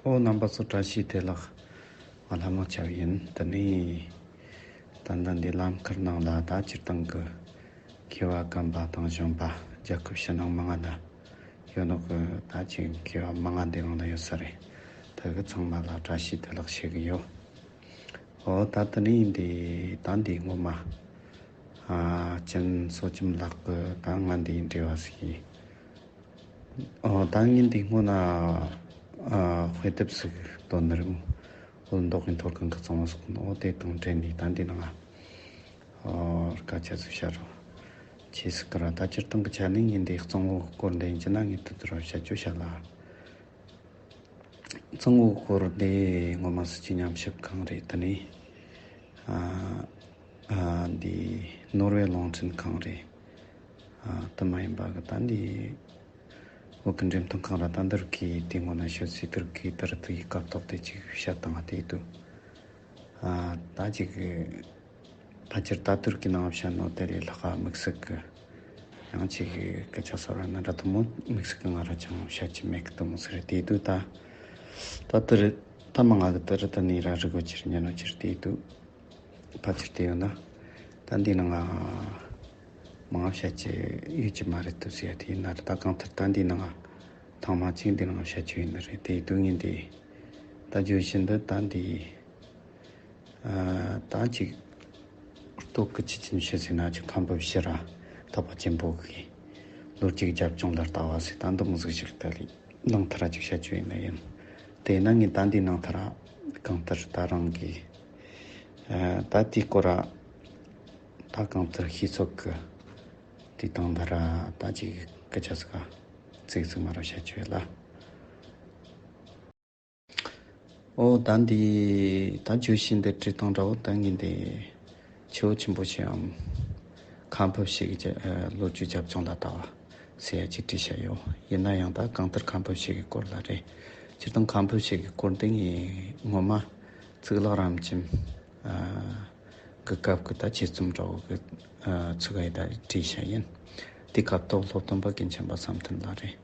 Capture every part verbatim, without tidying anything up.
ཨོ། རྣམ་པ་ཚོ་བཀྲ་ཤིས་བདེ་ལེགས། ང་ལྷ་མོ་ཆབ་ཡིན། དེ་ནས་ད་ལྟ་འདི་ལམ་ཁར་ནང་ལ་ད་སྤྱིར་བཏང་གི་མཁས་པ་རྐང་པ་དང་གཞོན་པ་རྒྱལ་ཁབ་ཕྱི་ནང་མང་ང་ལ་ཡོད་ནོ་གི། ད་ཅིག་མཁས་པ་མང་ང་འདི་རང་ལ་ཡོད་ས་རེད། དེ་གི་ཚང་མ་ལ་བཀྲ་ཤིས་བདེ་ལེགས་ཞུ་གི་ཡོད། ཨོ། ད་དེ་ནས་འདི་ད་འདི་ངོ་མ་ཨ་ཅན་སོ་ཅམ་ལགས་ཀྱི་ད་ང་འདི་འབྲེལ་བ་ཞིག་ཨོ། ད་ངས་འདི་སྔོན་ན་ཨ་དཔེ་དེབ་ཞིག་འདོན་ནི་རེད་མོ། ཨོ། མདོ་དབུས་མཐོ་སྒང་གི་གཙང་བོ་སོགས་ནི། ཨོ། དེ་དང་འབྲེལ་ནས་ད་འདི་ནང་ཨ་སྐད་ཆ་ཞིག་བཤད་རོགས་བྱེད་ཟེར་གི་ར། ད་སྤྱིར་བཏང་གི་ཆ་ནས་ངས་འདི་གཙང་བོ་སྐོར་འདི་ཡིན་གྱི་ན་ངས་དུ་དུ་ར་བཤད་རྒྱུ་བཤད་ལ། གཙང་བོ་སྐོར་འདི་ངོ་མ་སྲིད་ཀྱི་ཉམས་ཞིབ་ཁང་རེད། དེ་ནས་ཨ་ཨ་འདི་ནོར་ཝེ་རླུང་འཕྲིན་ཁང་རེད། ཨ་དེ་མ་ཡིན་པ་གི་ད་འདི་བོད་ཀྱི་འགྲེམས་སྟོན་ཁང་ར་ད་འདིར་གི་དེ་སྔོན་ན་ཤོད་སྲིད་དེར་གི་དེར་དུ་ཡི་སྐབས་ཐོག་དེ་ཅིག་བཤད་བཏང་བ་དེ་འདུག་ཨ་ད་ཅིག་ཕལ་ཆེར་ད་དུར་གི་ནང་བཤད་ནོ་དེ་ལས་ལྷག་དམིགས་བསལ་གི་ཡང་ཅིག་གི་སྐད་ཆ་ཟེར་བ་ན་ར་དུ་མོ་དམིགས་བསལ་གི་ང་ར་ཅང་བཤད་ཀྱི་མེད་གི་དུ་མོ་ཟེར་དེ་འདུག་ད་ད་དུར་ད་མ་ང་གི་དུར་ད་ནི་ར་རི་གོ་ཅིར་ཉན་ནོ་ཅིར་དེ་འདུག་ཕལ་ཆེར་དེ་ཡོད་ན། ད་འདི་ནང་ང་མང་བཤད་ཀྱི་ཡོད་ཀྱི་མ་རེད་དུ་ཟེར་ཡ་དེ་ཡིན་ན་རེད། ད་གང་ལྟར་ད་འདི་ནང་ང་ཐང་མ་གཅིག་འདི་ནང་བཤད་ཀྱི་ཡོད་ནི་རེད། དེ་དུས་ངས་འདི་ད་བརྗོད་བཞིན་དུ་ད་འདི་ཨ་ད་ཅིག་སྟོད་ཀྱི་ཆི་ཆིན་ཤི་ཟེར་ན་ཅིག་ཁམས་ཕུ་ཕྱི་ར་ཐག་པ་ཆེན་པོ་གི་ལོ་རྒྱུས་རྒྱབ་ལྗོངས་ལ་ལྟ་བ་ཟེར་ད་འདི་མོ་ཟིག་ཞིག་ད་ལི་ནང་ཐར་ཅིག་བཤད་རྒྱུ་ཡིན་ན་ཡིན། དེས་ན་ངས་ད་འདི་ནང་ཐར་གང་ལྟར་ད་རང་གི་ཨ་ད་དེའི་སྐོར་ར་ད་གང་ལྟར་ཤེས་ཚོད་ཀྱི་དེ་དང་ད་ར་ད་ཅིག་སྐད་ཆ་ཟིག་ག་ཚིག་ཟིག་མ་ར་བཤད་རྒྱུ་ཡོད་ལ། ཨོ། ད་འདི་ད་བརྗོད་གཞི་འདི་བྲིས་སྟངས་འདྲ་བོ་ད་ངས་འདི་ཆེ་བོ་ཆེན་པོ་ཞིག་འམ། ཁམས་ཕུ་ཕྱི་གི་ལོ་རྒྱུས་རྒྱབ་ལྗོངས་ལ་ལྟ་བ་ཟེར་ཡ་ཅིག་བྲིས་བཞག་ཡོད། ཡིན་ན་ཡང་ད་གང་ལྟར་ཁམས་ཕུ་ཕྱི་གི་སྐོར་ལ་རེད། སྤྱིར་བཏང་ཁམས་ཕུ་ཕྱི་གི་སྐོར་འདི་ངས་ངོ་མ་གཙུག་ལག་རབ་འབྱམས་གི་སྐབས་ཀྱི་ད་ཆེད་རྩོམ་འདྲ་བོ་གི་ཚུགས་ཀ་ཡི་ད་བྲིས་བཞག་ཡིན། དེ་སྐབས་ཐོག་སློབ་སྟོན་པ་རྒན་ཆེན་པ་བསམ་གཏན་ལགས་རེད།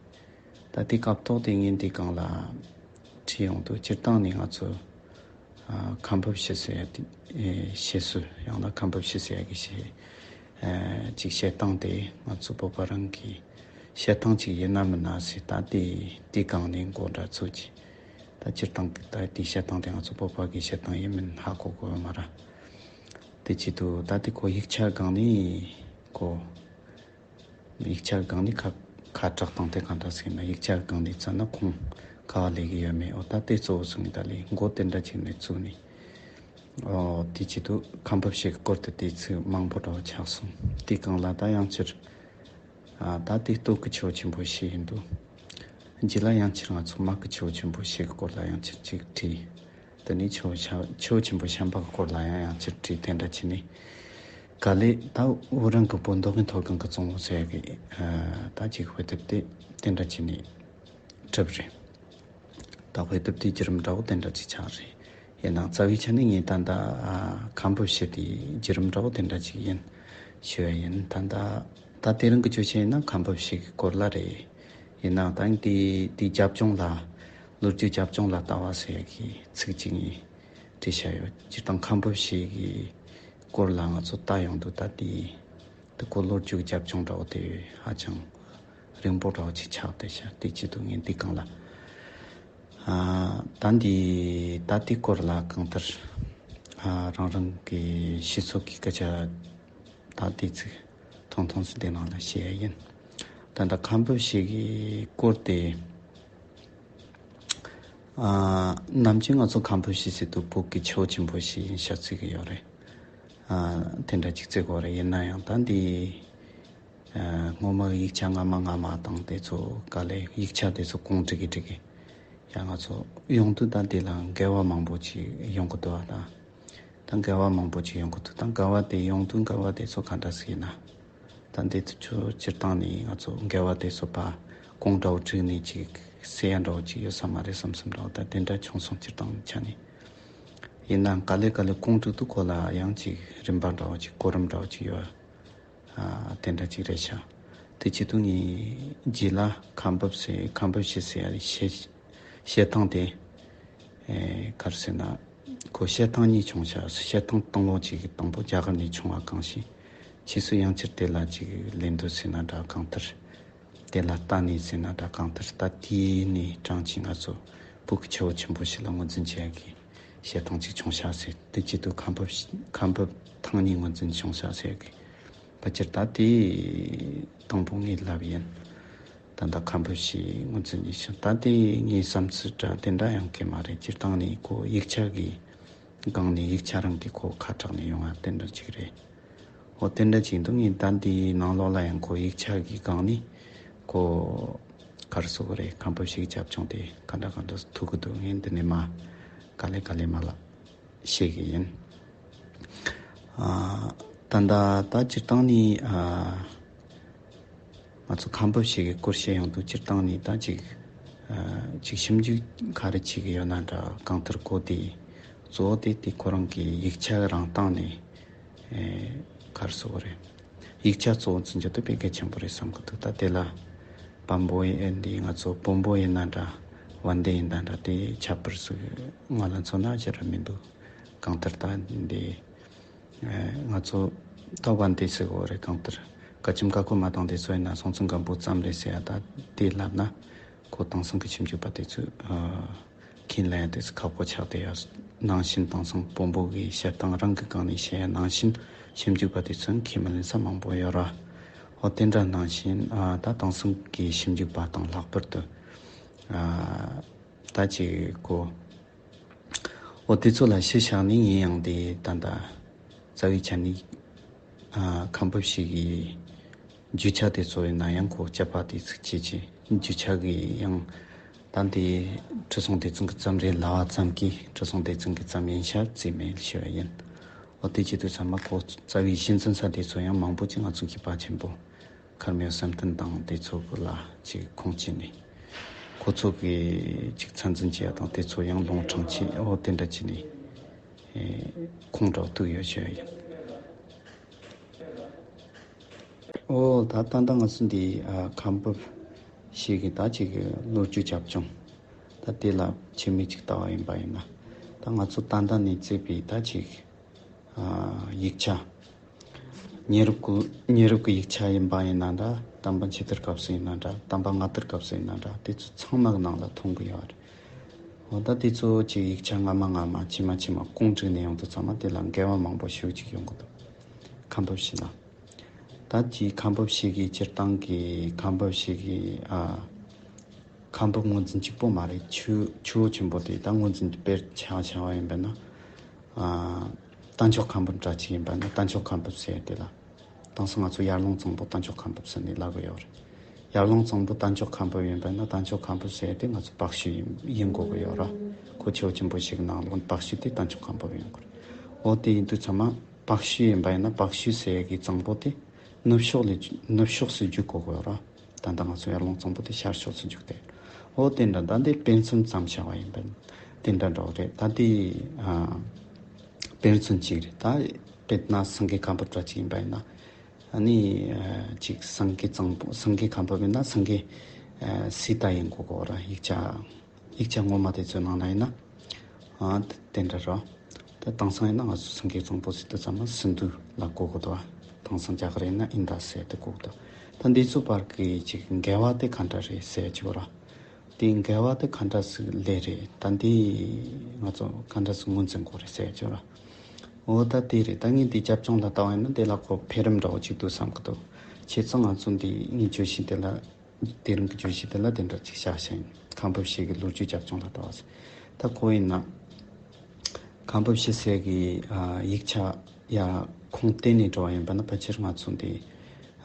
ད་དེ་སྐབས་ཐོག་དེ་ངས་འདི་སྒང་ལ་བྲིས་ཡོང་དུས་སྤྱིར་བཏང་ནས་ང་ཚོ་ཨ་ཁམས་ཕུ་ཕྱི་ཟེར་ཡ་དེ་ཨེ་བཤད་སྲོལ་ཡང་ན་ཁམས་ཕུ་ཕྱི་ཟེར་ཡ་གི་བཤད་ཨེ་ཅིག་བཤད་སྟངས་དེ་ང་ཚོ་བོད་པ་རང་གི་བཤད་སྟངས་ཅིག་ཡིན་ན་མིན་ན་ཟེར་ད་དེ་དེ་སྒང་ནས་མགོ་འདྲ་ཚོད་ཀྱི་ད་སྤྱིར་བཏང་གི་ད་དེ་བཤད་སྟངས་དེ་ང་ཚོ་བོད་པ་གི་བཤད་སྟངས་ཡིན་མིན་ཧ་གོ་གོ་ཡོད་མ་ར། དེ་བྱེད་དུས་ད་དེ་ཁོ་ཡིག་ཆ་སྒང་ནས་ཁོ། ཡིག་ཆ་སྒང་ནས་ཁ་ཁ་གྲག་སྟངས་དེ་གང་འདྲ་ཟེར་ན་ཡིག་ཆ་སྒང་ནས་བཙལ་ན་ཁུངས་ག་བ་ལེན་གི་ཡོད་མེད། འོ་ད་དེ་གཙོ་བོ་སོང་ངས་ད་ལས་མགོ་དེ་འདྲ་ཅིག་ནས་བཙུགས་ནས། ཨོ་དེ་བྱེད་དུས་ཁམས་ཕུ་ཕྱི་གི་སྐོར་དེ་དེ་ཚིག་མང་པོ་འདྲ་བོ་ཆགས་སོང་། དེ་སྒང་ལ་ད་ཡང་ཕྱིར་ཨ་ད་དེ་སྟོད་ཀྱི་ཆེ་བོ་ཆེན་པོ་ཕྱི་ཡིན་འདུག་རྗེས་ལ་ཡང་ཕྱིར་ང་ཚོ་དམག་གི་ཆེ་བོ་ཆེན་པོ་ཕྱི་གི་སྐོར་ལ་ཡང་ཕྱིར་ཅིག་བྲིས། དེ་ནས་ཆུ་བོ་ཆ་ཆུ་བོ་ཆེན་པོ་བྱམས་པ་གི་སྐོར་ལ་ཡང་ཡང་ཕྱིར་བྲིས་དེ་འདྲ་བྱས་ནས། ག་ལེ་ད་བོད་རང་གི་བོད་མདོ་དབུས་མཐོ་སྒང་གི་གཙང་བོ་ཟེར་ཡ་གི་ཨ་ད་ཅིག་དཔེ་དེབ་དེ་དེ་འདྲ་བྱས་ནས་གྲུབ་རེད། ད་དཔེ་དེབ་དེ་བརྒྱུད་རིམ་འདྲ་བོ་དེ་འདྲ་ཅིག་ཆགས་རེད། ཡིན་ནའང་རྩ་བའི་ཆ་ནས་ངས་ད་ལྟ་ཨ་ཁམས་ཕུ་ཕྱི་དེ་བརྒྱུད་རིམ་འདྲ་བོ་དེ་འདྲ་ཅིག་ཡིན་ཞུ་ཡ་ཡིན། ད་ལྟ་ད་དེ་རིང་གི་བརྗོད་བྱ་ཡིན་ན་ཁམས་ཕུ་ཕྱི་གི་སྐོར་ལ་རེད། ཡིན་ནའང་ད་དེ་དེ་རྒྱབ་ལྗོངས་ལ་ལོ་རྒྱུས་རྒྱབ་ལྗོངས་ལ་ལྟ་བ་ཟེར་ཡ་གི་ཚིག་ཅིག་ངས་བྲིས་བཞག་ཡོད། སྤྱིར་བཏང་ཁམས་ཕུ་ཕྱི་གི་སྐོར་ལ་ང་ཚོ་ལྟ་ཡོང་དུས་ད་དེ་དེ་ཁོ་ལོ་རྒྱུས་རྒྱབ་ལྗོངས་འདྲ་བོ་དེ་ཧ་ཅང་རིང་པོ་འདྲ་བོ་ཅིག་ཆགས་བསྡད་ཤག་དེ་བྱེད་དུས་ངས་འདི་སྒང་ལ་ཨ་ད་འདི་ད་དེ་སྐོར་ལ་གང་ལྟར་ཨ་རང་རང་གི་ཤེས་ཚོད་ཀྱི་སྐད་ཆ་ད་དེ་ཚིག་ཐུང་ཐུང་ཞིག་དེ་ནང་ལ་བཤད་ཡ་ཡིན། ད་ལྟ་ཁམས་ཕུ་ཕྱི་གི་སྐོར་དེ་ཨ་ནམ་རྒྱུན་ང་ཚོ་ཁམས་ཕུ་ཕྱི་ཟེར་དུས་བོད་ཀྱི་ཆུ་བོ་ཆེན་པོ་ཞིག་ཡིན་ཤག་བརྩི་གི་ཡོད་རེད། ཨ་དེ་འདྲ་ཅིག་བརྩི་གི་ཡོད་རེད། ཡིན་ན་ཡང་ད་འདི་ཨ་སྔོན་མ་ཡིག་ཆ་སྔ་མ་སྔ་མ་དང་དེ་ཚོ་ག་ལེ་ཡིག་ཆ་དེ་ཚོ་གོང་བསྒྲིགས་གི་བསྒྲིགས་གི་ཡང་ང་ཚོ་ཡོང་དུས་ད་འདི་ལ་འགལ་བ་མང་པོ་ཅིག་ཡོང་གི་འདུག་བ་ད། ད་འགལ་བ་མང་པོ་ཅིག་ཡོང་གི་འདུག་ད་འགལ་བ་དེ་ཡོང་དུས་འགལ་བ་དེ་ཚོ་ག་འདྲ་ཟེར་ན། ད་འདི་ཚོ་སྤྱིར་བཏང་ནས་ང་ཚོ་འགལ་བ་དེ་ཚོ་ཕར་གོང་འདྲ་བོ་བསྒྲིགས་ནས་ཅིག་སེལ་ཡ་འདྲ་བོ་ཅིག་ཡོད་ས་མ་རེད་བསམ་བསམ་འདྲ་བོ་ད་དེ་འདྲ་བྱུང་སོང་། སྤྱིར་བཏང་ཆ་ནས་ཡིན་ནའང་ག་ལེ་ག་ལེ་གོང་བསྒྲིགས་དུས་ཁོ་ལ་ཡང་ཅིག་རིམ་པ་འདྲ་བོ་ཅིག་གོ་རིམ་འདྲ་བོ་ཅིག་ཡོད། ཨ་དེ་འདྲ་ཅིག་རེད་ཤག་དེ་བྱེད་དུས་ངས་རྗེས་ལ་ཁམས་ཕུ་ཕྱི་ཟེར་ཁམས་ཕུ་ཕྱི་ཟེར་ཡ་བཤད་བཤད་སྟངས་དེ་ ཨེ་ག་རེ་ཟེར་ན། ཁོ་བཤད་སྟངས་གཉིས་བྱུང་ཤག་བཤད་སྟངས་དང་པོ་གཅིག་གི་དང་པོ་རྒྱ་གར་ནས་བྱུང་བ་གང་ཞིག་ཕྱིས་སུ་ཡང་བསྐྱར་དེ་ལ་ཅིག་ལད་ཟློས་ཟེར་ན་འདྲ་གང་ལྟར། དེ་ལ་ལྟ་ནས་ཟེར་ན་འདྲ་གང་ལྟར། ད་དེ་ནས་དྲངས་ཀྱིས་ང་ཚོ་བོད་ཀྱི་ཆུ་བོ་ཆེན་པོ་ཞིག་ལ་ངོས་འཛིན་བྱེད་ཡག་གི་བཤད་སྟངས་གཅིག་བྱུང་ཤག་ཟེར། དེ་བྱེད་དུས་ཁམས་བབ་ཁམས་བབ་ཐང་གཉིས་ངོས་འཛིན་བྱུང་ཤག་ཟེར་གི། ཕལ་ཆེར་ད་དེ་དང་པོ་ངས་ལབ་ཡིན། ད་ལྟ་ཁམས་བབ་ཞེས་ངོས་འཛིན་ཡིན་ཞིང་། ད་དེ་ངའི་བསམ་ཚུལ་འདྲ་དེ་འདྲ་ཡང་གི་མ་རེད། སྤྱིར་བཏང་ནས་ཁོ་ཡིག་ཆ་གི་སྒང་ནས་ཡིག་ཆ་རང་གི་ཁོ་ཁ་གྲགས་ནས་ཡོང་བ་དེ་འདྲ་ཅིག་རེད། འོ་དེ་འདྲ་ཅིག་འདུག་ངས་ད་འདིའི་ནང་ལོགས་ལ་ཡང་ཁོ་ཡིག་ཆ་གི་སྒང་ནས་ཁོ་ག་རེ་ཟེར་དགོས་རེད། ཁམས་བབ་ཞེས་ཀྱི་རྒྱབ་ལྗོངས་དེ་ག་འདྲ་ག་འདྲ་ཐུག་གི་འདུག་ངས་འདི་ནས་མ་ག་ལེ་ག་ལེ་མ་ལབ། ཤེས་ཀྱི་ཡིན། ཨ་ད་ལྟ་ད་སྤྱིར་བཏང་ནས་ཨ་ང་ཚོ་ཁམས་བབ་ཞེས་ཀྱི་སྐོར་བཤད་ཡོང་དུས་སྤྱིར་བཏང་ནས་ད་ཅིག་ཨ་ཅིག་ཞིབ་འཇུག་ག་རེ་བྱེད་ཀྱི་ཡོད་ན་འདྲ་གང་ལྟར་གོ་དེ་གཙོ་བོ་དེ་དེ་ཁོ་རང་གི་ཡིག་ཆ་རང་སྟེང་ནས་ཨེ་ག་རེ་ཟེར་དགོས་རེད། ཡིག་ཆ་གཙོ་བོ་འཛིན་རྒྱུ་དེ་དཔེ་གལ་ཆེན་པོ་རེད་བསམ་གི་འདུག་ད་དེ་ལ་བམ་པོ་ཡིན་འདི་ང་ཚོ་བོན་པོ་ཡིན་ན་འདྲ་བན་དེ་ཡིན་ན་འདྲ་དེ་ཁྱད་པར་ཟིག་ང་ལ་མཚོན་ན་ཅི་ར་མི་འདུག་གང་ལྟར་ད་འདི་ང་ཚོ་ད་བན་དེ་ཟེར་དགོས་རེད། གང་ལྟར་བཀའ་ཁྱིམ་བཀའ་བསྒོ་མ་བཏང་དེ་ཚོ་ཡིན་ན་སྲོང་བཙན་སྒམ་པོ་ཙམ་རེད་ཟེར་ཡ། ད་དེ་ལབ་ན་ཁོ་དེང་སང་གི་ཞིབ་འཇུག་པ་དེ་ཚོས་ཨ་ཁས་ལེན་ཡ་དེ་ཚོ་ཁག་པོ་ཆགས་བསྡད་ཡ་ནང་བཞིན། དེང་སང་བོན་པོ་གི་བཤད་སྟངས་རང་གི་སྒང་ནས་བཤད་ཡ་ནང་བཞིན་ཞིབ་འཇུག་པ་དེ་ཚོས་ཁས་མི་ལེན་ས་མང་པོ་ཡོད་ར། འོ་དེ་འདྲ་ནང་བཞིན་ཨ་ད་དེང་སང་གི་ཞིབ་འཇུག་པ་དང་ལྷག་པར་དུ་ཨ་ད་ཅིག་གོ་འོ་དེ་ཚོ་ལ་གཞི་བཞག་ནས་ངས་ཡང་དེ་ད་ལྟ་རྩ་བའི་ཆ་ནས་ཨ་ཁམས་བབ་ཞེས་ཀྱི་རྒྱུ་ཆ་དེ་ཚོ་ཡིན་ན་ཡང་ཁོ་དཔྱད་པ་དེ་ཚིག་བྱེད་ཀྱི་རྒྱུ་ཆ་གི་ཡང་ད་འདི་ཁྲི་སྲོང་ལྡེ་བཙན་གྱི་ཙམ་རེད་ལབ་པ་ཙམ་གྱིས་ཁྲི་སྲོང་ལྡེ་བཙན་གྱི་ཙམ་ཡིན་ཤག་རྩིས་མེད་ཞུ་བ་ཡིན། འོ་དེ་བྱེད་དུས་ཚང་མ་ཁོ་རྩ་བའི་གཞི་འཛིན་ས་དེ་ཚོ་ཡང་མང་པོ་ཅིག་ང་ཚོ་གི་དཔའ་ཆེན་པོ་མཁར་རྨེའུ་བསམ་གཏན་དང་དེ་ཚོ་གི་ལ་ཅིག་ཁུངས་བྱས་ནས་ཁོ་ཚོ་གི་ཅིག་ཚད་འཛིན་བྱེད་ཡ་དང་དེ་ཚོ་ཡང་ལུང་དྲངས་བྱས། འོ་དེ་འདྲ་བྱས་ནས་ཨེ་ཁུངས་འདྲ་བོ་གཏུགས་ཡོད་ཞུ་བ་ཡིན། འོ་ད་ད་ལྟ་ང་ཚོ་འདི་ཨ་ཁམས་བབ་ཞེས་ཀྱི་ད་ཅིག་གི་ལོ་རྒྱུས་རྒྱབ་ལྗོངས་ད་དེ་ལ་ཆེད་དམིགས་ཅིག་ལྟ་བ་ཡིན་པ་ཡིན་ན། ད་ང་ཚོ་ད་ལྟ་ནས་བརྩིས་པའི་ད་ཅིག་ཨ་ཡིག་ཆ་ཉེ་རབས་ཀྱི་ཉེ་རབས་ཀྱི་ཡིག་ཆ་ཡིན་པ་ཡིན་ན་འདྲ། དམ་པ་མཆོད་གཏོར་སྐབས་སུ་ཡིན་ན་འདྲ། དམ་པ་སྔ་དར་སྐབས་སུ་ཡིན་ན་འདྲ། དེ་ཚོ་ཚང་མ་གི་ནང་ལ་མཐོང་གི་ཡོད་རེད། འོ་ད་དེ་ཚོ་ཅིག་ཡིག་ཆ་སྔ་མ་སྔ་མ་ཕྱི་མ་ཕྱི་མ་གོང་བསྒྲིགས་ནས་ཡོང་དུས་ཚང་མ་དེ་ལ་འགལ་བ་མང་པོ་ཞེ་པོ་ཅིག་ཡོང་གི་འདུག་ཁམས་བབ་ཞེས་ན། ད་ཅིག་ཁམས་བབ་ཞེས་ཀྱི་སྤྱིར་བཏང་གི་ཁམས་བབ་ཞེས་ཀྱི་ཨ་ཁམས་བབ་ངོས་འཛིན་གཅིག་པོ་མ་རེད། ཆུ་ཆུ་བོ་ཆེན་པོ་དེ་ད་ངོས་འཛིན་དཔེར་ཆ་བཞག་པ་ཡིན་པ་ན། ཨ་རྟ་མཆོག་ཁམས་བབ་འདྲ་ཅིག་ཡིན་པ་ན་རྟ་མཆོག་ཁམས་བབ་ཟེར་དེ་ལ། དེང་སང་ང་ཚོ་ཡར་ཀླུང་གཙང་པོ་རྟ་མཆོག་ཁམས་བབ་ཟེར་ནས་ལབ་གི་ཡོད་རེད། ཡར་ཀླུང་གཙང་པོ་རྟ་མཆོག་ཁམས་བབ་ཡིན་པ་ན་རྟ་མཆོག་ཁམས་བབ་ཟེར་དེ་ང་ཚོ་བག་ཤུལ་ཡིན་ཡིན་དགོས་གི་ཡོད་ར། ཁོ་ཆུ་བོ་ཆེན་པོ་ཞིག་ནང་ལོགས་བག་ཤུལ་དེ་རྟ་མཆོག་ཁམས་བབ་ཡིན་དགོས་རེད། འོ་དེ་ཡིན་དུས་ཚང་མ་བག་ཤུལ་ཡིན་པ་ཡིན་ན་བག་ཤུལ་ཟེར་གི་གཙང་པོ་དེ་ནུབ་ཕྱོགས་ལས་ནུབ་ཕྱོགས་སུ་རྒྱུག་དགོས་གི་ཡོད་ར། ད་ལྟ་ང་ཚོ་ཡར་ཀླུང་གཙང་པོ་དེ་ཤར་ཕྱོགས་སུ་རྒྱུག་སྟེ། འོ་དེ་འདྲ་ད་འདི་དཔེ་མཚོན་ཙམ་བྱ་བ་ཡིན་པ་དེ་འདྲ་འདྲ་བོ་རེད། ད་འདི་ཨ་དཔེ་མཚོན་གཅིག་རེད། ད་དཔེར་ན་སེང་གེ་ཁམས་བབ་འདྲ་ཅིག་ཡིན་པ་ཡིན་ན། ཨ་ནི་ཨ་ཅིག་སེང་གེ་གཙང་པོ་སེང་གེ་ཁམས་བབ་ཡིན་ན་སེང་གེ་ཨ་སི་ཏཱ་ཡིན་དགོས་གོ་ར། ཡིག་ཆ་ཡིག་ཆ་སྔོན་མ་དེ་ཚོའི་ནང་ན་ཡིན་ན། ཨ་དེ་འདྲ་ར། ད་དེང་སང་ཡིན་ན་ང་ཚོ་སེང་གེ་གཙང་པོ་ཟེར་དུས་ཙམ་ན་སིན་དྷུ་ལ་གོ་གི་འདུག་དེང་སང་རྒྱ་གར་ཡིན་ན་ཨིན་དཱ་ཟེར་དེ་གོ་གི་འདུག་ད་འདི་ཚོ་བར་གྱི་ཅིག་འགལ་བ་དེ་ག་འདྲ་རེད་ཟེར་གྱི་ཡོད་ར། དེ་འགལ་བ་དེ་ག་འདྲ་ཟིག་སླེབས་རེད། ད་འདི་ང་ཚོ་ག་འདྲ་ཟིག་ངོས་འཛིན་དགོས་རེད་ཟེར་གྱི་ཡོད་ར། འོ་ད་དེ་རེད། ད་ངས་འདི་རྒྱབ་ལྗོངས་ལ་ལྟ་བ་ཡིན་ན་དེ་ལ་ཁོ་འཕེལ་རིམ་འདྲ་བོ་ཅིག་འདུག་བསམ་གི་འདུག་བྱས་ཙང་ང་ཚོ་འདི་ངས་བརྗོད་གཞི་དེ་ལ་དེ་རིང་གི་བརྗོད་གཞི་དེ་ལ་དེ་འདྲ་ཅིག་བཞག་བཞིན་ཁམས་བབ་ཞེས་ཀྱི་ལོ་རྒྱུས་རྒྱབ་ལྗོངས་ལ་ལྟ་བ་ཟེར། ད་ཁོ་ཡིན་ན་ཁམས་བབ་ཞེས་ཟེར་གི་ཨ་ཡིག་ཆ་ཡ་ཁུངས་བསྟན་ནས་འགྲོ་བ་ཡིན་པ་ན་ཕལ་ཆེར་ང་ཚོ་འདི་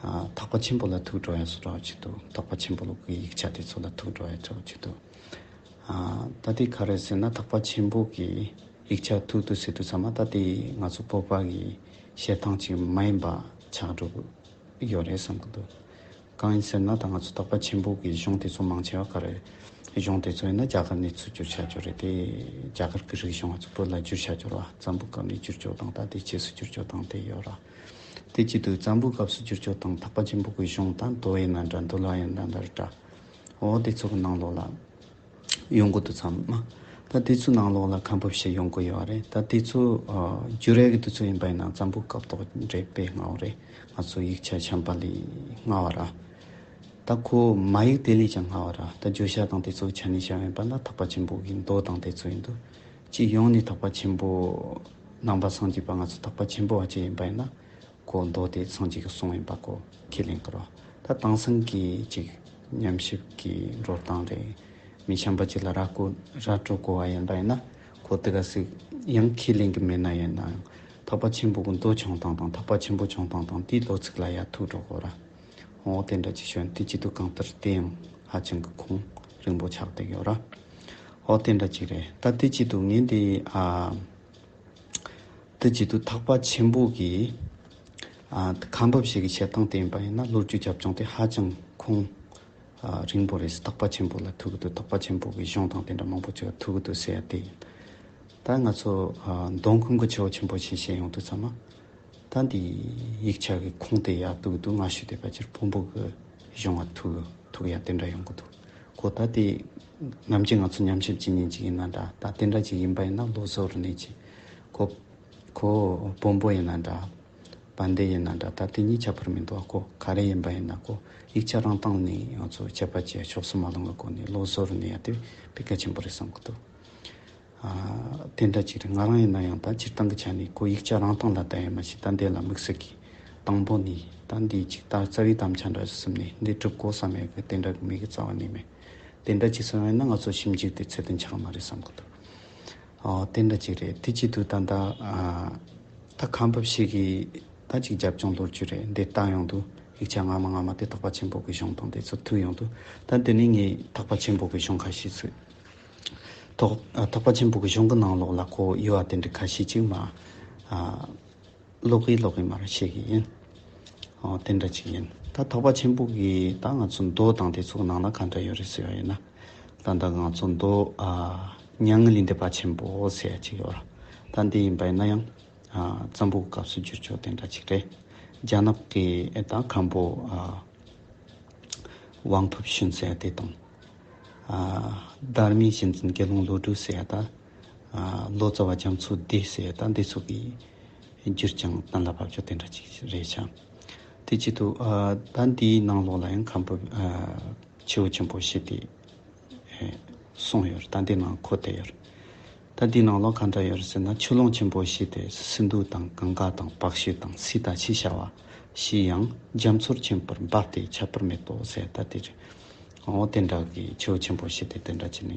ཨ་ཐེག་པ་ཆེན་པོ་ལ་ཐུག་འགྲོ་ཡ་བཟོ་འདྲ་བ་ཅིག་འདུག་ཐེག་པ་ཆེན་པོ་ལོག་གི་ཡིག་ཆ་དེ་ཚོ་ལ་ཐུག་འགྲོ་ཡ་འདྲ་བ་ཅིག་འདུག་ཨ་ད་དེ་ག་རེ་ཟེར་ན་ཐེག་པ་ཆེན་པོ་གི་ཡིག་ཆ་ཐུག་འདུག་ཟེར་དུས་ཙམ་པ་ད་དེ་ང་ཚོ་བོད་པ་གི་བཤད་སྟངས་ཅིག་མ་ཡིན་པ་ཆགས་འགྲོ་གི་ཡོད་རེད་བསམ་གི་འདུག་གང་ཡིན་ཟེར་ན་ད་ང་ཚོ་ཐེག་པ་ཆེན་པོ་གི་གཞུང་དེ་ཚོ་མང་ཆེ་བ་ག་རེ། གཞུང་དེ་ཚོ་ཡིན་ན་རྒྱ་གར་ནས་ཚུར་བསྒྱུར་བྱ་རྒྱུ་རེད་དེ། རྒྱ་གར་གི་རིག་གཞུང་ང་ཚོ་བོད་ལ་བསྒྱུར་བྱ་རྒྱུ་ར། བཙན་པོའི་སྐབས་ནས་བསྒྱུར་རྒྱུ་དང་ད་དེ་རྗེས་སུ་བསྒྱུར་རྒྱུ་དང་དེ་ཡོད་ར། དེ་བྱེད་དུས་བཙན་པོའི་སྐབས་སུ་བསྒྱུར་རྒྱུ་དང་ཐེག་པ་ཆེན་པོ་གི་གཞུང་ད་མདོ་ཡིན་ན་འདྲ་འདུལ་བ་ཡིན་ན་འདྲ་འདྲ། འོ་དེ་ཚོ་གི་ནང་ལོགས་ལ་ཡོང་གི་འདུག་ཙམ་མ། ད་དེ་ཚོའི་ནང་ལོགས་ལ་ཁམས་ཕབ་བྱེད་ཡོང་གི་ཡོད་རེད། ད་དེ་ཚོ་ཨ་འགྱུར་ཡག་གི་དུས་ཚོད་ཡིན་པ་ཡིན་ན་བཙན་པོའི་སྐབས་ཐོག་འདྲ་དཔེ་སྔ་བ་རེད། ང་ཚོ་ཡིག་ཆ་བྱམས་པ་ལས་སྔ་བ་ར། ད་ཁོ་མ་ཡིག་དེ་ལས་ཀྱང་སྔ་བ་ར། ད་བརྗོད་བྱ་དང་དེ་ཚོའི་ཆ་ནས་བཤད་ཡིན་པ་ན་ཐེག་པ་ཆེན་པོ་གི་མདོ་དང་དེ་ཚོ་ཡིན་དུས། སྤྱི་ཡོངས་ནས་ཐེག་པ་ཆེན་པོ་ནང་པ་སངས་རྒྱས་པ་ང་ཚོ་ཐེག་པ་ཆེན་པོ་བ་ཅིག་ཡིན་པ་ཡིན་ན། ཁོ་མདོ་དེ་སངས་རྒྱས་ཀྱི་གསུང་ཡིན་པ་ཁོ་ཁས་ལེན་དགོས་ར། ད་དེང་སང་གི་ཅིག་ཉམས་ཞིབ་ཀྱི་འགྲོ་སྟངས་རེད། མི་བྱམས་པ་ཅིག་ལ་ར་སྐོར་ར་སྤྲོད་དགོས་པ་ཡིན་པ་ཡིན་ན། ཁོ་དེ་ག་ཟིག་ཡང་ཁས་ལེན་གྱི་མེད་ན་ཡིན་ནའང་ཐེག་པ་ཆེན་པོ་གི་མདོ་བྱུང་སྟངས་དང་ཐེག་པ་ཆེན་པོ་བྱུང་སྟངས་དང་དེའི་ལོ་ཚིགས་ལ་ཡ་ཐུག་འགྲོ་དགོས་ར། འོ་དེ་འདྲ་ཅིག་བྱོན་དེ་བྱེད་དུས་གང་ལྟར་དེ་ཡང་ཧ་ཅང་གི་ཁུངས་རིང་པོ་ཆགས་བསྡད་ཡོད་ར། འོ་དེ་འདྲ་ཅིག་རེད། ད་དེ་བྱེད་དུས་ངས་འདི་ཨ། དེ་བྱེད་དུས་ཐེག་པ་ཆེན་པོ་གི་ཨ་ཁམས་ཕབ་བྱེད་ཀྱི་བྱེད་སྟངས་དེ་ཡིན་པ་ཡིན་ན་ལོ་རྒྱུས་རྒྱབ་ལྗོངས་དེ་ཧ་ཅང་ཁུངས་ཨ་རིང་པོ་རེད། ཐེག་པ་ཆེན་པོ་ལ་ཐུག་གི་འདུག་ཐེག་པ་ཆེན་པོ་གི་གཞུང་དང་དེ་འདྲ་མང་པོ་ཅིག་ལ་ཐུག་གི་འདུག་ཟེར་ཡ་དེ་ཡིན། ད་ང་ཚོ་ཨ་མདོ་ཁམས་ཀྱི་ཆུ་བོ་ཆེན་པོ་ཞེས་བཤད་ཡོང་དུས་ཚང་མ། ད་འདི་ཡིག་ཆ་གི་ཁུངས་དེ་ཡག་ཏུ་འདུག་ང་ཞུ་བསྡད་པ་ཕྱིར་བོན་པོ་གི་གཞུང་ང་ཐུག་ཐུག་ཡ་དེ་འདྲ་ཡོང་གི་འདུག་ཁོ་ད་དེ་ནམ་རྒྱུན་ང་ཚོ་ཉམས་ཞིབ་བྱེད་མཁན་ཅིག་ཡིན་ན་འདྲ། ད་དེ་འདྲ་ཅིག་ཡིན་པ་ཡིན་ན་ལོ་བཟོ་རུ་གནས་ཅིག་ཁོ་ཁོ་བོན་པོ་ཡིན་ན་འདྲ། བན་དེ་ཡིན་ན་འདྲ། ད་དེ་གཉིས་ཁྱད་པར་མི་འདུག་ཁོ་ག་རེ་ཡིན་པ་ཡིན་ན་ཁོ་ཡིག་ཆ་རང་སྟེང་ནས་ང་ཚོ་དཔྱད་པ་བྱས་ཕྱོགས་སུ་མ་ལྷུང་གི་སྒོ་ནས་ལོ་བཟོ་རུ་གནས་ཡ་དེ་དཔེ་གལ་ཆེན་པོ་རེད་བསམ་གི་འདུག་ཨ། དེ་འདྲ་ཅིག་རེད། ང་རང་ཡིན་ན་ཡང་ད་སྤྱིར་བཏང་གི་ཆ་ནས་ཁོ་ཡིག་ཆ་རང་སྟེང་ལ་ལྟ་ཡ་མ་ཤེས། ད་འདི་ལ་དམིགས་བསལ་གྱི་དང་པོ་ནས་ད་འདི་ཅིག་ད་རྩ་བའི་དམ་བཅའ་འདྲ་ཞིག་བཟུང་ནས་འདི་སྒྲུབ་དགོས་བསམ་ཡ་གི་དེ་འདྲ་གི་མི་གི་རྩ་བ་ནས་མེད། དེ་འདྲ་ཅིག་སོང་ཡ་ན་ང་ཚོ་ཞིབ་འཇུག་དེ་ཚད་ལྡན་ཆགས་མ་རེད་བསམ་གི་འདུག་ཨོ་དེ་འདྲ་ཅིག་རེད། དེ་བྱེད་དུས་ད་ད་ཨ། ད་ཁམས་ཕབ་བྱེད་ཀྱི་ད་ཅིག་རྒྱབ་ལྗོངས་ལོ་རྒྱུས་རེད། འདི་ལྟ་ཡོང་དུས་ཡིག་ཆ་སྔ་མ་སྔ་མ་དེ་ཐེག་པ་ཆེན་པོ་གི་གཞུང་དང་དེ་ཚོ་ཐུག་ཡོང་དུས། ད་འདི་ནས་ངས་ཐེག་པ་ཆེན་པོ་གི་གཞུང་ཁ་ཤས་ཚུད། ཐོག་ཨ་ཐེག་པ་ཆེན་པོ་གི་གཞུང་གི་ནང་ལོགས་ལ་ཁོ་ཡོད་པ་དེ་འདྲ་ཁ་ཤས་ཅིག་མ་ཨ་ཀློག་གི་ཀློག་གི་མར་བཤད་གི་ཡིན། ཨོ་དེ་འདྲ་ཅིག་ཡིན། ད་ཐེག་པ་ཆེན་པོ་གི་ད་ང་ཚོ་མདོ་དང་དེ་ཚོ་ནང་ལ་ག་འདྲ་ཡོད་རེད་ཟེར་བ་ཡིན་ན། ད་ད་ང་ཚོ་མདོ་ཨ་མྱ་ངན་ལས་འདས་པ་ཆེན་པོ་ཟེར་ཡ་ཅིག་ཡོད་ར། ད་འདི་ཡིན་པ་ཡིན་ན་ཡང་ཨ་བཙན་པོའི་སྐབས་སུ་བསྒྱུར་བཅོས་དེ་འདྲ་ཅིག་རེད། རྒྱ་ནག་གི་ཨེ་ད་མཁན་པོ་ཨ་ཝང་ཕུབ་ཤུན་ཟེར་ཡ་དེ་དང་། ཨ་དྷརྨའི་གཞི་འཛིན་དགེ་སློང་བློ་གྲོས་ཟེར་ཡ་ད། ཨ་ལོ་ཙཱ་བ་རྒྱ་མཚོ་སྡེ་ཟེར་ཡ་ད་འདི་ཚོ་གིས་བསྒྱུར་ཀྱང་གཏན་ལ་ཕབ་བཅུག་དེ་འདྲ་ཅིག་རེད་ཤག་དེ་བྱེད་དུས་ཨ་ད་འདིའི་ནང་ལོགས་ལ་ཡང་མཁན་པོ་ཨ་ཆུ་བོ་ཆེན་པོ་བཞི་དེ་ཨེ་གསུངས་ཡོད་རེད། ད་འདི་ནང་འཁོད་བསྡད་ཡོད་རེད། ད་འདིའི་ནང་ལོགས་ག་འདྲ་ཡོད་རེད་ཟེར་ན། ཆུ་ཀླུང་ཆེན་པོ་བཞི་དེ་སིནྡྷུ་དང་གངྒཱ་དང་བཀའ་བརྒྱུད་དང་སི་ཏཱ་ཞེས་བྱ་བ་བཞི་ཡང་རྒྱ་མཚོར་ཆེན་པོར་འབབ་སྟེ་ཁྱད་པར་མེད་དོ་ཟེར། ད་དེ་རེད། འོ་དེ་འདྲ་གི་ཆུ་བོ་ཆེན་པོ་བཞི་དེ་དེ་འདྲ་བྱས་ནས་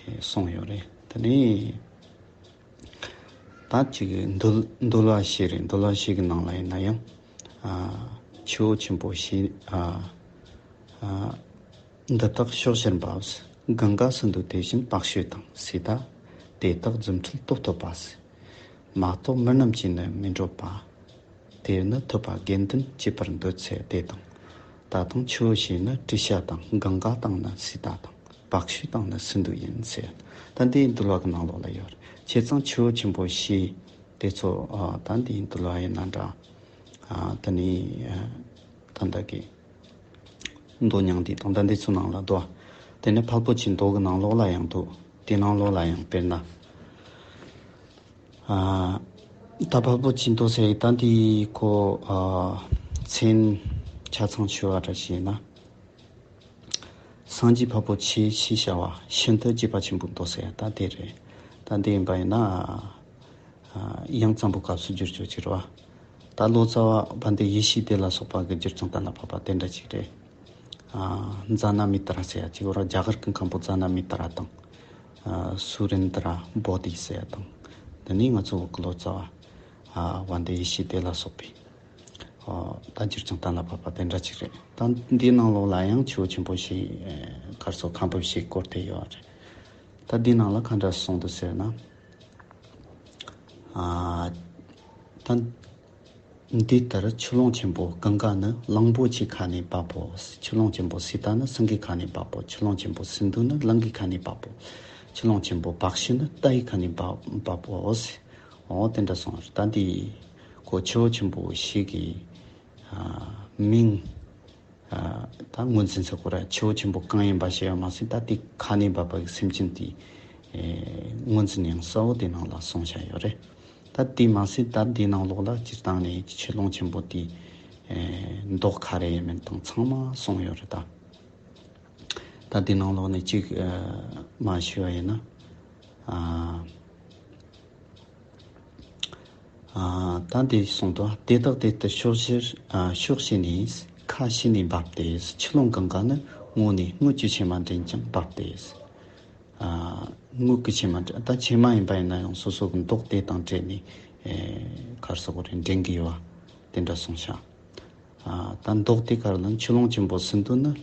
ཨེ་གསུངས་ཡོད་རེད། ད་ནི། ད་ཅིག་འདུལ་འདུལ་བ་བཞི་རེད། འདུལ་བ་བཞི་གི་ནང་ལ་ཡིན་ན་ཡང་ཨ་ཆུ་བོ་ཆེན་པོ་བཞི་ཨ་ཨ་འདི་དག་ཕྱོགས་བཞིར་འབབ། གངྒཱ་སིནྡྷུ་དེ་བཞིན་བཀའ་བརྒྱུད་དང་། སི་ཏཱ་དེ་དག་རྫུ་འཕྲུལ་སྟོབས་ཐོབ་པ། མ་གཏོགས་མི་རྣམས་ཀྱིས་ནི་མི་འགྲུབ་པ། དེར་ནི་ཐུབ་པ་དགེ་འདུན་སྐྱེད་པར་འདོད་ཚེ་དེ་དང་། ད་དུང་ཆུ་བོ་བཞི་ནི་ཏྲི་ཤ་དང་། གངྒཱ་དང་ནི་སི་ཏཱ་དང་། བཀའ་བརྒྱུད་དང་ནི་སིནྡྷུ་ཡིན་ཟེར། ད་འདིའི་འདུལ་བ་གི་ནང་ལོགས་ལ་ཡོད་རེད། བྱས་ཙང་ཆུ་བོ་ཆེན་པོ་བཞི་དེ་ཚོ་ཨ་ད་འདིའི་འདུལ་བ་ཡིན་ན་འདྲ། ཨ་ད་ནི་ཨ་ད་འདྲ་གི་མདོ་མྱང་འདས་དང་ད་འདི་ཚོ་ནང་ལ་འདུག་དེ་ནས་འཕགས་པོ་ཆེའི་མདོ་གི་ནང་ལོགས་ལ་ཡང་འདུག་དེ་ནང་ལོགས་ལ་ཡང་དཔེར་ན། ཨ་ད་འཕགས་པོ་ཆེའི་མདོ་ཟེར་ཡི་ད་འདི་ཁོ་ཨ་མཚན་ཆ་ཚང་ཞུ་བ་འདྲ་ཞིག་ཡིན་ན། སངས་རྒྱས་འཕགས་པོ་ཆེ་ཞེས་བྱ་བ་ཤིན་ཏུ་རྒྱས་པ་ཆེན་པོའི་མདོ་ཟེར་ཡ་ད་དེ་རེད། ད་འདི་ཡིན་པ་ཡིན་ན། ཨ་ཡང་བཙན་པོའི་སྐབས་སུ་བསྒྱུར་བཅོས་བྱས་རེད་བ། ད་ལོ་ཙཱ་བ་བན་དེ་ཡེ་ཤེས་བདེ་ལ་སོགས་པ་གིས་བསྒྱུར་ཀྱང་གཏན་ལ་ཕབ་པ་དེ་འདྲ་ཅིག་རེད། ཨ་ཛ་ན་མི་ཏྲ་ཟེར་ཡ་ཅིག་ཡོད་རེད། རྒྱ་གར་གྱི་མཁན་པོ་ཛ་ན་མི་ཏྲ་དང་། ཨ་སུ་རེན་དྲ་བོ་དྷི་ཟེར་ཡ་དང་། དེ་ནས་ང་ཚོ་བོད་ཀྱི་ལོ་ཙཱ་བ་ཨ་བན་དེ་ཡེ་ཤེས་བདེ་ལ་སོགས་པས། ཨ་ད་བསྒྱུར་ཀྱང་གཏན་ལ་ཕབ་པ་དེ་འདྲ་ཅིག་རེད། ད་འདིའི་ནང་ལོགས་ལ་ཡང་ཆུ་བོ་ཆེན་པོ་བཞི་ཨ་གར་སོགས་ཁམས་པ་བཞི་སྐོར་དེ་ཡོད་རེད། ད་འདིའི་ནང་ལ་ག་འདྲ་གསུངས་འདུག་ཟེར་ན། ཨ་ད་འདི་ལྟར་ཆུ་ཀླུང་ཆེན་པོ་གངྒཱ་ནི་གླང་པོ་ཆེའི་ཁ་ནས་འབབ་བོ། ཆུ་ཀླུང་ཆེན་པོ་སི་ཏཱ་ནི་སེང་གེའི་ཁ་ནས་འབབ་བོ། ཆུ་ཀླུང་ཆེན་པོ་སིནྡྷུ་ནི་གླང་གི་ཁ་ནས་འབབ་བོ། ཆུ་ཀླུང་ཆེན་པོ་བཀའ་བརྒྱུད་ནི་རྟ་ཡི་ཁ་ནས་འབབ་འབབ་བོ། འོ་དེ་འདྲ་གསུངས་རེད། ད་འདི་ཁོ་ཆུ་བོ་ཆེན་པོ་བཞི་གི་ཨ་མིང་ཨ་ད་ངོས་འཛིན་ཟེར་དགོས་ར། ཆུ་བོ་ཆེན་པོ་གང་ཡིན་པ་ཤེས་ཡོད་མ་ཟད། ད་དེ་ཁ་ནས་འབབ་པ་གི་སེམས་ཅན་དེ་ ཨེ་ངོས་འཛིན་ཡང་གསལ་བོ་དེ་ནང་ལ་གསུངས་བཞག་ཡོད་རེད། ད་དེ་མ་ཟད་ད་དེ་ནང་ལོགས་ལ་སྤྱིར་བཏང་ནས་ཆུ་ཀླུང་ཆེན་པོ་དེ་ཨེ་མདོག་ག་རེ་ཡིན་མིན་དང་ཚང་མ་གསུངས་ཡོད་རེད་ད། ད་དེ་ནང་ལོགས་ནས་གཅིག་ཨེ་མ་ཞུ་བ་ཡིན་ན། ཨ་ཨ་ད་འདི་གསུངས་འདུག་དེ་དག་དེ་ལྟར་ཕྱོགས་བཞིར་ཨ་ཕྱོགས་བཞི་ནས་ཁ་ཕྱེ་ནས་འབབ་སྟེ། ཆུ་ཀླུང་གངྒཱ་ནི་ངོས་ནས་དངུལ་གྱི་བྱེ་མ་འདྲེན་ཅིང་འབབ་སྟེ། ཨ་དངུལ་གྱི་བྱེ་མ་འདྲེན། ད་བྱེ་མ་ཡིན་པ་ཡིན་ན་ཡང་སོ་སོ་གི་མདོག་དེ་དང་འབྲེལ་ནས་ཨེ་ག་རེ་ཟེར་དགོས་རེད། འདྲེན་གྱི་ཡོད་པ་དེ་འདྲ་གསུངས་ཤག་ཨ་ད་མདོག་དེ་ག་རེ་ལབ་ན། ཆུ་ཀླུང་ཆེན་པོ་སིན་དྷུ་ནི་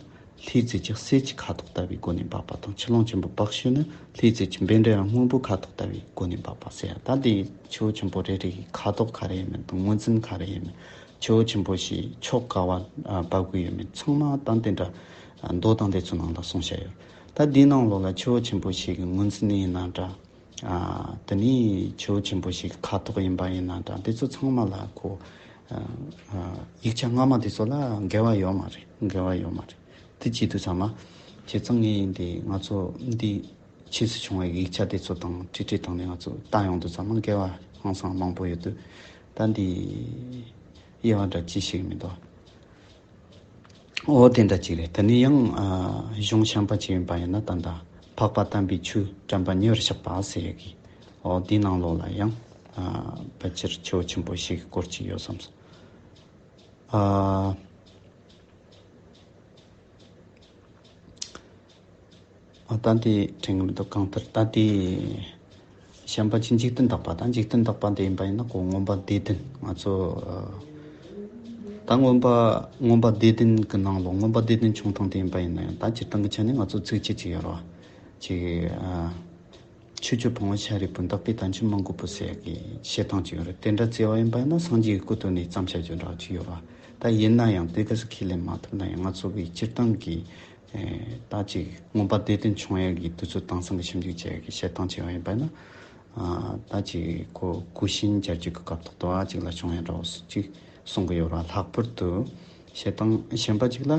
ལྷའི་རྫས་ཀྱི་གསེར་གྱི་ཁ་དོག་ལྟ་བུའི་སྒོ་ནས་འབབ་པ་དང་། ཆུ་ཀླུང་ཆེན་པོ་པཀ་ཤུ་ནི་ལྷའི་རྫས་ཀྱི་བཻ་ཌཱུརྱ་སྔོན་པོའི་ཁ་དོག་ལྟ་བུའི་སྒོ་ནས་འབབ་པ་ཟེར་ཡ། ད་འདི་ཆུ་བོ་ཆེན་པོ་རེ་རེ་གི་ཁ་དོག་ག་རེ་ཡིན་མིན་དང་ངོས་འཛིན་ག་རེ་ཡིན་མིན། ཆུ་བོ་ཆེན་པོ་ཞིག་ཕྱོགས་ག་བ་ཨ་འབབ་དགོས་ཡོད་མེད་ཚང་མ་ད་དེ་འདྲ་ཨ་མདོ་དང་དེ་ཚོ་ནང་ལ་གསུངས་བཞག་ཡོད། ད་འདིའི་ནང་ལོགས་ལ་ཆུ་བོ་ཆེན་པོ་ཞིག་གི་ངོས་འཛིན་ཡིན་ན་འདྲ། ཨ་དེ་ནས་ཆུ་བོ་ཆེན་པོ་ཞིག་གི་ཁ་དོག་ཡིན་པ་ཡིན་ན་འདྲ། དེ་ཚོ་ཚང་མ་ལ་ཁོ་ཨ་ཨ་ཡིག་ཆ་སྔ་མ་དེ་ཚོ་ལ་འགལ་བ་ཡོད་མ་རེད། འགལ་བ་ཡོད་མ་རེད། དེ་བྱེད་དུས་ཚང་མ་བྱས་ཙང་ངས་འདི་ང་ཚོ་འདི་ཕྱིས་སུ་བྱུང་བའི་ཡིག་ཆ་དེ་ཚོ་དང་བྲིས་བྲིས་བཏང་ནས་ང་ཚོ་ལྟ་ཡོང་དུས་ཚང་མ་འགལ་བ་ཧང་སང་མང་པོ་ཡོད་དུས། ད་འདི་དབྱེ་བ་འདྲ་ཅི་ཞིག་མི་འདུག་འོ་དེ་འདྲ་ཅིག་རེད། དེ་ནས་ཡང་ཨ་གཞུང་ཤན་པ་ཅིག་ཡིན་པ་ཡིན་ན་ད་ལྟ་འཕགས་པ་དམ་པའི་ཆོས་དྲན་པ་ཉེ་བར་བཞག་པ་ཟེར་ཡ་གི། འོ་དེའི་ནང་ལོགས་ལ་ཡང་ཨ་ཕལ་ཆེར་ཆེ་བོ་ཆེན་པོ་ཞིག་གི་སྐོར་ཅིག་ཡོད་བསམ་སོང་། ཨ་ཨ་ད་འདི་དྲན་གི་མི་འདུག་གང་ལྟར་ད་འདི་གཞན་པ་ཅིག་འཇིག་རྟེན་བདག་པ་དང་། འཇིག་རྟེན་བདག་པ་འདི་ཡིན་པ་ཡིན་ན་ཁོ་མངོན་པ་སྡེ་བདུན་ང་ཚོ་ཨ་ད་མངོན་པ་མངོན་པ་སྡེ་བདུན་གི་ནང་ལོགས་མངོན་པ་སྡེ་བདུན་བྱུང་སྟངས་དེ་ཡིན་པ་ཡིན་ན་ཡང་ད་སྤྱིར་བཏང་གི་ཆ་ནས་ང་ཚོ་ཚིགས་བཅད་ཅིག་ཡོད་རེད་བ། ཅིག་ཨ། ཆོས་སྤྱོད་ཕུང་པོ་ཤཱ་རིའི་བུ། འདག་པའི་དལ་འབྱོར་མི་འགུགས་པའི་ཟེར་ཡག་གི་བཤད་སྟངས་ཅིག་ཡོད་རེད། དེ་འདྲ་བརྩི་བ་ཡིན་པ་ཡིན་ན་སངས་རྒྱས་ཀྱི་སྐུ་དོན་ནས་བརྩམས་བྱ་རྒྱུ་འདྲ་ཅིག་ཡོད་རེད། ད་ཡིན་ན་ཡང་དེ་ག་ཚོད་ཁས་ལེན་མ་ཐུབ་ན་ཡང་ང་ཚོ་གི་སྤྱིར་བཏང་གི་ཨེ་ད་ཅིག་མངོན་པ་སྡེ་བདུན་བྱུང་ཡག་གི་དུས་ཚོད་དེང་སང་གི་ཞིབ་འཇུག་བྱེད་ཡག་གི་བཤད་སྟངས་བྱས་པ་ཡིན་པ་ཡིན་ན། ཨ་ད་ཅིག་ཁོ་གུས་ཤིང་བྱ་སྤྱོད་ཀྱི་སྐབས་ཐོག་ཏུ་ཨ་ཅིག་ལ་བྱུང་ཡག་འདྲ་བོ་ཅིག་གསུང་གི་ཡོད་རེད། ལྷག་པར་དུ་བཤད་སྟངས་གཞན་པ་ཅིག་ལ་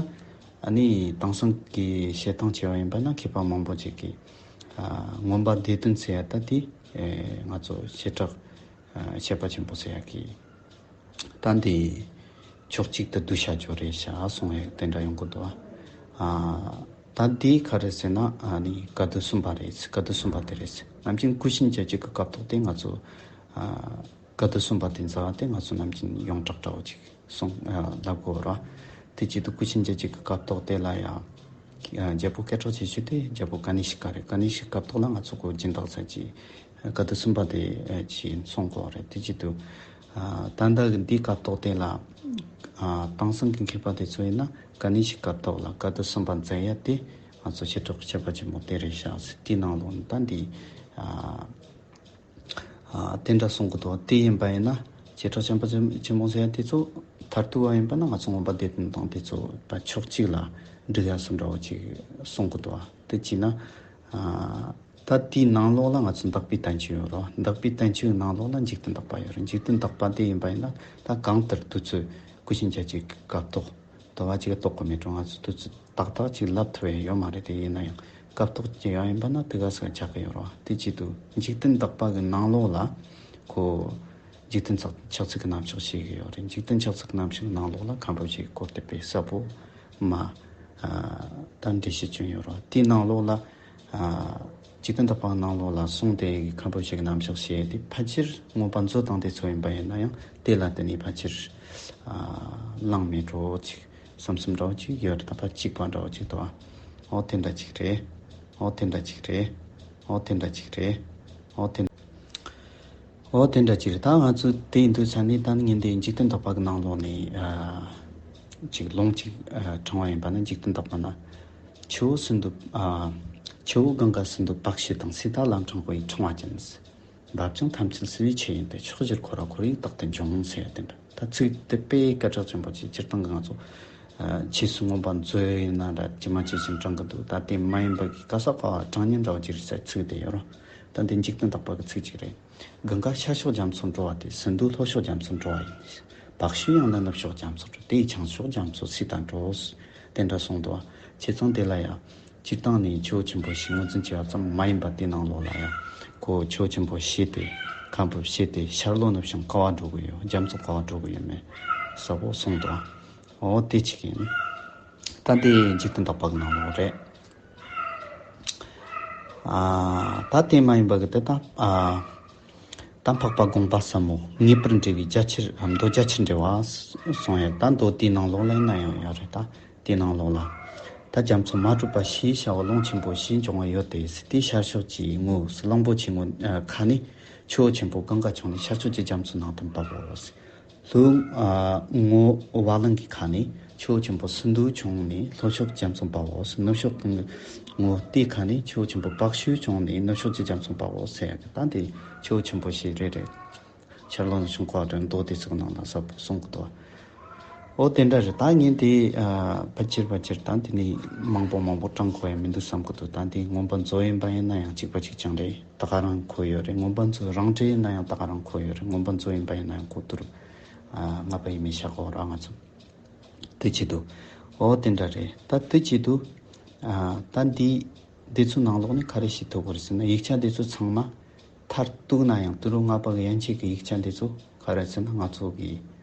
ཨ་ནི་དེང་སང་གི་བཤད་སྟངས་བྱས་པ་ཡིན་པ་ན་མཁས་པ་མང་པོ་ཅིག་གིས། ཨ་མངོན་པ་སྡེ་བདུན་ཟེར་ཡ་ད་དེ་ཨེ་ང་ཚོ་བྱེ་བྲག་ཨ་བཤད་པ་ཆེན་པོ་ཟེར་ཡ་གི་ད་འདི་ཕྱོགས་གཅིག་ཏུ་བསྡུ་བྱ་རྒྱུ་རེད་ཤག་གསུང་ཡ་དེ་འདྲ་ཡོང་གི་འདུག་ཨ་ད་འདི་ག་རེ་ཟེར་ན་ཨ་ནི་བཀའ་སྡེ་གསུམ་པ་རེད། བཀའ་སྡེ་གསུམ་པ་དེ་རེད། ནམ་རྒྱུན་གུས་ཤིང་བྱ་སྤྱོད་ཀྱི་སྐབས་ཐོག་དེ་ང་ཚོ་ཨ་བཀའ་སྡེ་གསུམ་པ་དེ་འཛིན་པ་དེ་ང་ཚོ་ནམ་རྒྱུན་ཡོངས་གྲགས་འདྲ་བོ་ཅིག་གསུང་ཨ་ལབ་དགོས་ར། དེ་བྱེད་དུས་གུས་ཤིང་བྱ་སྤྱོད་ཀྱི་སྐབས་ཐོག་དེ་ལ་ཡང་ཨ་རྒྱལ་པོ་སྐད་གྲགས་ཆེ་ཤོས་དེ་རྒྱལ་པོ་ཀ་ནི་ཤི་ཀ་རེད། ཀ་ནི་ཤི་སྐབས་ཐོག་ལ་ང་ཚོ་གོ་སྦྱིན་བདག་ཚར་གྱི་བཀའ་སྡེ་གསུམ་པ་དེ་ཨ་ཅིག་གསུང་དགོས་རེད། དེ་བྱེད་དུས་ཨ་ད་ལྟ་གི་འདི་སྐབས་ཐོག་དེ་ལ་ཨ་དེང་སང་གི་མཁས་པ་དེ་ཚོ་ཡིན་ན་ཀ་ནི་ཤི་སྐབས་ཐོག་ལ་བཀའ་སྡེ་གསུམ་པ་འཛིན་ཡ་དེ་ང་ཚོ་བྱེ་བྲག་ཁྱད་པར་ཆེན་པོ་དེ་རེད་ཤག་ཟེར། དེའི་ནང་ལོགས་ནས་ད་འདི་ཨ། ཨ་དེ་འདྲ་གསུང་གི་འདུག་དེ་ཡིན་པ་ཡིན་ན་བྱེ་བྲག་ཤན་པ་ཆེན་པོ་ཟེར་ཡ་དེ་ཚོ་མཐར་ཐུག་པ་ཡིན་པ་ན་ང་ཚོ་མངོན་པ་སྡེ་བདུན་དང་དེ་ཚོ་ཕྱོགས་གཅིག་ལ་འགྲིག་ཡ་བཟོ་འདྲ་བོ་ཅིག་གསུང་གི་འདུག་དེ་བྱས་ན་ཨ་ད་དེའི་ནང་ལོགས་ལ་ང་ཚོ་འདག་པའི་བསྟན་བཅོས་ཡོད་རེད། འདག་པའི་བསྟན་བཅོས་ནང་ལོགས་ལ་འཇིག་རྟེན་བདག་པ་ཡོད་རེད། འཇིག་རྟེན་བདག་པ་དེ་ཡིན་པ་ཡིན་ན་ད་གང་ལྟར་དུས་ཚོད་གུས་ཤིང་བྱ་སྤྱོད་ཀྱི་སྐབས་ཐོག་དོ་བ་ཅིག་གཏོགས་དགོས་མེད་འགྲོ། ང་ཚོ་དུས་ཚོད་ཏག་ཏག་ཅིག་ལབ་ཐུབ་ཡ་ཡོད་མ་རེད། དེ་ཡིན་ན་ཡང་སྐབས་ཐོག་ཅིག་ཡང་ཡིན་པ་ན་དེ་ག་ས་ག་ཆགས་ཀྱི་ཡོད་རེད་བ། དེ་བྱེད་དུས་འཇིག་རྟེན་བདག་པ་གི་ནང་ལོགས་ལ་ཁོ་འཇིག་རྟེན་ཆགས་ཆགས་ཚུལ་གྱི་རྣམ་གཞག་བཤད་ཀྱི་ཡོད་རེད། འཇིག་རྟེན་ཆགས་ཚུལ་གྱི་རྣམ་གཞག་གི་ནང་ལོགས་ལ་མཁན་པོ་ཞིག་གི་སྐོར་དེ་དཔེ་གསལ་པོ་མ་ཨ་ད་འགྲེལ་བཤད་བྱུང་ཡོད་རེད་བ། དེའི་ནང་ལོགས་ལ་ཨ་འཇིག་རྟེན་བདག་པ་གི་ནང་ལོགས་ལ་གསུངས་ཏེ་མཁན་པོ་ཞིག་གི་རྣམ་གཞག་བཤད་དེ་ཕལ་ཆེར་མངོན་པ་མཛོད་དང་དེ་ཚོ་ཡིན་པ་ཡིན་ན་ཡང་དེ་ལ་བརྟེན་ནས་ཕལ་ཆེར་ཨ་བླངས་མེད་འགྲོ་ཅིག་བསམ་བསམ་འདྲ་བོ་ཅིག་ཡོད་རེད། ད་ཕར་གཅིག་པ་འདྲ་བོ་ཅིག་འདུག་ཨ། འོ་དེ་འདྲ་ཅིག་རེད། འོ་དེ་འདྲ་ཅིག་རེད། འོ་དེ་འདྲ་ཅིག་རེད། འོ་དེ་འོ་དེ་འདྲ་ཅིག་རེད། ད་ང་ཚོ་དེ་ཡིན་དུས་ས་ནས་ད་ངས་འདི་འཇིག་རྟེན་བདག་པ་གི་ནང་ལོགས་ནས་ཨ་ཅིག་ལུང་ཅིག་ཨ་དྲངས་པ་ཡིན་པ་ན། འཇིག་རྟེན་བདག་པ་ན་ཆུ་བོ་སིན་དྷུ་ཨ་ཆུ་བོ་གངྒཱ་སིན་དྷུ་པཀ་ཤུ་དང་སི་ཏཱ་ལམ་འཕྲང་པོ་ཡི་འཕྲེང་བ་ཅན། འབབ་ཀྱང་ཐམས་ཅད་བསིལ་བའི་ཆུ་ཡིན་ཏེ། ཕྱོགས་བཞིར་འཁོར་བ་འཁོར་བའི་རྟགས་ཏུ་འབྱུང་ཟེར་ཡ་དེ་འདྲ། ད་ཚིག་དེ་དཔེ་སྐད་གྲགས་ཆེན་པོ་ཅིག་སྤྱིར་བཏང་གི་ང་ཚོ་ཨ་ཕྱིས་སུ་མངོན་པ་མཛོད་ཡིན་ན་འདྲ་ཇི་མ་ཇི་བཞིན་དྲངས་གི་འདུག་ད་དེ་མ་ཡིན་པ་གི་ག་ས་ག་བ་དྲང་ཉན་འདྲ་བ་ཅིག་རེད་ཟེར་ཚིག་དེ་ཡོད་རེད། ད་འདི་འཇིག་རྟེན་བདག་པ་གི་ཚིག་ཅིག་རེད། གངྒཱ་ཤར་ཕྱོགས་རྒྱ་མཚོར་འགྲོ་བ་སྟེ། སིན་དྷུ་ལྷོ་ཕྱོགས་རྒྱ་མཚོར་འགྲོ་བ་ཡིན། པཀ་ཤུ་ཡང་ནི་ནུབ་ཕྱོགས་རྒྱ་མཚོར་འགྲོ། དེ་ཡི་བྱང་ཕྱོགས་རྒྱ་མཚོ་སི་ཏཱ་འགྲོ། དེ་འདྲ་གསུངས་འདུག་བ། བྱས་ཙང་དེ་ལ་ཡང་ སྤྱིར་བཏང་ནས་ཆུ་བོ་ཆེན་པོ་བཞི་ངོས་འཛིན་བྱས་པ་ཙམ་མ་ཡིན་པ། དེའི་ནང་ལོགས་ལ་ཡང་ཁོ་ཆུ་བོ་ཆེན་པོ་བཞི་དེ་ཁམས་ཕུ་བཞི་དེ་ཤར་ལྷོ་ནུབ་བྱང་ག་བ་འགྲོ་གི་ཡོད། རྒྱ་མཚོ་ག་བ་འགྲོ་གི་ཡོད་མེད་གསལ་པོ་གསུངས་འདུག། འོ་དེ་གཅིག་ཡིན། ད་དེ་འཇིག་རྟེན་བརྟག་པ་གི་ནང་ལོགས་རེད། ཨ། ད་དེ་མ་ཡིན་པ་གི་དེ་ད་ཨ། ད་འཕགས་པ་དགོངས་པ་ཟབ་མོ་ངེས་པར་འགྲེལ་བའི་རྒྱ་ཆེར་མདོ་རྒྱ་ཆེར་འགྲེལ་བ་གསུངས་ཡོད། ད་མདོ་དེའི་ནང་ལོགས་ལ་ཡིན་ན་ཡང་ཡོད་རེད། ད་དེའི་ནང་ལོགས་ལ་ད་རྒྱ་མཚོ་མ་གྲུབ་པ་བཞིའི་ཤར་བ་ཀློང་ཆེན་པོ་བཞི་འབྱུང་བ་ཡོད་དེ། དེའི་ཤར་ཕྱོགས་ཀྱི་ངོས་གླང་པོ་ཆེའི་ངོས་ཁ་ནས་ཆུ་བོ་ཆེན་པོ་གངྒཱ་བྱུང་ནས་ཤར་ཕྱོགས་ཀྱི་རྒྱ་མཚོ་ནང་དུ་འབབ་བོ། ལྷོའི་ཨ་ངོས་བ་ལང་གི་ཁ་ནས་ཆུ་བོ་ཆེན་པོ་སིན་དྷུ་བྱུང་ནས་ལྷོ་ཕྱོགས་རྒྱ་མཚོ་འབབ་བོ། ནུབ་ཕྱོགས་ཀྱི་ངོས་ལྟའི་ཁ་ནས་ཆུ་བོ་ཆེན་པོ་པཀ་ཤུ་བྱུང་ནས་ནུབ་ཕྱོགས་ཀྱི་རྒྱ་མཚོ་འབབ་བོ་ཟེར་ཡ་གི། ད་དེ་ཆུ་བོ་ཆེན་པོ་བཞི་རེ་རེ་ཤར་ལྷོ་ནུབ་བྱང་ག་བ་རེ་མདོ་སྡེ་ཚོགས་ནང་ལ་གསལ་པོ་གསུངས་ཀྱི་འདུག། འོ་དེ་འདྲ་རེད། ད་ངས་དེ་ཨ་ཕལ་ཆེར་ཕལ་ཆེར་ད་དེ་ནས་མང་པོ་མང་པོ་དྲངས་དགོས་ཡ་མི་འདུག་བསམ་གྱི་འདུག། ད་དེ་མངོན་པ་མཛོད་ཡིན་པ་ཡིན་ན་ཡང་གཅིག་པ་གཅིག་རྐྱང་རེད། ད་ག་རང་འཁོད་ཡོད་རེད། མངོན་པ་མཛོད་རང་འགྲེལ་ཡིན་ན་ཡང་ད་ག་རང་འཁོད་ཡོད་རེད། མངོན་པ་མཛོད་ཡིན་པ་ཡིན་ན་ཡང་གོ་བསྡུར་ཨ་ལྔ་པ་ཡིན་མིན་བྱ་དགོས་ར་ང་ཚོ། དེ་བྱེད་དུ། འོ་དེ་འདྲ་རེད། ད་དེ་བྱེད་དུ། ཨ་ད་འདི་འདི་ཚོའི་ནང་ལོགས་ནས་ག་རེ་ཤེས་ཐུབ་དགོས་རེད་ཟེར་ན། ཡིག་ཆ་འདི་ཚོ་ཚང་མ་མཐར་གཏུགས་ན་ཡང་དུས་རབས་ལྔ་པ་གི་ཡན་ཆད་ཀྱི་ཡིག་ཆ་འདི་ཚོ་ག་རེ་ཟེར་ན། ང་ཚོ་གི་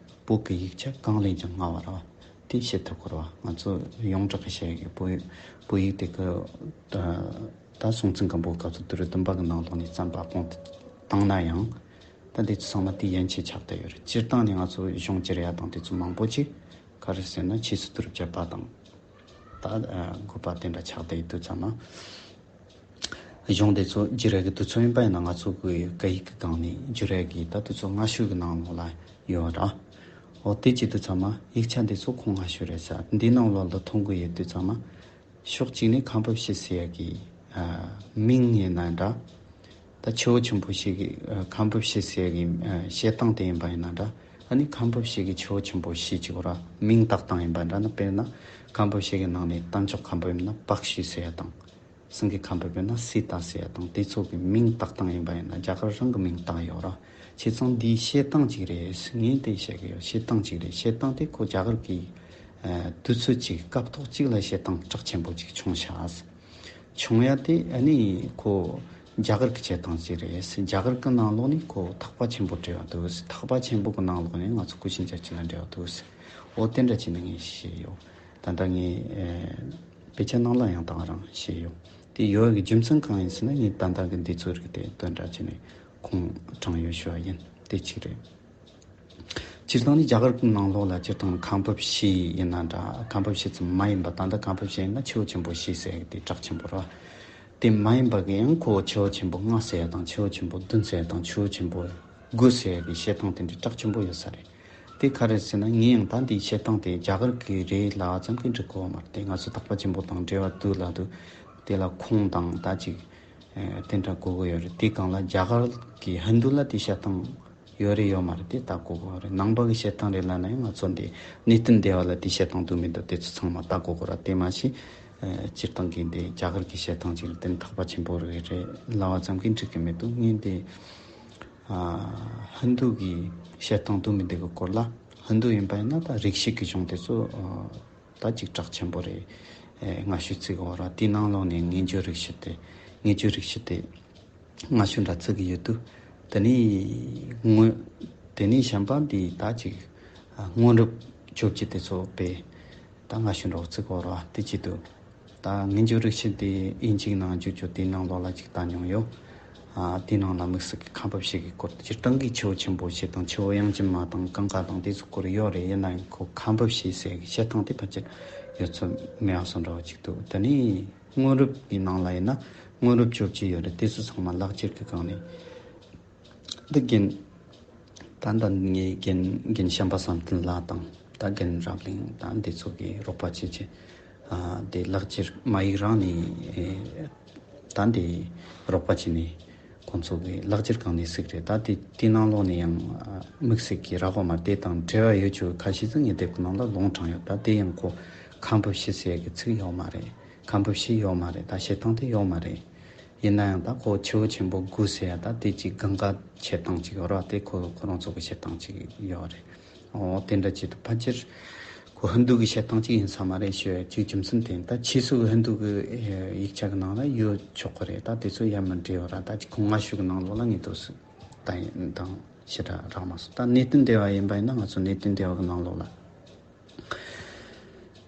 བོད་ཀྱི་ཡིག་ཆ་གང་ལས་ཀྱང་སྔ་བ་ར་བ་དེ་ཤེས་ཐུབ་དགོས་ར་བ། ང་ཚོ་ཡོངས་གྲགས་ཀྱི་བཤད་ཡ་གི་བོད་བོད་ཡིག་དེ་གི་ད་ད་སྲོང་བཙན་སྒམ་པོའི་སྐབས་སུ་དུས་རབས་བདུན་པ་གི་ནང་ལོགས་ནས་བརྩམས་པ་སྤུངས་བཏང་ན་ཡང་། ད་འདི་ཚོ་ཚང་མ་དེའི་ཡན་ཆད་ཆགས་བསྡད་ཡོད་རེད། སྤྱིར་བཏང་ནས་ང་ཚོ་གཞུང་བསྒྱུར་ཡ་དང་དེ་ཚོ་མང་པོ་ཅིག་ག་རེ་ཟེར་ན། ཕྱིས་སུ་དུས་རབས་བརྒྱད་པ་དང་ད་ཨ་དགུ་པ་དེ་འདྲ་ཆགས་བསྡད་ཡོད་དུས་ཙམ་ན། གཞུང་དེ་ཚོ་བསྒྱུར་ཡ་གི་དུས་ཚོད་ཡིན་པ་ཡིན་ན་ང་ཚོ་གི་སྐད་ཡིག་གི་སྒང་ནས་བསྒྱུར་ཡ་གི་ད་དུས་ཚོད་སྔ་ཤོས་ཀྱི་ནང་ལོགས་ལ་ཡོད་ར། འོ་དེ་བྱེད་དུས་ཙམ་ན་ཡིག་ཆ་འདི་ཚོ་ཁོང་སྔ་ཤོས་རེད་ས། འདི་ནང་ལོགས་ལ་མཐོང་གི་ཡོད་དུས་ཙམ་ན། ཕྱོགས་གཅིག་ནས་ཁམས་པ་བཞི་ཟེར་ཡ་གི་ཨ་མིང་ཡིན་ན་འདྲ། ད་ཆུ་བོ་ཆེན་པོ་བཞི་གི་ཨ་ཁམས་པ་བཞི་ཟེར་ཡ་གི་ཨ་བཤད་སྟངས་དེ་ཡིན་པ་ཡིན་ན་འདྲ། ཨ་ནི་ཁམས་པ་བཞི་གི་ཆུ་བོ་ཆེན་པོ་བཞི་ཅིག་གོ་ར་མིང་བཏགས་སྟངས་ཡིན་པ་འདྲ་ན། དཔེར་ན་ཁམས་པ་བཞི་གི་ནང་ནས་དམ་ཆོས་ཁམས་པ་ཡིན་ན་པཀ་ཤུ་ཟེར་ཡ་དང་། སེང་གེ་ཁམས་པ་ཡིན་ན་སི་ཏཱ་ཟེར་ཡ་དང་། དེ་ཚོ་གི་མིང་བཏགས་སྟངས་ཡིན་པ་ཡིན་ན། རྒྱ་གར་རང་གི་མིང་བཏགས་ཡོད་ར། བྱས་ཙང་འདིའི་བཤད་སྟངས་གཅིག་རེད། ངས་དེ་བཤད་གི་ཡོད། བཤད་སྟངས་གཅིག་རེད། བཤད་སྟངས་དེ་ཁོ་རྒྱ་གར་གི་ཨ་དུས་ཚོད་ཅིག་སྐབས་ཐོག་ཅིག་ལ་བཤད་སྟངས་གྲགས་ཆེན་པོ་ཅིག་བྱུང་ཤག། བྱུང་ཡ་དེ་ཨ་ནི་ཁོ་རྒྱ་གར་གི་བཤད་སྟངས་ཅིག་རེད། རྒྱ་གར་གི་ནང་ལོགས་ནས་ཁོ་ཐེག་པ་ཆེན་པོ་འབྲེལ་བ་འདུག། ཐེག་པ་ཆེན་པོ་གི་ནང་ལོགས་ནས་ང་ཚོ་ཀུ་ཤུ་ན་ཅ་ཅི་ལ་འབྲེལ་བ་འདུག། འོ་དེ་འདྲ་བྱས་ནས་ངས་བཤད་ཡོད། ད་ལྟ་ངས་ཨེ་དཔེ་ཆ་ནང་ལ་ཡང་ད་ག་རང་བཤད་ཡོད། དེ་ཡོད་གི་རྒྱུ་མཚན་གང་ཡིན་ཟེར་ན། ངས་ད་ལྟ་གི་འདི་ཚོའི་རིགས་དེ་དོན་འདྲ་བྱས་ནས་ཁུངས་དྲངས་ཡོད་ཞུ་བ་ཡིན། དེ་གཅིག་རེད། སྤྱིར་བཏང་ནི་རྒྱ་གར་གྱི་ནང་ལོགས་ལ་སྤྱིར་བཏང་ཁམས་པ་བཞི་ཡིན་ན་འདྲ། ཁམས་པ་བཞི་ཙམ་མ་ཡིན་པ། ད་ལྟ་ཁམས་པ་བཞི་ཡིན་ན་ཆུ་བོ་ཆེན་པོ་བཞི་ཟེར་ཡག་དེ་གྲགས་ཆེན་པོ་རེད། དེ་མ་ཡིན་པ་གི་ཡང་ཁོ་ཆུ་བོ་ཆེན་པོ་ལྔ་ཟེར་ཡག་དང་། ཆུ་བོ་ཆེན་པོ་བདུན་ཟེར་ཡག་དང་། ཆུ་བོ་ཆེན་པོ་དགུ་ཟེར་ཡག་གི་བཤད་སྟངས་དེ་འདྲ་གྲགས་ཆེན་པོ་ཡོད་ས་རེད། དེ་ག་རེ་ཟེར་ན། ངས་ཡང་ད་འདིའི་བཤད་སྟངས་དེ་རྒྱ་གར་གི་རེད་ལབ་ཙམ་གྱིས་འགྲིག་གོ་མ་རེད། དེ་ང་ཚོ་ཐེག་པ་ཆེན་པོ་དང་འབྲེལ་བ་འདུག་ལབ་དུས་དེ་ལ་ཁུངས་དང་ད་ཅིག་ཨེ་དེ་འདྲ་དགོས་ཀྱི་ཡོད་རེད། དེ་སྒང་ལ་རྒྱ་གར་གི་ཧིན་རྡུ་ལ་དེ་བཤད་སྟངས་ཡོད་རེད་ཡོད་མ་རེད་དེ་ལྟ་དགོས་ཀྱི་ཡོད་རེད། ནང་པ་གི་བཤད་སྟངས་རེད་ལབ་ན་ཡང་ང་ཚོ་འདི་གནས་བརྟན་སྡེ་བ་ལ་དེ་བཤད་སྟངས་འདུག་མི་འདུག་དེ་ཚོ་ཚང་མ་ལྟ་དགོས་ཀྱི་རེད། དེ་མ་གཞི་ཨེ་སྤྱིར་བཏང་གི་འདི་རྒྱ་གར་གི་བཤད་སྟངས་ཅིག་རེད། དེ་ནི་ཐེག་པ་ཆེན་པོ་རེད་རེད་ལབ་པ་ཙམ་གྱིས་འགྲིག་གི་མི་འདུག། ངས་འདི་ཨ་ཧིན་རྡུ་གི་བཤད་སྟངས་འདུག་མི་འདུག་གི་སྐོར་ལ། ཧིན་རྡུ་ཡིན་པ་ཡིན་ན་ད་རིག་བྱེད་ཀྱི་གཞུང་དེ་ཚོ་ཨ་ད་ཅིག་གྲགས་ཆེན་པོ་རེད། ཨེ་སྔ་ཤོས་བརྩི་གི་ཡོད་ར། དེའི་ནང་ལོགས་ནས་ངེས་འབྱུང་རིག་བྱེད་དེ། ངེས་འབྱུང་རིག་བྱེད་དེ་སྔ་ཤོས་འདྲ་བརྩི་གི་ཡོད་དུས། དེ་ནས་སྔོན་དེ་ནས་གཞན་པ་འདི་ད་ཅིག་ཨ་སྔོན་རབས་བཅོ་བརྒྱད་དེ་ཚོ་དཔེ་ད་སྔ་ཤོས་འདྲ་བོ་བརྩི་གི་ཡོད་ར། དེ་བྱེད་དུས་ད་ངེས་འབྱུང་རིག་བྱེད་དེ་དབྱིན་ཇིའི་ནང་བསྒྱུར་རྒྱུ་དེའི་ནང་ལོགས་ལ་ཅིག་བལྟས་མྱོང་ཡོད། ཨ་དེའི་ནང་ལ་དམིགས་བསལ་གྱི་ཁམས་པ་བཞི་གི་སྐོར་དེ། སྤྱིར་བཏང་གི་ཆུ་བོ་ཆེན་པོ་བཞི་དང་ཆུ་བོ་གཡང་ཅན་མ་དང་གངྒཱ་དང་དེ་ཚོའི་སྐོར་ཡོད་རེད། ཡིན་ན་ཡང་ཁོ་ཁམས་པ་བཞི་ཟེར་གི་བཤད་སྟངས་དེ་ཕལ་ཆེར་ཡོད་ཚོད་མེད་པ་བཟོ་འདྲ་བོ་ཅིག་འདུག། དེ་ནས་སྔོན་རབས་ཀྱི་ནང་ལ་ཡིན་ན་སྔོན་རབས་བཅོ་བརྒྱད་ཡོད་རེད། དེ་ཚོ་ཚང་མ་ལག་འཁྱེར་གྱི་སྒང་ནས། འདི་རྒན་ད་ལྟ་ངའི་རྒན་རྒན་བྱམས་པ་བསམ་གཏན་ལགས་དང་ད་རྒན་རབ་གླིང་དང་འདི་ཚོ་གིས་རོགས་པ་བྱེད་ཀྱི། ཨ་དེ་ལག་འཁྱེར་མ་ཡིག་རང་ནས་ཨེ་ད་འདི་རོགས་པ་བྱས་ནས་ཁོང་ཚོ་གི་ལག་འཁྱེར་སྒང་ནས་གཟིགས་རེད། ད་དེ་དེ་ནང་ལོགས་ནས་ཡང་ཨ་དམིགས་བསལ་གྱི་རག་པ་མ་རེད། དེ་དང་འབྲེལ་བ་ཡོད་ཆོག་ཁ་ཤས་ཚོ་ངའི་དེབ་ཀྱི་ནང་ལ་ལུང་དྲངས་ཡོད། ད་དེ་ཡང་ཁོ་ཁམས་པ་བཞི་ཟེར་གི་ཚིག་ཡོད་མ་རེད། ཁམས་པ་བཞི་ཡོད་མ་རེད། ད་བཤད་སྟངས་དེ་ཡོད་མ་རེད། ཡིན་ན་ཡང་ད་ཁོ་ཆུ་བོ་ཆེན་པོ་དགུ་ཟེར་ཡ་ད་དེ་གཅིག་གངྒཱ་བཤད་སྟངས་གཅིག་ཡོད་ར། དེ་ཁོ་ཁོ་རང་ཚོ་གི་བཤད་སྟངས་གཅིག་ཡོད་རེད། འོ་དེ་འདྲ་བྱེད་དུས་ཕལ་ཆེར་ཁོ། ཧིན་དུ་གི་བཤད་སྟངས་གཅིག་ཡིན་ས་མ་རེད་ཞུ་ཡ་གཅིག་རྒྱུ་མཚན་དེ་ཡིན། ད་ཕྱིས་སུ་ཧིན་དུ་གི་ཡིག་ཆ་གི་ནང་ལ་ཡོད་ཆོག་གི་རེད། ད་དེ་ཚོ་ཡ་མི་འདྲེས་པ་ར། ད་ཅིག་ཁོང་སྔ་ཤོས་གི་ནང་ལོགས་ལ་ངེས་ཏོ་སུ་ད་ཡིན་དང་ཞེ་དྲག་རག་མ་སོང་། ད་གནས་བརྟན་སྡེ་བ་ཡིན་པ་ཡིན་ན་ང་ཚོ་གནས་བརྟན་སྡེ་བ་གི་ནང་ལོགས་ལ།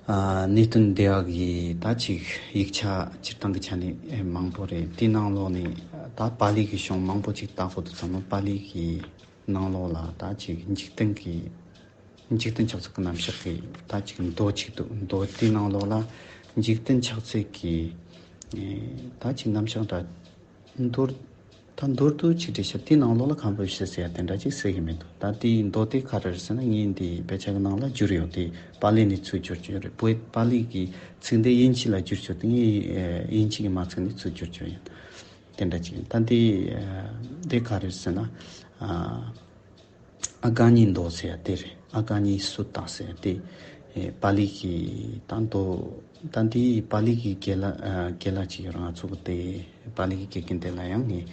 ཨ། གནས་བརྟན་སྡེ་བ་གི་ད་ཅིག་ཡིག་ཆ་སྤྱིར་བཏང་གི་ཆ་ནས་མང་པོ་རེད། དེའི་ནང་ལོགས་ནས་ད་པཱ་ལི་གི་གཞུང་མང་པོ་ཅིག་བལྟ་དགོས་དུས་ཙམ་པ་པཱ་ལི་གི་ནང་ལོགས་ལ་ད་ཅིག་འཇིག་རྟེན་གྱི་འཇིག་རྟེན་ཆགས་ཚུལ་གྱི་རྣམ་གཞག་གི་ད་ཅིག་མདོ་ཅིག་འདུག་མདོ་དེའི་ནང་ལོགས་ལ་འཇིག་རྟེན་ཆགས་ཚུལ་གྱི་ད་ཅིག་རྣམ་གཞག་འདྲ་མདོར། ད་མདོར་བསྡུས་ཅིག་འགྲེལ་བཤད་དེའི་ནང་ལོགས་ལ་ཁམས་པའི་ཕྱི་ཟེར་ཡ་དེ་འདྲ་ཅིག་གསལ་གི་མི་འདུག་ད་དེའི་མདོ་དེ་ག་རེ་རེད་ཟེར་ན་ངས་འདི་དཔེ་ཆ་གི་ནང་ལ་བསྒྱུར་ཡོད་དེ་པཱ་ལི་ནས་ཚུར་བསྒྱུར་གྱི་ཡོད་རེད། བོད་པཱ་ལི་གི་ཚིག་འདི་དབྱིན་ཇི་ལ་བསྒྱུར་ཆོག་དེ་ངས་དབྱིན་ཇི་གི་མ་ཚིག་ནས་ཚུར་བསྒྱུར་གྱི་ཡོད་ཡིན། དེ་འདྲ་ཅིག་ཡིན། ད་འདི་འདི་ག་རེ་རེད་ཟེར་ན། ཨ་ག་ནི་མདོ་ཟེར་ཡ་དེ་རེད། ཨ་ག་ནི་སུ་ཏ་ཟེར་ཡ་དེ། ཨེ་པཱ་ལི་གི་ད་མདོ་ད་འདི་པཱ་ལི་གི་དགེ་ལགས་ཨ་དགེ་ལགས་ཅིག་ཡོད་རེད། ང་ཚོ་གི་དེ་པཱ་ལི་གི་དགེ་རྒན་དེ་ལ་ཡང་ངས་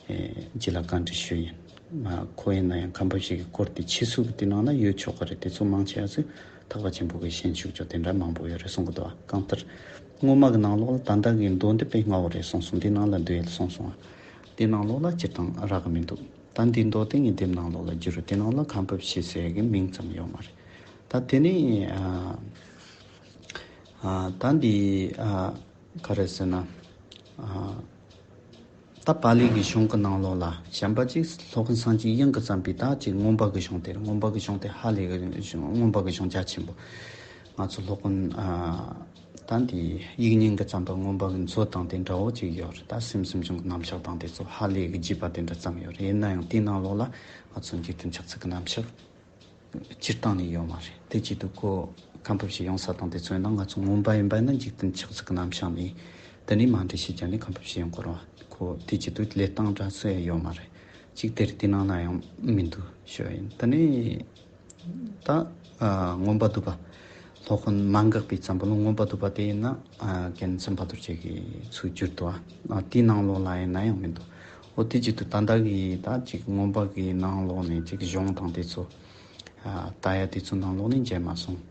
ཨེ་རྗེས་ལ་བཀའ་འདྲི་ཞུས་ཡིན། ཨ་ཁོ་ཡིན་ན་ཡང་ཁམས་པ་ཞིག་གི་སྐོར་དེ་ཕྱིས་སུ་གི་དེ་ནང་ན་ཡོད་ཆོག་གི་རེད། དེ་ཚོ་མང་ཆེ་བ་ཚོས་ཐེག་པ་ཆེན་པོ་གི་ཞེན་ཆོག་ཆོག་དེ་འདྲ་མང་པོ་ཡོད་རེད་གསུང་གི་འདུག་གང་ལྟར་སྔོན་མ་གི་ནང་ལོགས་ལ་ད་ལྟ་གི་མདོ་འདི་དཔེ་སྔ་བོ་རེད་གསུངས་སོང་། འདི་ནང་ལ་འདུས་ཡོད་གསུངས་སོང་། དེ་ནང་ལོགས་ལ་སྤྱིར་བཏང་རག་གི་མི་འདུག་ད་འདི་མདོ་དེ་ངས་དེབ་ནང་ལོགས་ལ་བསྒྱུར་རུ་དེ་ནང་ལ་ཁམས་པའི་ཕྱི་ཟེར་གི་མིང་ཙམ་ཡོད་མ་རེད། ད་དེ་ནས་ཨ་ཨ་ད་འདི་ཨ་ག་རེ་ཟེར་ན་ཨ་ད་པཱ་ལི་གི་གཞུང་གི་ནང་ལོགས་ལ་གཞན་པ་ཅིག་སློབ་དཔོན་སངས་རྒྱས་དབྱངས་ཀྱིས་བརྩམས་པའི་ད་ཅིག་མངོན་པ་གི་གཞུང་དེ་རེད། མངོན་པ་གི་གཞུང་དེ་ཧ་ལས་གི་གཞུང་མངོན་པ་གི་གཞུང་རྒྱ་ཆེན་པོ། ང་ཚོ་སློབ་དཔོན་ཨ་ད་འདི་དབྱིག་གཉེན་གྱིས་བརྩམས་པ་མངོན་པ་གི་མཛོད་དང་དེ་འདྲ་བོ་ཅིག་ཡོད་རེད། ད་སེམས་སེམས་བྱུང་གི་རྣམ་གཞག་དང་དེ་ཚོ་ཧ་ལས་གི་རྒྱས་པ་དེ་འདྲ་བརྩམས་ཡོད་རེད། ཡིན་ན་ཡང་དེའི་ནང་ལོགས་ལ་ང་ཚོ་འཇིག་རྟེན་ཆགས་ཚུལ་གྱི་རྣམ་གཞག་སྤྱིར་བཏང་ནས་ཡོད་མ་རེད། དེ་བྱེད་དུས་ཁོ་ཁམས་པ་ཕྱི་ཡོང་ས་དང་དེ་ཚོ་ཡིན་ན་ང་ཚོ་མངོན་པ་ཡིན་པ་ཡིན་ན་འཇིག་རྟེན་ཆགས་ཚུལ་གྱི་རྣམ་གཞག་ནས་དེ་ནས་མར་འགྲེལ་བཤད་བརྒྱབ་ནས་ཁམས་པ་ཕྱི་ཡོང་དགོས་རེད་བ། ཁོ་དེ་བྱེད་དུས་ལས་སྟངས་འདྲ་སུ་ཡང་ཡོད་མ་རེད། གཅིག་དེར་དེ་ནང་ན་ཡང་མི་འདུག་ཞུ་བ་ཡིན། དེ་ནས། ད་ཨ་མངོན་པ་བསྡུས་པ། སློབ་དཔོན་མན་ངག་པས་བརྩམས་པ་ལ་མངོན་པ་བསྡུས་པ་དེ་ཡིན་ན་ཨ་རྒན་སེམས་དཔའ་རྡོ་རྗེ་གིས་ཚུར་བསྒྱུར་འདུག་ཨ་དེའི་ནང་ལོགས་ལ་ཡིན་ན་ཡང་མི་འདུག་འོ་དེ་བྱེད་དུས་ད་ལྟ་གི་ད་ཅིག་མངོན་པ་གི་ནང་ལོགས་ནས་ཅིག་གཞུང་དང་དེ་ཚོ་ཨ་ལྟ་ཡ་དེ་ཚོ་ནང་ལོགས་ནས་མཇལ་མ་སོང་།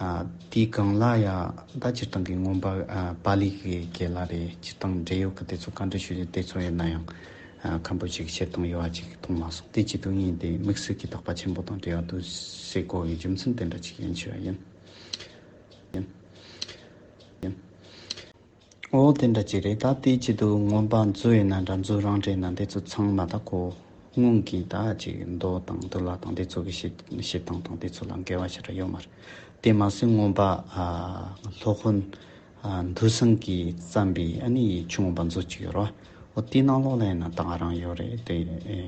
ཨ་དེའི་སྒང་ལ་ཡ་ད་སྤྱིར་བཏང་གི་མངོན་པ་ཨ་པཱ་ལི་གི་དགེ་ལགས་རེད། སྤྱིར་བཏང་འབྲེལ་ཡོད་ཀྱི་དེ་ཚོ་བཀའ་འདྲི་ཞུ་རྒྱུ་དེ་ཚོ་ཡིན་ན་ཡང་ཨ་ཁམས་པ་ཞིག་བཤད་སྟངས་ཡོད་པ་ཅིག་མཐོང་མ་སོང་། དེ་བྱེད་དུས་ངས་དེ་དམིགས་བསལ་གྱི་ཐེག་པ་ཆེན་པོ་དང་འབྲེལ་བ་འདུག་ཟེར་གོ་བའི་རྒྱུ་མཚན་དེ་འདྲ་ཅིག་ཡིན་ཞུ་བ་ཡིན། ཡིན། ཡིན། འོ་དེ་འདྲ་ཅིག་རེད། ད་དེ་བྱེད་དུས་མངོན་པ་མཛོད་ཡིན་ན་འདྲ་མཛོད་རང་འགྲེལ་ན་འདི་ཚོ་ཚང་མ་ད་གོ་སྔོན་གྱི་ད་ཅིག་མདོ་དང་འདུལ་བ་དང་འདི་ཚོ་གི་བཤད་བཤད་སྟངས་དང་འདི་ཚོ་ལ་འགལ་བ་ཞེ་དྲག་ཡོད་མ་རེད། དེ་མ་ཟད་མངོན་པ་ཨ་སློབ་དཔོན་ཨ་འདུལ་བཟང་གིས་བརྩམས་པའི་ཨ་ནི་ཆུ་མངོན་པ་མཛོད་ཅིག་ཡོད་རེད་བ། འོ་དེའི་ནང་ལོགས་ལ་ཡིན་ན་ད་ག་རང་ཡོད་རེད་དེ། ཨེ་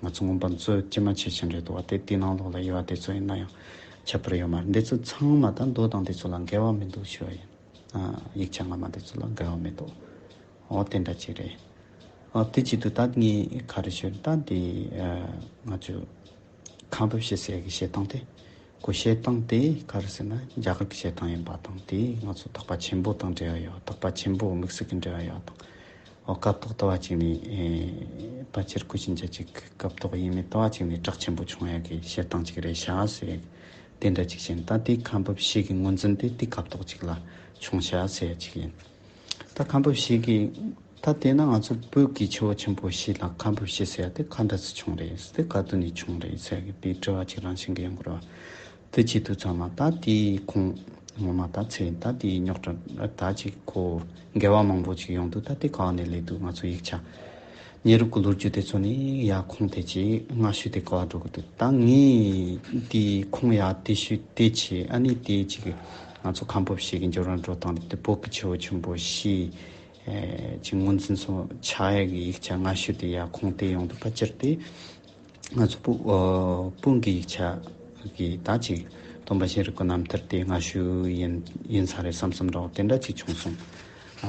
ང་ཚོ་མངོན་པ་མཛོད་ཇི་མ་ཇི་བཞིན་རེད་འདུག་བ། དེ་དེའི་ནང་ལོགས་ལ་ཡོད་པ་དེ་ཚོ་ཡིན་ན་ཡང་ཁྱད་པར་ཡོད་མ་རེད། འདི་ཚོ་ཚང་མ་ད་མདོ་དང་འདི་ཚོ་ལ་འགལ་བ་མི་འདུག་ཞུ་བ་ཡིན། ཨ་ཡིག་ཆ་སྔ་མ་དེ་ཚོ་ལ་འགལ་བ་མི་འདུག་འོ་དེ་འདྲ་ཅིག་རེད། ཨ་དེ་བྱེད་དུས་ད་ངས་ག་རེ་ཞུ་ད་དེ་ཨ་ང་ཚོས་ཁམས་པའི་ཕྱི་ཟེར་གི་བཤད་སྟངས་དེ་གོ་བཤད་སྟངས་དེ་ག་རེ་ཟེར་ན་རྒྱ་གར་གྱི་བཤད་སྟངས་ཡིན་པ་དང་དེ་ང་ཚོ་ཐེག་པ་ཆེན་པོ་དང་འབྲེལ་བ་ཡོད། ཐེག་པ་ཆེན་པོ་དམིགས་བསལ་གྱི་འབྲེལ་བ་ཡོད་དང་། འོ་སྐབས་ཐོག་ལྟ་བ་གཅིག་ནས་ཨེ་ཕལ་ཆེར་སྐུ་ཕྱིན་ཆད་ཅིག་སྐབས་ཐོག་ཡིན་མིན་ལྟ་བ་གཅིག་ནས་གྲགས་ཆེན་པོ་བྱུང་ཡ་གི་བཤད་སྟངས་ཅིག་རེད་ཤག་ཟེར། དེ་འདྲ་ཅིག་བཤད། ད་དེ་ཁམས་པའི་ཕྱི་གི་ངོས་འཛིན་དེ་དེ་སྐབས་ཐོག་ཅིག་ལ་བྱུང་ཤག་ཟེར་ཡ་ཅིག་ཡིན། ད་ཁམས་པའི་ཕྱི་གི་ད་དེ་ན་ང་ཚོ་བོད་ཀྱི་ཆུ་བོ་ཆེན་པོ་བཞི་ལ་ཁམས་པའི་ཕྱི་ཟེར་ཡ་དེ་ག་འདྲ་སེ་བྱུང་རེད་དེ་ག་དུས་ནས་བྱུང་རེད་ཟེར་གི་དེ་དྲི་བ་ཅིག་རང་བཞིན་གི་ཡོང་གི་རེད་བ། དེ་བྱེད་དུས་ཚང་མ་ད་དེའི་ཁུངས་ངོ་མ་ད་ཚེ་ད་དེའི་རྙོག་དྲ་ད་ཅིག་གོ་འགལ་བ་མང་པོ་ཅིག་ཡོང་དུས་ད་དེ་ག་བ་ནས་སླེབས་འདུག་ང་ཚོ་ཡིག་ཆ་ཉེ་རབས་ཀྱི་ལོ་རྒྱུས་དེ་ཚོ་ནས་ཡ་ཁུངས་དེ་ཅིག་སྔ་ཤོས་དེ་ག་བ་འགྲོ་གི་འདུག་ད་ངས་དེའི་ཁུངས་ཡ་དེ་ཤོས་དེ་ཆེ་ཨ་ནི་དེ་ཅིག་ང་ཚོ་ཁམས་པའི་ཕྱི་གི་འབྱོར་བ་འགྲོ་སྟངས་དེ་བོད་ཀྱི་ཆུ་བོ་ཆེན་པོ་བཞི། ཨེ་ཅིག་ངོས་འཛིན་སོགས་བྱ་ཡ་གི་ཡིག་ཆ་སྔ་ཤོས་དེ་ཡ་ཁུངས་དེ་ཡོང་དུས་ཕལ་ཆེར་དེ་ང་ཚོ་བོད་ཨ་བོད་ཀྱི་ཡིག་ཆ་གི་ད་ཅིག་སྟོན་པ་གཤེན་རབ་ཀྱི་རྣམ་ཐར་དེ་སྔ་ཤོས་ཡིན་ཡིན་ས་རེད་བསམ་བསམ་འདྲ་བོ་དེ་འདྲ་ཅིག་བྱུང་སོང་། ཨ་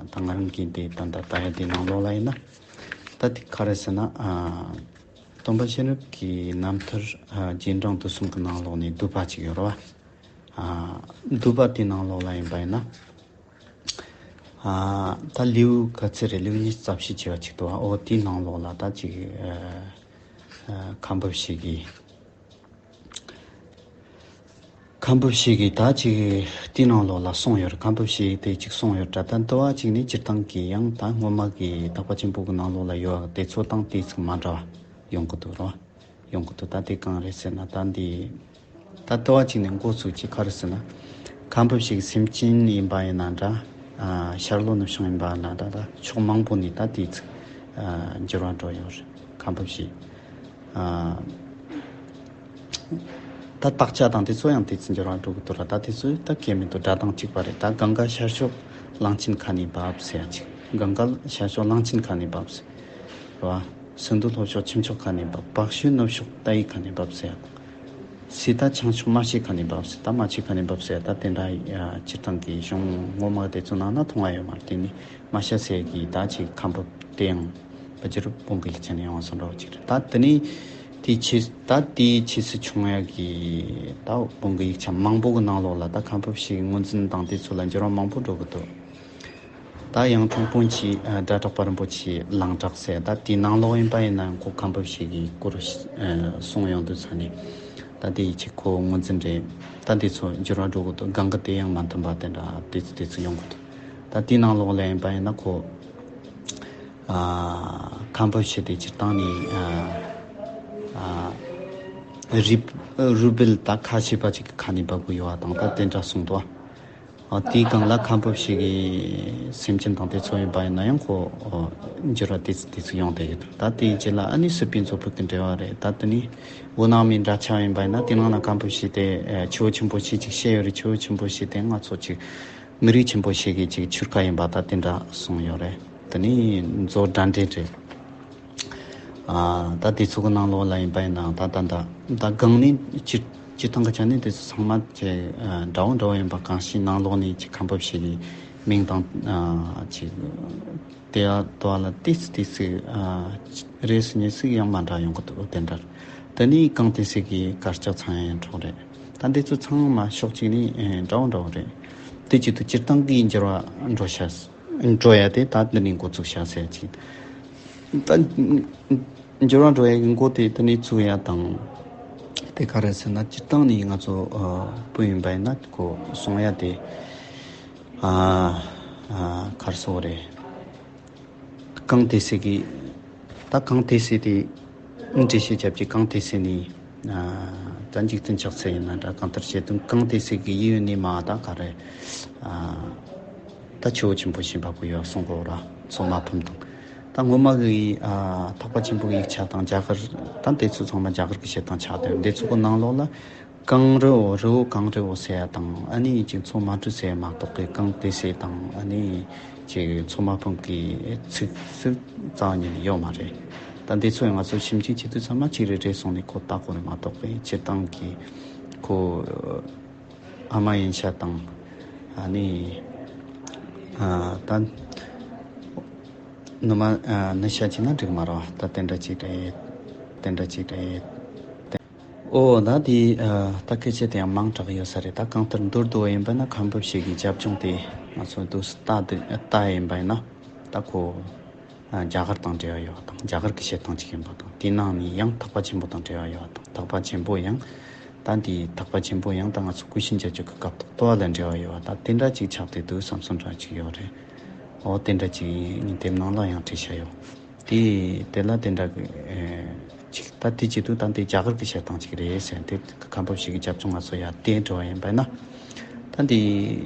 ད་ང་རང་གིས་དེ་ད་ལྟ་ལྟ་ཡ་དེ་ནང་ལོགས་ལ་ཡིན་ན་ད་དེ་ག་རེ་ཟེར་ན་ཨ་སྟོན་པ་གཤེན་རབ་ཀྱི་རྣམ་ཐར་ཨ་རྗེས་འབྲང་བསྡུས་གསུམ་གྱི་ནང་ལོགས་ནས་བསྡུས་པ་ཅིག་ཡོད་རེད་བ། ཨ་བསྡུས་པ་དེ་ནང་ལོགས་ལ་ཡིན་པ་ཡིན་ན། ཨ་ད་ལེའུ་ག་ཚོད་རེད། ལེའུ་ཉི་ཤུ་རྩ་བཞི་བྱས་པ་ཅིག་འདུག་ཨོ་དེའི་ནང་ལོགས་ལ་ད་ཅིག་ཨ་ཨ་ཁམས་པའི་ཕྱི་གི་ ཁམས་ཕུ་ཤི་གི་ད་ཅིག་དེའི་ནང་ལོགས་ལ་གསུངས་ཡོད་རེད། ཁམས་ཕུ་ཤི་དེ་ཅིག་གསུངས་ཡོད་རེད། ད་དུ་བ་ཅིག་ནི་སྤྱིར་བཏང་གི་ཡང་ད་སྔོན་མ་གི་ཐེག་པ་ཆེན་པོ་གི་ནང་ལོགས་ལ་ཡོད་དེ་ཚོ་དང་དེ་ཚིག་མ་འདྲ་བ་ཡོང་གི་འདུག་རོ། ཡོང་གི་འདུག་ད་དེ་གང་རེད་ཟེར་ན་ད་འདི་ད་དུ་བ་ཅིག་ནི་འགོ་ཚུགས་ཀྱི་ག་རེ་ཟེར་ན། ཁམས་ཕུ་ཤི་གི་སེམས་ཅན་ཡིན་པ་ཡིན་ན་འདྲ། ཨ་ཤར་ལྷོ་ནུབ་བྱང་ཡིན་པ་ན་འདྲ། ད་ཕྱོགས་མང་པོ་ནས་ད་དེ་ཚིག་ཨ་འགྱུར་བ་འགྲོ་ཡོད་རེད། ཁམས་ཕུ་ཤི། ཨ། ད་དག་ཆ་དང་དེ་ཚོ་ཡང་དེ་ཚོ་འགྱུར་བ་འགྲོ་གི་འདུག་ར། ད་དེ་ཚོ་ད་གལ་མི་འདུག་སྒྲ་གདངས་གཅིག་པ་རེད། ད་གངྒཱ་ཤར་ཕྱོགས་གླང་ཆེན་ཁ་ནས་འབབ་ཟེར་ཡ་ཅིག་གངྒཱ་ཤར་ཕྱོགས་གླང་ཆེན་ཁ་ནས་འབབ་ཟེར། རེད་བ། སིནྡྷུ་ལྷོ་ཕྱོགས་ཆུ་མཆོག་ཁ་ནས་འབབ། བྲག་ཤུལ་ནུབ་ཕྱོགས་རྟ་ཡི་ཁ་ནས་འབབ་ཟེར་ཡ་དང་། སི་ཏཱ་བྱང་ཕྱོགས་རྨ་བྱའི་ཁ་ནས་འབབ་ཟེར། ད་རྨ་བྱའི་ཁ་ནས་འབབ་ཟེར་ཡ་ད་དེ་འདྲ་ཡ་སྤྱིར་བཏང་གི་གཞུང་ངོ་མ་དེ་ཚོ་ནང་ན་མཐོང་བ་ཡོད་མ་རེད། དེ་ནི་རྨ་བྱ་ཟེར་གི་ད་ཅིག་ཁམས་ཕུ་དེ་ཡང་། ཕལ་ཆེར་བོན་གྱི་ཡིག་ཆ་ནས་ཡོང་བ་སོང་འདྲ་བོ་ཅིག་རེད། ད་དེ་ནས་དེའི་ཆེས་ད་དེའི་ཆེས་སུ་བྱུང་ཡ་གི་ད་བོན་གྱི་ཡིག་ཆ་མང་པོ་གི་ནང་ལོགས་ལ་ད་ཁམས་ཕུ་ཤི་གི་ངོས་འཛིན་དང་དེ་ཚོ་ལ་འགྱུར་བ་མང་པོ་འགྲོ་གི་འདུག་ད་ཡང་ཁྲོང་དཔོན་གྱི་ཨ་སྒྲ་གྲགས་པ་རིན་པོ་ཆེའི་ལང་གྲགས་ཟེར་ད་དེའི་ནང་ལོགས་ཡིན་པ་ཡིན་ན་ཡང་ཁོ་ཁམས་ཕུ་ཤི་གི་སྐོར་ཨ་གསུངས་ཡོང་དུས་ས་ནས་ད་དེའི་ཆེས་ཁོ་ངོས་འཛིན་རེད། ད་དེ་ཚོ་འགྱུར་བ་འགྲོ་གི་འདུག་གང་གི་དེ་ཡང་མ་མཐུན་པ་དེ་འདྲ་དེ་ཚོ་དེ་ཚོ་ཡོང་གི་འདུག་ད་དེའི་ནང་ལོགས་ལ་ཡིན་པ་ཡིན་ན་ཁོ། ཨ་ཁམས་ཕུ་ཤི་དེ་སྤྱིར་བཏང་ནི་ཨ་ཨ་རུས་རུས་སྦལ་དང་ཁ་ཕྱེ་བ་ཅིག་གི་ཁ་ནས་འབབ་གི་ཡོད་པ་དང་ད་དེ་འདྲ་གསུངས་འདུག་ཨ་དེའི་སྒང་ལ་ཁམས་ཕུ་ཤི་གི་སེམས་ཅན་དང་དེ་ཚོ་ཡིན་པ་ཡིན་ན་ཡང་ཁོ་ཨ་འགྱུར་བ་དེ་ཚོ་དེ་ཚོ་ཡོང་བསྡད་ཡོད་འདུག་ད་དེའི་རྗེས་ལ་ཨ་ནི་སྲིད་པའི་མཛོད་ཕུག་གི་འགྲེལ་བ་རེད། ད་དེ་ནི་བོད་ནང་མིའི་འདྲ་ཆགས་ཡིན་པ་ཡིན་ན་དེ་ནང་ན་ཁམས་ཕུ་ཤི་དེ་ཨ་ཆུ་བོ་ཆེན་པོ་ཤི་ཅིག་བཤད་ཡོད་རེད། ཆུ་བོ་ཆེན་པོ་ཤི་དེ་ང་ཚོ་ཅིག་མི་རིགས་ཆེན་པོ་ཞིག་གི་ཅིག་ཆུ་རྐ་ཡིན་པ་ད་དེ་འདྲ་གསུངས་ཡོད་རེད། དེ་ནི་མཛོ་སྒྲ་འདྲེན་རེད། ཨ་ད་དེ་ཚོ་གི་ནང་ལོགས་ལ་ཡིན་པ་ཡིན་ན་ད་ད་ད་ད་གང་ནི་སྤྱིར་སྤྱིར་བཏང་གི་ཆ་ནས་དེ་ཚོ་ཚང་མ་ཅིག་ཨ་འདྲ་བོ་འདྲ་བོ་ཡིན་པ་གང་ཞིག་ནང་ལོགས་ནས་ཅིག་ཁམས་ཕུ་ཤི་གི་མིང་དང་ཨ་ཅིག་དེ་ཡ་དོ་བ་ལ་ཏིས་ཏིས་སི་ཨ་རེས་ཉེས་སི་ཡང་མ་འདྲ་ཡོང་གི་འདུག་དེ་འདྲ། དེ་ནི་གང་ཏིས་སི་གི་དཀར་ཆག་ཚང་ཡང་འཕྲོག་རེད། ད་འདི་ཚོ་ཚང་མ་ཕྱོགས་གཅིག་ནས་ཨེ་འདྲ་བོ་འདྲ་བོ་རེད། དེ་བྱེད་དུས་སྤྱིར་བཏང་གི་འགྱུར་བ་འགྲོ་ཤ་འགྲོ་ཡ་དེ་ད་འདི་ནས་འགོ་ཚུགས་ཤ་ཟེར་གྱི། ད་འགྱུར་བ་འགྲོ་ཡ་གི་འགོ་དེ་དེ་ནས་ཚུགས་ཡ་དང་། དེ་ག་རེ་ཟེར་ན་སྤྱིར་བཏང་ནས་ང་ཚོ་ཨ་བུ་ཡིན་པ་ཡིན་ན་ཁོ་གསུང་ཡ་དེ་ཨ་ཨ་ག་རེ་ཟེར་དགོས་རེད། གང་དེ་སྲིད་ཀྱི། ད་གང་དེ་སྲིད་དེ། འགྲེལ་བཤད་རྒྱབ་ཀྱི་གང་དེ་སྲིད་ནི། ད་འཇིག་རྟེན་ཆགས་ཚུལ་ཡིན་ན་འདྲ་གང་ལྟར་བྱེད་དོན་གང་དེ་སྲིད་ཀྱི་ཡིད་ཡོད་ནི་མ་ད་ག་རེ། ད་ཆུ་བོ་ཆེན་པོ་ཞིག་འབབ་ཀྱི་ཡོད་གསུང་གོ་ར་ཚོ་མ་ཕམ་དང་། ད་སྔོན་མ་གི་ཐེག་པ་ཆེན་པོའི་ཡིག་ཆ་དང་རྒྱ་གར་ད་འདི་ཚོ་ཚང་མ་རྒྱ་གར་གྱི་བཤད་སྟངས་ཆགས་དོན་འདི་ཚོ་གི་ནང་ལོགས་ལ། གངས་རི་བོ་རི་བོ་གངས་རི་བོ་ཟེར་ཡ་དང་ཨ་ནི་ཅིག་མཚོ་མ་དྲོས་ཟེར་ཡ་མ་གཏོགས་ཀྱི་གངས་ཏི་སེ་དང་ཨ་ནི་ཅིག་མཚོ་མ་ཕམ་གྱི་ཚིག་ཚིག་རྩ་བ་ཉིད་ནས་ཡོད་མ་རེད། ད་འདི་ཚོ་ཡང་ང་ཚོ་ཞིབ་འཇུག་བྱེད་དུས་ཚང་མ་གཅིག་རེ་རེ་སོང་ནས་ཁོ་བལྟ་དགོས་རེད་མ་གཏོགས་པའི་སྤྱིར་བཏང་གི་ཁོ་ཨ་མ་ཡིན་ཤ་དང་ཨ་ནི་ཨ་ད་ནུ་མ་ཨ་ནུ་ཤ་བྱས་ན་འགྲིག་མ་རེད་བ། ད་དེ་འདྲ་ཅིག་རེད། དེ་འདྲ་ཅིག་རེད། ཨོ་ད་དེ་ཨ་ད་སྐད་ཆ་དེ་ཡང་མང་དྲགས་ཡོད་ས་རེད། ད་གང་ལྟར་མདོར་བསྡུས་པ་ཡིན་པ་ན་ཁམས་ཕུ་ཤི་གི་རྒྱབ་ལྗོངས་དེ་ང་ཚོ་འདུག་སེ་ལྟ་དུས་ལྟ་ཡིན་པ་ཡིན་ན་ད་ཁོ་ཨ་རྒྱ་གར་དང་འབྲེལ་བ་ཡོད་པ་དང་རྒྱ་གར་གྱི་བཤད་སྟངས་ཅིག་ཡིན་པ་དང་དེའི་ནང་ནས་ཡང་ཐེག་པ་ཆེན་པོ་དང་འབྲེལ་བ་ཡོད་པ་དང་ཐེག་པ་ཆེན་པོ་ཡང་ད་འདི་ཐེག་པ་ཆེན་པོ་ཡང་ད་ང་ཚོ་ཀུན་ཤེས་བརྒྱད་ཅུ་གི་སྐབས་ཐོག་ཏུ་བ་ལ་འབྲེལ་བ་ཡོད་པ་ད་དེ་འདྲ་ཅིག་ཆགས་བསྡད་འདུག་བསམ་སོང་འདྲ་ཅིག་ཡོད་རེད། ཨོ་དེ་འདྲ་ཅིག་ཡིན་དེབ་ནང་ལ་ཡང་བྲིས་བཞག་ཡོད། དེ་དེ་ལ་དེ་འདྲ་གི་ཨེ་ཅིག་ད་དེ་བྱེད་དུས་ད་འདི་རྒྱ་གར་གྱི་བཤད་སྟངས་ཅིག་རེད་ཟེར་དེ་ཁམས་ཕུ་ཤི་གི་རྒྱབ་ལྗོངས་ང་ཚོ་ཡ་དེ་འགྲོ་བ་ཡིན་པ་ན། ད་འདི་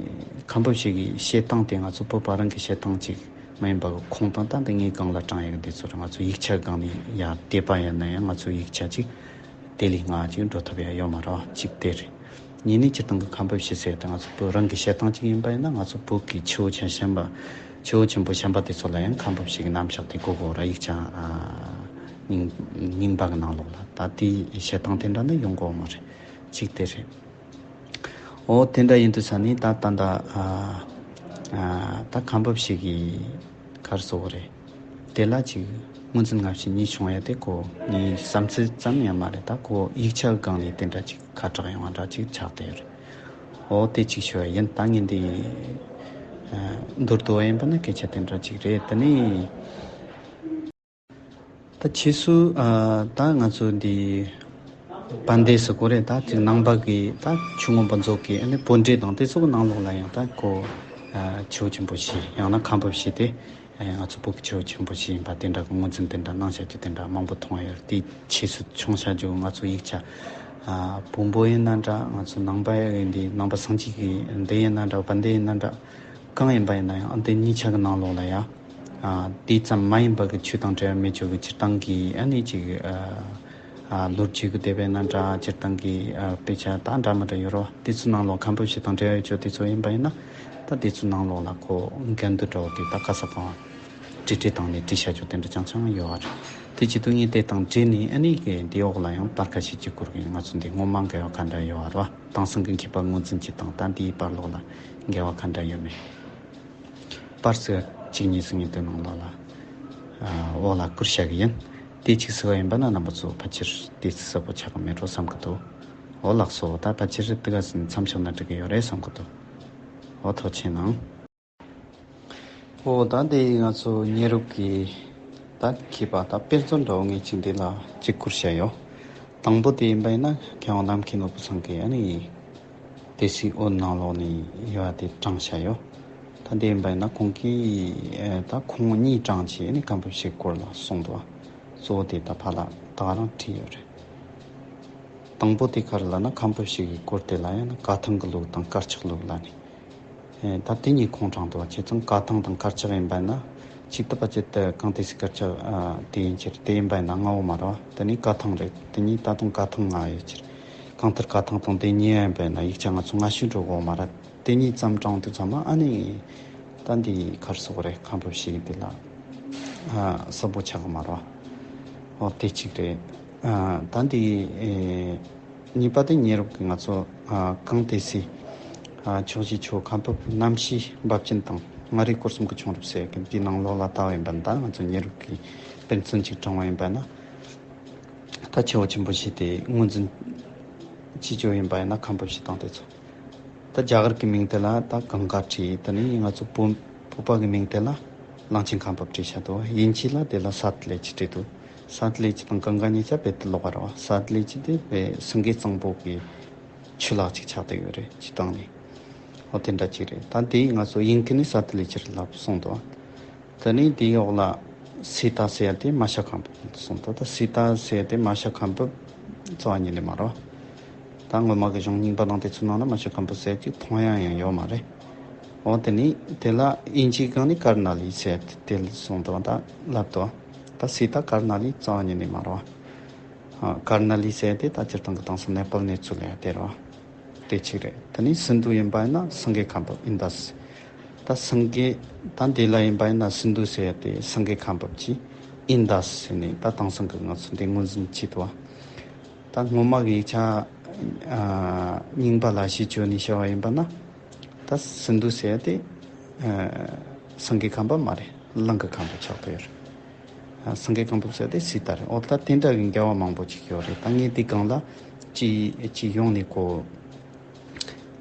ཁམས་ཕུ་ཤི་གི་བཤད་སྟངས་དེ་ང་ཚོ་བོད་པ་རང་གི་བཤད་སྟངས་ཅིག་མ་ཡིན་པ་གི་ཁུངས་དང་ད་འདི་ངའི་སྒང་ལ་དྲངས་ཡག་འདི་ཚོ་ར་ང་ཚོ་ཡིག་ཆ་སྒང་ནས་ཡ་དེབ་པ་ཡིན་ན་ཡང་ང་ཚོ་ཡིག་ཆ་ཅིག་དེ་ལས་སྔ་ཅིག་འགྲོ་ཐུབ་ཡ་ཡོད་མ་རེད་བ། གཅིག་དེ་རེད། གཉིས་ནི་སྤྱིར་བཏང་གི་ཁམས་ཕུ་ཤི་ཟེར་ཏེ་ང་ཚོ་བོད་རང་གི་བཤད་སྟངས་གཅིག་ཡིན་པ་ཡིན་ན་ང་ཚོ་བོད་ཀྱི་ཆུ་བོ་ཆེན་ཞན་པ། ཆུ་བོ་ཆེན་པོ་ཞན་པ་དེ་ཚོ་ལ་ཡང་ཁམས་ཕུ་ཤི་གི་རྣམ་གཞག་དེ་གོ་དགོས་ར་ཡིག་ཆ་ཨ་རྙིང་རྙིང་པ་གི་ནང་ལོགས་ལ་ད་དེའི་བཤད་སྟངས་དེ་འདྲ་ནི་ཡོང་གི་ཡོད་མ་རེད། གཅིག་དེ་རེད། ཨོ་དེ་འདྲ་ཡིན་དུས་ས་ནི་ད་ད་ད་ཨ་ཨ་ད་ཁམས་ཕུ་ཤི་གི་ག་རེ་ཟེར་དགོས་རེད། དེ་ལ་ཅིག་སྔོན་འཛིན་སྔ་ཕྱི་གཉིས་བྱུང་ཡ་དེ་ཁོ་ངའི་བསམ་ཚུལ་ཙམ་ཡང་མ་རེད། ད་ཁོ་ཡིག་ཆ་གི་སྒང་ནས་དེ་འདྲ་ཅིག་ཁ་གྲག་ཡོང་བ་འདྲ་ཅིག་ཆགས་བསྡད་ཡོད་རེད། ཨོ་དེ་ཅིག་ཞུ་ཡ་ཡིན། ད་ངས་འདི་ཨ་མདོར་བསྡུས་པ་ཡིན་པ་ན་སྐད་ཆ་དེ་འདྲ་ཅིག་རེད། དེ་ནས་ད་ཕྱིས་སུ་ཨ་ད་ང་ཚོ་འདི་ བན་དེ་ཟེར་གོ་རེད། ད་ཅིག་ནང་པ་གི་ད་ཆོས་མངོན་པ་མཛོད་ཀྱི་ཨ་ནི་པོ་ཏི་དང་དེ་ཚོ་གི་ནང་ལོགས་ལ་ཡང་ད་ཁོ་ཨ་ཆོས་ཆེན་པོ་ཞིག་ཡང་ན་ཁམས་པ་ཞིག་དེ་ཨ་ང་ཚོ་བོད་ཀྱི་ཆོས་ཆེན་པོ་ཞིག་ཡིན་པ་དེ་འདྲ་གི་ངོས་འཛིན་དེ་འདྲ་གནང་བཞག་རྒྱུ་དེ་འདྲ་མང་པོ་མཐོང་ཡོད། དེའི་ཆེད་དུ་ཆུང་བྱ་རྒྱུ་ང་ཚོ་ཡིག་ཆ་ཨ་བོན་པོ་ཡིན་ན་འདྲ། ང་ཚོ་ནང་པ་ཡིན་དེ་ནང་པ་སངས་རྒྱས་ཀྱི་འདི་ཡིན་ན་འདྲ། བན་དེ་ཡིན་ན་འདྲ། གང་ཡིན་པ་ཡིན་ན་ཡང་ཨ་འདི་གཉིས་ཆ་གི་ནང་ལོགས་ལ་ཡང་ཨ་དེ་ཙམ་མ་ཡིན་པ་གི་ཆོས་དང་འབྲེལ་བ་མེད་ཆོག་གི་སྤྱིར་བཏང་གི་ཨ་ནི་ཅིག་ཨ་ཨ་ལོ་རྒྱུས་ཀྱི་དེ་བས་ན་འདྲ། སྤྱིར་བཏང་གི་ཨ་དཔེ་ཆ་ད་འདྲ་མི་འདྲ་ཡོད་རོ། དེ་ཚོའི་ནང་ལོགས་ཁམས་པ་ཞིག་དང་འབྲེལ་བ་ཡོད་ཆོག་དེ་ཚོ་ཡིན་པ་ཡིན་ན་ད་དེ་ཚོའི་ནང་ལོགས་ལ་ཁོ་འགལ་འདུ་འདྲ་བོ་དེ་ད་ག་ས་གང་བྲིས་བྲིས་བཏང་ནས་བྲིས་བྱ་ཆོག་དེ་འདྲ་ཅང་ཅང་ཡོད་ར། དེ་བྱེད་དུས་ངས་དེ་དང་འབྲེལ་ནས་ཨ་ནི་གི་འདི་འོག་ལ་ཡང་ད་ག་ཞིག་ཅིག་བསྐུར་གི། ང་ཚོ་འདི་སྔོན་མ་འགལ་བ་ག་འདྲ་ཡོད་ར། དེང་སང་གི་མཁས་པ་ངོས་འཛིན་གྱི་དང་ད་འདིའི་བར་ལོགས་ལ་འགལ་བ་ག་འདྲ་ཡོད་མེད། པར་ཚིག་གཅིག་གཉིས་ཟིན་ངེས་དོན་ནང་ལོགས་ལ་ཨ་འོག་ལ་བསྐུར་བྱ་གི་ཡིན། དེ་གཅིག་ཟེར་བ་ཡིན་པ་ན་རྣམ་པ་ཚོ་ཕལ་ཆེར་དེ་ཚིག་གསལ་པོ་ཆགས་གི་མེད་འགྲོ་བསམ་གི་འདུག་འོ་ལགས་སོ། ད་ཕལ་ཆེར་དེ་ག་ཟིན་མཚམས་བཞག་ན་འགྲིག་གི་ཡོད་རེད་བསམ་གི་འདུག་འོ་ཐུགས་རྗེ་གནང་། འོ་ད་དེ་ང་ཚོ་ཉེ་རབས་ཀྱི་ད་མཁས་པ་ད་དཔེ་མཚོན་འདྲ་བོ་ངས་གཅིག་འདི་ལ་གཅིག་བསྐུར་བྱ་ཡོད། དང་པོ་དེ་ཡིན་པ་ཡིན་ན་མཁས་དབང་རྣམ་མཁྱེན་ནོར་བུ་ཚང་གི་ཨ་ནི་སྡེ་སྲིད་འོད་ནང་ལོགས་ནས་ཡོད་པ་དེ་དྲངས་བྱ་ཡོད། ད་དེ་ཡིན་པ་ཡིན་ན་ཁོང་གིས་ཨེ་ད་ཁོང་གཉིས་དྲངས་བྱས་ཨ་ནི་ཁམས་པ་ཞིག་སྐོར་ལ་གསུངས་འདུག་གཙོ་བོ་དེ་ད་ཕར་ལ་ད་ག་རང་བྲིས་ཡོད་རེད། དང་པོ་དེ་ག་རེ་ལབ་ན་ཁམས་པ་ཞིག་གི་སྐོར་དེ་ལ་ཡང་ན་བཀའ་ཐང་གི་ལུགས་དང་དཀར་ཆག་ལུགས་ལབ་ནས། ཨེ་ད་དེ་གཉིས་ཁོང་དྲངས་འདུག་བྱས་ཙང་བཀའ་ཐང་དང་དཀར་ཆག་ཡིན་པ་ན་ཅིག་ཏུ་པ་ཅིག་ཏུ་གང་དེ་སྲིད་དཀར་ཆག་ཨ་དེ་ཡིན་ཕྱིར་དེ་ཡིན་པ་ན་ལྔ་བོ་མ་རེད་བ། དེ་ནི་བཀའ་ཐང་རེད། དེ་གཉིས་ད་དུང་བཀའ་ཐང་ལྔ་ཡོད་ཕྱིར། གང་ལྟར་བཀའ་ཐང་དང་དེ་གཉིས་ཡིན་པ་ན་ཡིག་ཆ་ང་ཚོ་སྔ་ཤོས་འགྲོ་གོ་མ་རེད། དེ་གཉིས་ཙམ་དྲངས་དུས་ཚང་མ་ཨ་ནི་ད་འདི་གར་སོགས་རེད། ཁམས་པ་ཞིག་འདི་ལ་ཨ་གསལ་པོ་ཆགས་གི་མ་རེད་བ། འོ་དེ་གཅིག་རེད། ཨ་ད་འདི་ཨེ་གཉིས་པ་དེ་ཉེ་རབས་ཀྱི་ང་ཚོ་ཨ་གང་དེ་སྲིད་ཨ་ཕྱོགས་བཞི་ཆོས་ཁམས་པ་རྣམ་བཞི་འབབ་ཆེན་དང་མངའ་རིས་སྐོར་གསུམ་གྱི་བྱུང་རབས་ཟེར་གི་འདི་ནང་ལོགས་ལ་ལྟ་བ་ཡིན་པ་ད་ང་ཚོ་ཉེ་རབས་ཀྱི་དཔེ་མཚོན་ཅིག་དྲངས་པ་ཡིན་པ་ན། ད་ཆེ་བ་ཆེན་པོ་ཞིག་དེ་ངོས་འཛིན་བྱེད་རྒྱུ་ཡིན་པ་ཡིན་ན་ཁམས་པ་ཞིག་དང་དེ་ཚོ། ད་རྒྱ་གར་གྱི་མིང་དེ་ལ་ད་གངྒཱ་བྲིས། དེ་ནས་ང་ཚོ་བོད་བོད་པ་གི་མིང་དེ་ལ་གླང་ཆེན་ཁམས་པ་བྲིས་བཞག་འདུག་དབྱིན་ཇི་ལ་དེ་ལ་སཱ་ཏི་ལེཇ་བྲིས་འདུག་སཱ་ཏི་ལེཇ་དང་གངྒཱ་གཉིས་ཆ་རྦད་དེ་ལོགས་ཀ་རེད་བ། སཱ་ཏི་ལེཇ་དེ་བོད་སེང་གེ་གཙང་པོ་གི་ཆུ་ལག་ཅིག་ཆགས་བསྡད་ཡོད་རེད། སྤྱིར་བཏང་ནས། འོ་དེ་འདྲ་ཅིག་རེད། ད་དེ་ང་ཚོ་དབྱིན་སྐད་ནས་སཱ་ཏི་ལེཇ་ལབ་གསུངས་འདུག་དེ་ནས་དེའི་འོག་ལ་སི་ཏཱ་ཟེར་ཡ་དེ་མ་ཤ་ཁམས་པ་གསུངས་འདུག་ད་སི་ཏཱ་ཟེར་ཡ་དེ་མ་ཤ་ཁམས་པ་རྩ་བ་ཉིད་ནས་མ་རེད། ད་སྔོན་མ་གི་གཞུང་རྙིང་པ་དང་དེ་ཚོའི་ནང་ན་མ་ཤ་ཁམས་པ་ཟེར་ཡ་ཅིག་མཐོང་ཡ་ཡང་ཡོད་མ་རེད། འོ་དེ་ནས་དེ་ལ་དབྱིན་ཇིའི་སྒང་ནས་ཀར་ན་ལི་ཟེར་ཡ་དེ་གསུངས་འདུག་ད་ལབ་འདུག་ད་སི་ཏཱ་ཀར་ན་ལི་རྩ་བ་ཉིད་ནས་མ་རེད། ཨ་ཀར་ན་ལི་ཟེར་དེ་ད་སྤྱིར་བཏང་གི་དེང་སང་ནེ་པཱལ་ནས་ཚུར་ལེན་ཡ་དེ་རེད་བ། དེ་གཅིག་རེད། དེ་ནས་སིན་དྷུ་ཡིན་པ་ཡིན་ན་སེང་གེ་ཁམས་པ་ཨིན་དཱས། ད་སེང་གེ་ད་འདི་ལ་ཡིན་པ་ཡིན་ན་སིན་དྷུ་ཟེར་ཡ་དེ་སེང་གེ་ཁམས་པ་ཅིག་ཨིན་དཱས་ཟེར་ནས་ད་དེང་སང་གི་ང་ཚོ་འདི་ངོས་འཛིན་བྱེད་དུ་བ། ད་སྔོན་མ་གི་ཡིག་ཆ་ཨ་རྙིང་པ་ལ་གཞི་བཅོལ་ནས་བཤད་པ་ཡིན་པ་ན་ད་སིན་དྷུ་ཟེར་ཡ་དེ་ཨ་སེང་གེ་ཁམས་པ་མ་རེད། གླང་གི་ཁམས་པ་ཆགས་ཀྱི་ཡོད་རེད། སེང་གེ་ཁམས་པ་ཟེར་དེ་སི་ཏཱ་རེད། འོ་ད་དེ་འདྲ་གི་འགལ་བ་མང་པོ་ཅིག་ཡོད་རེད། ད་ངས་དེ་སྒང་ལ་ཅི་ཅི་ཡོང་ནས་གོ།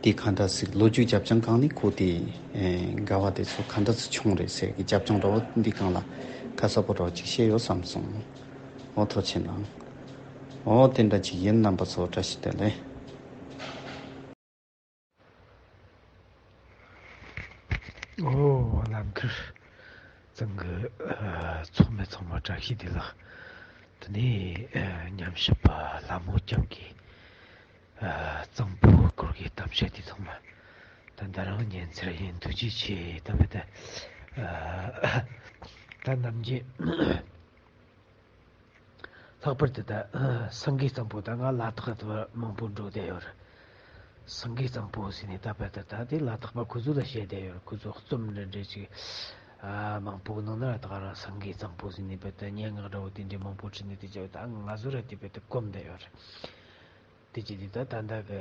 དེ་ག་འདྲ་ཟིག་ལོ་རྒྱུས་རྒྱབ་ལྗོངས་སྒང་ནས་གོ་དེ་ཨེ་འགལ་བ་དེ་ཚོ་ག་འདྲ་ཟིག་བྱུང་རེད་ཟེར་གི་རྒྱབ་ལྗོངས་འདྲ་བོ་འདི་སྒང་ལ་ཁ་གསལ་པོ་འདྲ་བོ་ཅིག་བཤད་ཡོད་བསམ་སོང་། འོ་ཐུགས་རྗེ་གནང་། འོ་དེ་འདྲ་ཅིག་ཡིན། རྣམ་པ་ཚོ་བཀྲ་ཤིས་བདེ་ལེགས། ཨོ་ལམ་ཁར་ཚང་གི་ཚོགས་མི་ཚང་མ་བཀྲ་ཤིས་བདེ་ལེགས། དེ་ནས་ཉམས་ཞིབ་པ་ལྷ་མོ་སྐྱབས་ཀྱིས་གཙང་པོའི་སྐོར་གྱི་གཏམ་བཤད་དེ་ཚང་མ་ད་ད་རང་ཉན་ཚར་ཡིན། ཐུགས་རྗེ་ཆེ། ད་བས་ད་ད་ནམ་རྒྱུན། ལྷག་པར་དུ་ད་སེང་གེ་གཙང་པོ་ད་ང་ལ་དྭགས་དུ་མང་པོ་འགྲོ་བསྡད་ཡོད་རེད། སེང་གེ་གཙང་པོ་ཟེར་ནས་ད་བར་དུ་ད་དེ་ལ་དྭགས་པ་ཁོ་ཚོ་ལ་བཤད་བསྡད་ཡོད་རེད། ཁོ་ཚོ་རྩོམ་འདྲ་འདྲ་ཅིག་ཨ་མང་པོ་གི་ནང་ན་ད་ག་རང་སེང་གེ་གཙང་པོ་ཟེར་ནས་བར་དུ་སྙན་ངག་འདྲ་བོ་དེ་འདྲའི་མང་པོ་བྲིས་ནས་དེ་བྱས་ད་ང་ཚོ་ར་དེ་བར་དུ་གོམས་བསྡད་ཡོད་རེད། དེ་ཅི་དེ་ད་ད་ལྟ་གི་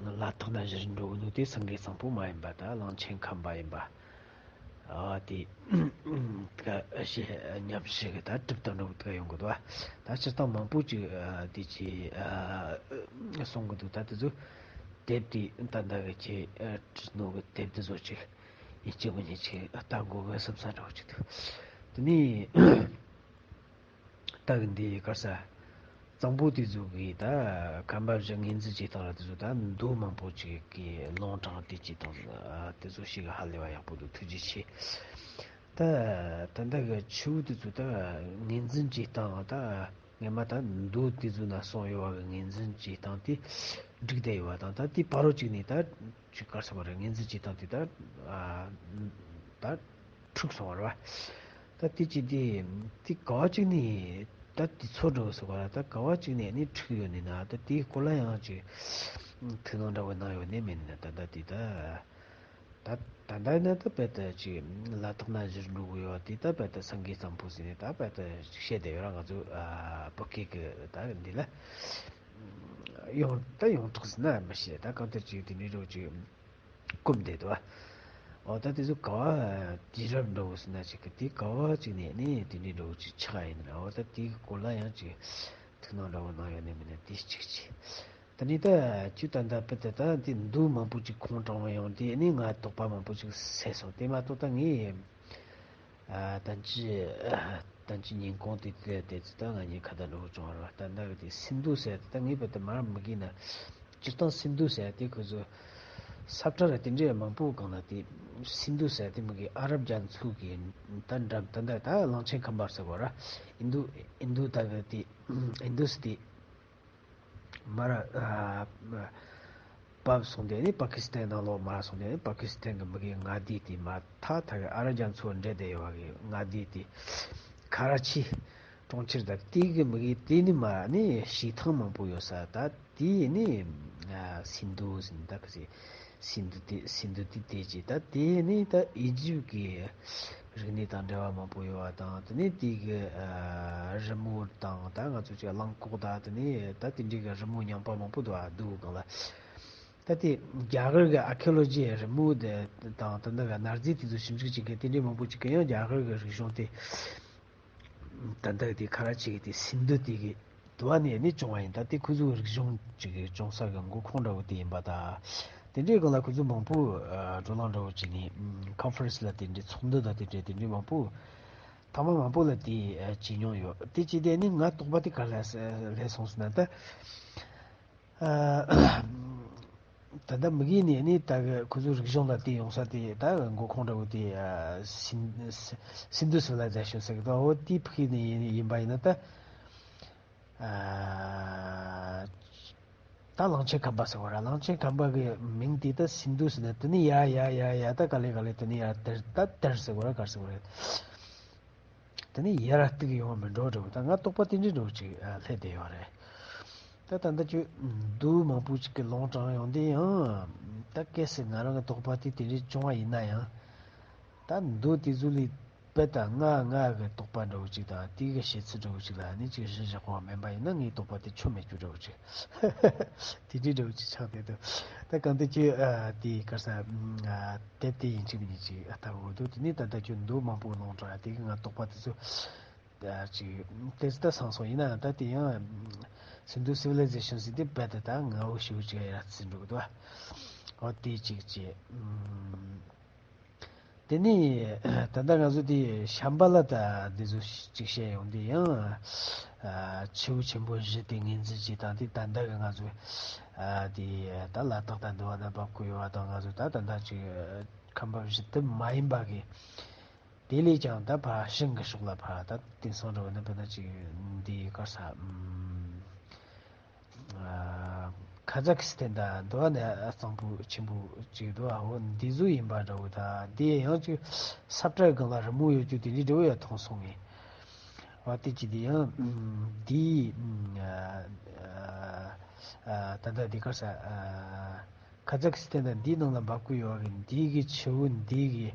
ལ་དྭགས་ན་གཞིར་འགྲོ་གི་འདུག་དེ་སེང་གེ་གཙང་པོ་མ་ཡིན་པ་ད་གླང་ཆེན་ཁམས་པ་ཡིན་པ། ཨ་དེ་ད་ཞེ་ཉམས་ཞིག་གི་ད་གྲུབ་དང་འགྲོ་གི་ད་ཡོང་གི་འདུག་ད་སྤྱིར་བཏང་མང་པོ་ཅིག་དེ་ཅི་གསུང་གི་འདུག་ད་དེ་ཚོ་དེབ་དེ་ད་ལྟ་གི་ཁྱེད་བྲིས་ནོ་གི་དེབ་དེ་ཚོ་ཅིག་ཡིན་གཅིག་མིན་གཅིག་ལྟ་དགོས་གི་བསམ་ས་འདྲ་བོ་ཅིག་འདུག་དེ་ནས། ད་གི་འདི་གར་ས་ གཙང་པོ་དེ་ཚོ་གི་ད་ཁམས་པ་བཞི་ངོས་འཛིན་བྱེད་སྟངས་ལ་དེ་ཚོ་ད་མདོ་མང་པོ་ཅིག་གི་ལུང་དྲངས་ཏེ་བྱེད་སྟངས་དེ་ཚོ་ཞིག་ཧ་ལས་པ་ཡག་པོ་འདུག་ཐུགས་རྗེ་ཆེ། ད་ད་ལྟ་གི་ཆུ་བོ་དེ་ཚོ་ད་ངོས་འཛིན་བྱེད་སྟངས་ད་ངས་མ་ད་མདོ་དེ་ཚོ་ན་གསུངས་ཡོད་པ་གི་ངོས་འཛིན་བྱེད་སྟངས་དེ་འགྲིག་བསྡད་ཡོད་པ་དང་། ད་དེ་བར་རོ་གཅིག་ནས་ད་ཅིག་གར་སོང་བ་རེད། ངོས་འཛིན་བྱེད་སྟངས་དེ་ད་ད་འཁྲུག་སོང་བ་རེད་བ། ད་དེ་ཅི་དེ་དེ་ག་བ་གཅིག་ནས་ད་དེ་ཚོ་འགྲོ་སོང་བ་རེད། ད་ག་བ་གཅིག་ནས་ནི་འཁྲུག་ཡོད་ནི་ན་ད་དེའི་སྐོར་ལ་ཡང་ཅིག་ཐུགས་སྣང་འདྲ་བོ་གནང་ཡོད་ནི་མིན་ནི་ན། ད་ད་དེ་ད། ད་ད་ལྟ་ན་ད་དཔེ་ད་ཅིག་ལ་དྭགས་ན་བཞུར་འགྲོ་གི་ཡོད་དེ། ད་དཔེ་ད་སེང་གེ་གཙང་པོ་ཟེར་ནས་ད་དཔེ་ད་ཅིག་བཤད་བསྡད་ཡོད་ར། ང་ཚོ་ཨ་བོད་སྐད་གི་ད་འདི་ལ་ཡོང་ད་ཡོངས་གྲགས་ཟེར་ན་མི་ཤེས། ད་གང་ལྟར་ཅིག་དེ་འདྲའི་འགྲོ་ཅིག་སྐུམ་བསྡད་འདུག་ཨ། འོ་ད་དེ་ཚོ་ག་བ་དུས་རབས་འདྲ་བོ་ཟེར་ན་ཅིག་གི་དེ་ག་བ་ཅིག་ནས་ནི་དེ་འདྲའི་འགྲོ་ཅིག་ཆགས་ཡིན་ན། འོ་ད་དེའི་སྐོར་ལ་ཡང་ཅིག་ཐུགས་སྣང་འདྲ་བོ་གནང་ཡོད་ནི་མིན་ན་དེ་གཅིག་བྱས། དེ་ནས་ད་ཁྱོད་ད་ལྟ་དཔེ་ད་ད་འདི་མདོ་མང་པོ་ཅིག་ཁུངས་དྲངས་པ་ཡོང་དུས་ནི་ང་དོགས་པ་མང་པོ་ཅིག་སེལ་སོང་། དེ་མ་གཏོགས་ད་ངས་ཨ་ད་ཅི་ཨ་ད་ཅི་ཉིན་གུང་དེ་དེ་དེ་ཚོ་ད་ང་གཉིས་ཁ་བརྡ་འགྲོ་བྱུང་བ་རེད་བ། ད་ལྟ་གི་དེ་སིན་དྷུ་ཟེར་དེ་ད་ངས་དཔེ་ད་མར་མི་གི་ན་སྤྱིར་བཏང་སིན་དྷུ་ཟེར་དེ་ཁོ་ཚོ་ས་བཀྲ་ར་དེ་འདྲའི་མང་པོ་གང་ལ་དེ་སིན་དྷུ་ཟེར་དེ་མི་གི་ཨ་རབ་རྒྱ་མཚོ་གི་ད་འགྲམ་ད་ད་ད་གླང་ཆེན་ཁམས་པ་ཟེར་བ་ར། ཨིན་དུ་ཨིན་དུ་ད་གི་དེ་ཨིན་དུ་སི་དེ། མར་ཨ་བབས་སོང་དེ་ནི་པ་ཀི་སི་ཐན་ནང་ལོགས་མར་སོང་དེ་ནི་པ་ཀི་སི་ཐན་གྱི་མི་གི་མངའ་སྡེ་དེ་མར་ཐག་ཐག་གི་ཨ་ར་རྒྱ་མཚོ་འདྲེས་བསྡད་ཡོད་པ་གི་མངའ་སྡེ་དེ་ཁ་ར་ཆི་གྲོང་ཁྱེར་དང་དེ་གི་མི་གི་དེ་ནི་མ་ནི་བྱེ་ཐང་མང་པོ་ཡོད་ས། ད་དེ་ནི་ཨ་སིན་དྷུ་ཟེར་ནི་ད་གི་སི་སིན་དྷུ་དེ་སིན་དྷུ་དེ་དེ་ཅི་ད་དེ་ནི་ད་ཨི་ཇིབ་གི་རིག་གནས་དང་འབྲེལ་བ་མང་པོ་ཡོད་པ་དང་། དེ་ནས་དེ་གི་ཨ་རི་མོ་དང་ད་ང་ཚོ་ཅིག་གླང་ཀོག་ད་དེ་ནས་ད་དེ་འདྲའི་གི་རི་མོ་རྙིང་པ་མང་པོ་འདུག་ཨ། འདུག་གང་ལ། ད་དེ་རྒྱ་གར་གི་ཨར་ཁི་ཨོ་ལོ་ཇི་རི་མོ་དེ་དང་ད་ནི་གི་གནའ་རྫས་དེ་ཚོ་ཞིབ་འཇུག་བྱེད་མཁན་དེ་འདྲའི་མང་པོ་ཅིག་གིས་ཡང་རྒྱ་གར་གི་རིག་གཞུང་དེ་ད་ལྟ་དེ་ཁ་ར་ཆི་གི་དེ་སིན་དྷུ་དེ་གི་དུ་བ་ནས་ནི་བྱུང་བ་ཡིན། ད་དེ་ཁོ་ཚོའི་རིག་གཞུང་ཅིག་གི་བྱུང་ས་གི་འགོ་ཁུངས་འདྲ་བོ་དེ་ཡིན་པ་དང་། དེ་འདྲའི་སྒང་ལ་ཁོ་ཚོ་མང་པོ་ཨ་བགྲོ་གླེང་འདྲ་བོ་བྱས་ནས་ཁོན་ཕ་རེན་སི་ལ་དེ་འདྲའི་ཚོགས་འདུ་དང་དེ་འདྲའི་དེ་འདྲའི་མང་པོ་ཐེངས་མ་མང་པོ་ལ་དེ་ཨ་བྱས་མྱོང་ཡོད། དེ་བྱས་དེ་ནི་ང་དོགས་པ་དེ་ག་ལ་སླེབས་སོང་ཟེར་ན། ད་ཨ་ད་ལྟ་མི་གི་ནས་ནི་ད་གི་ཁོ་ཚོའི་རིག་གཞུང་ལ་བལྟས་ཡོང་ས་དེ་ད་འགོ་ཁུངས་འདྲ་བོ་དེ་ཨ་སིན་སིན་དྷུ་སི་ཝི་ལའི་ཛེ་ཤན་ཟེར་གི་འདུག་འོ་དེ་ཕ་གི་ནས་ཡིན་པ་ཡིན་ན། ད་ཨ་ད་གླང་ཆེན་ཁམས་པ་ཟེར་བ་ར། གླང་ཆེན་ཁམས་པ་གི་མིང་དེ་ད་སིན་དྷུ་ཟེར་ན། དེ་ནི་ཡ་ཡ་ཡ་ཡ་ད་ག་ལེ་ག་ལེ་དེ་ནི་ཡ་དེར་ད་དེར་ཟེར་བ་ར་གར་ཟེར་བ་རེད། དེ་ནི་ཡ་ར་གཏུག་ཡོང་བ་མི་འགྲོ་འགྲོ་བ། ད་ང་དོགས་པ་དེ་འདྲའི་འགྲོ་ཅིག་ཨ་སླེབས་བསྡད་ཡོད་རེད། ད་ད་ལྟ་ཁྱོད་མདོ་མང་པོ་ཅིག་གི་ལུང་དྲངས་ཡོང་དུས་ཡང་ད་གལ་སྲིད་ང་རང་གི་དོགས་པ་དེ་དེ་འདྲའི་བྱུང་བ་ཡིན་ན་ཡང་། ད་མདོ་དེ་ཚོ་ལས་དཔེ་ད་ང་ང་གི་དོགས་པ་འདྲ་བོ་ཅིག་དང་དེ་གི་བཤད་ཚུལ་འདྲ་བོ་ཅིག་ལ་ནི་ཅིག་གཞི་བཞག་པ་མིན་པ་ཡིན་ན། ངའི་དོགས་པ་དེ་ཆོ་མེད་རྒྱུ་འདྲ་བོ་ཅིག་དེ་འདྲའི་འདྲ་བོ་ཅིག་ཆགས་བསྡད་འདུག་ད་གང་ལྟར་ཁྱོད་ཨ་དེ་ག་རེ་ཟ་ཨ་དེབ་དེ་ཡིན་གཅིག་མིན་གཅིག་ཨ་ལྟ་དགོས་འདུག་དེ་ནས་ད་ལྟ་ཁྱོད་མདོ་མང་པོ་ལུང་དྲངས་ཡ་དེ་གི་ང་དོགས་པ་དེ་ཚོ་ཨ་ཅིག་ཏོག་ཙམ་ད་སངས་སོང་། ཡིན་ནའང་ད་དེ་ཡང་སིན་དྷུ་སི་ཝི་ལའི་ཛེ་ཤན་ཟེར་དེ་རྦད་དེ་ད་ངའོ་ཞེའོ་ཅིག་ཡར་ཚུད་འགྲོ་གི་འདུག་འོ་དེ་གཅིག་བྱས། དེ་ནས་ད་ལྟ་ང་ཚོ་དེ་ཤམ་བྷ་ལ་དང་འདི་ཚོ་གཅིག་བཤད་ཡོང་དུས་ཡང་ཨ་ཆུ་བོ་ཆེན་པོ་བཞི་དེ་ངོས་འཛིན་བྱས་དང་། དེ་ད་ལྟ་གི་ང་ཚོ་ཨ་དེ་ད་ལ་དྭགས་དང་འདི་བ་ན་འབབ་ཀྱི་ཡོད་པ་དང་། ང་ཚོ་ད་ད་ལྟ་ཅིག་ཁམས་པ་བཞི་དེ་མ་ཡིན་པ་གི་དེ་ལས་ཀྱང་ད་ཕར་ཞིང་གི་ཕྱོགས་ལ་ཕར་ད་དེང་སང་འདྲ་བོ་ན་དཔེར་ན་ཅིག་འདི་ག་རེ་ཟ་ཨམ། ཨ་ཁ་ཛ་ཁི་སི་ཐན་དང་འདི་བ་ནས་གཙང་པོ་ཆེན་པོ་ཅིག་འདུག་ཨ། འོ་འདི་ཚོ་ཡིན་པ་འདྲ་བོ་དང་། འདི་ཡང་ཅིག་ས་བཀྲའི་སྒང་ལ་རི་མོ་ཡོད་རྒྱུ་དེ་འདྲའི་འདྲ་བོ་ཡང་མཐོང་སོང་ངས། འོ་དེ་ཅི་དེ་ཡང་འདི་ཨ་ཨ་ད་ལྟ་འདི་ག་རེ་ཟ་ཨ་ཁ་ཛ་ཁི་སི་ཐན་དང་འདིའི་ནང་ལ་འབབ་ཀྱི་ཡོད་པ་གི་འདི་གི་ཆུ་བོ་འདི་གི་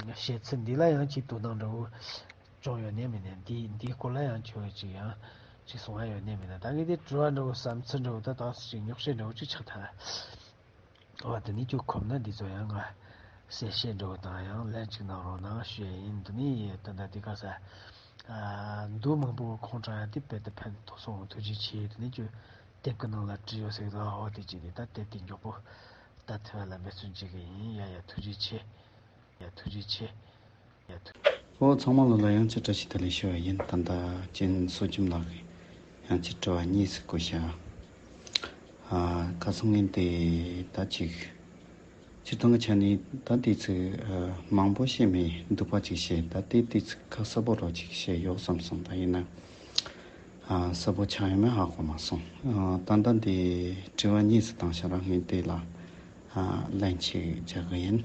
བཤད་ཚུལ་འདི་ལ་ཡང་ཅིག་དོ་སྣང་འདྲ་བོ་བྱུང་ཡོད་ནའི་མིན་ནའི། འདི་འདིའི་སྐོར་ལ་ཡང་ཁྱོད་ཅིག་ཡང་ཅིག་གསུང་ཡ་ཡོད་ནའི་མིན་ནའི། ད་ངས་དེ་དྲི་བ་འདྲ་བོ་བསམ་ཚུལ་འདྲ་བོ་ད་ད་ཅིག་ཉོག་བཤད་འདྲ་བོ་ཅིག་ཆགས་ཐལ། འོ་དེ་ནས་ཁྱོད་ཁོམ་ན་འདི་ཚོ་ཡང་ང་གསལ་བཤད་འདྲ་བོ་དང་ཡང་ལན་ཅིག་གནང་རོགས་གནང་ཞུ་ཡ་ཡིན། འདི་ནས་ད་ལྟ་འདི་ག་རེ་ཟ་ཨ་མདོ་མང་པོ་ཁུངས་དྲངས་ཡ་དེ་དཔེ་དེ་ཕན་ཐོགས་སོང་། ཐུགས་རྗེ་ཆེ། དེ་ནས་ཁྱོད་དེབ་ཀྱི་ནང་ལ་བྲིས་ཡོད་ཟེར་གི་འདུག་འོ་དེ་ཅི་དེ་ད་དེབ་དེ་མགྱོགས་པོ་ད་ཐེ་བ་ལ་འབད་བརྩོན་བྱེད་གི་ཡིན། ཡ་ཡ་ཐུགས་རྗེ་ཆེ། ཡ་ཐུགས་རྗེ་ཆེ། ཡ་ཐུགས། ཨོ་ཚང་མ་ལོ་ལ་ཡང་བསྐྱར་བཀྲ་ཤིས་བདེ་ལེགས་ཞུ་བ་ཡིན། ད་ལྟ་ཅན་བསོད་ཁྱིམ་ལགས་ཀྱིས་ ཡང་ཅིག་དྲི་བ་གཉིས་ཤིག་བཀོད་བཞག་ཨ། ཁ་སང་ངས་དེ་ད་ཅིག་སྤྱིར་བཏང་གི་ཆ་ནས་ད་དེ་ཚོ་ཨ། མང་པོ་བཤད་མེད། སྡུག་པ་ཅིག་བཤད། ད་དེ་དེ་ཚོ་ཁ་གསལ་པོ་རོ་ཅིག་བཤད་ཡོད་བསམ་སོང་། ད་ཡིན་ན་ཨ། གསལ་པོ་ཆགས་ཡོད་མེད་ཧ་གོ་མ་སོང་། ཨ། ད་ད་དེ་དྲི་བ་གཉིས་ཤིག་བཏང་ཤག་ར། ངས་དེ་ལ་ཨ། ལན་ཅིག་རྒྱག་གི་ཡིན།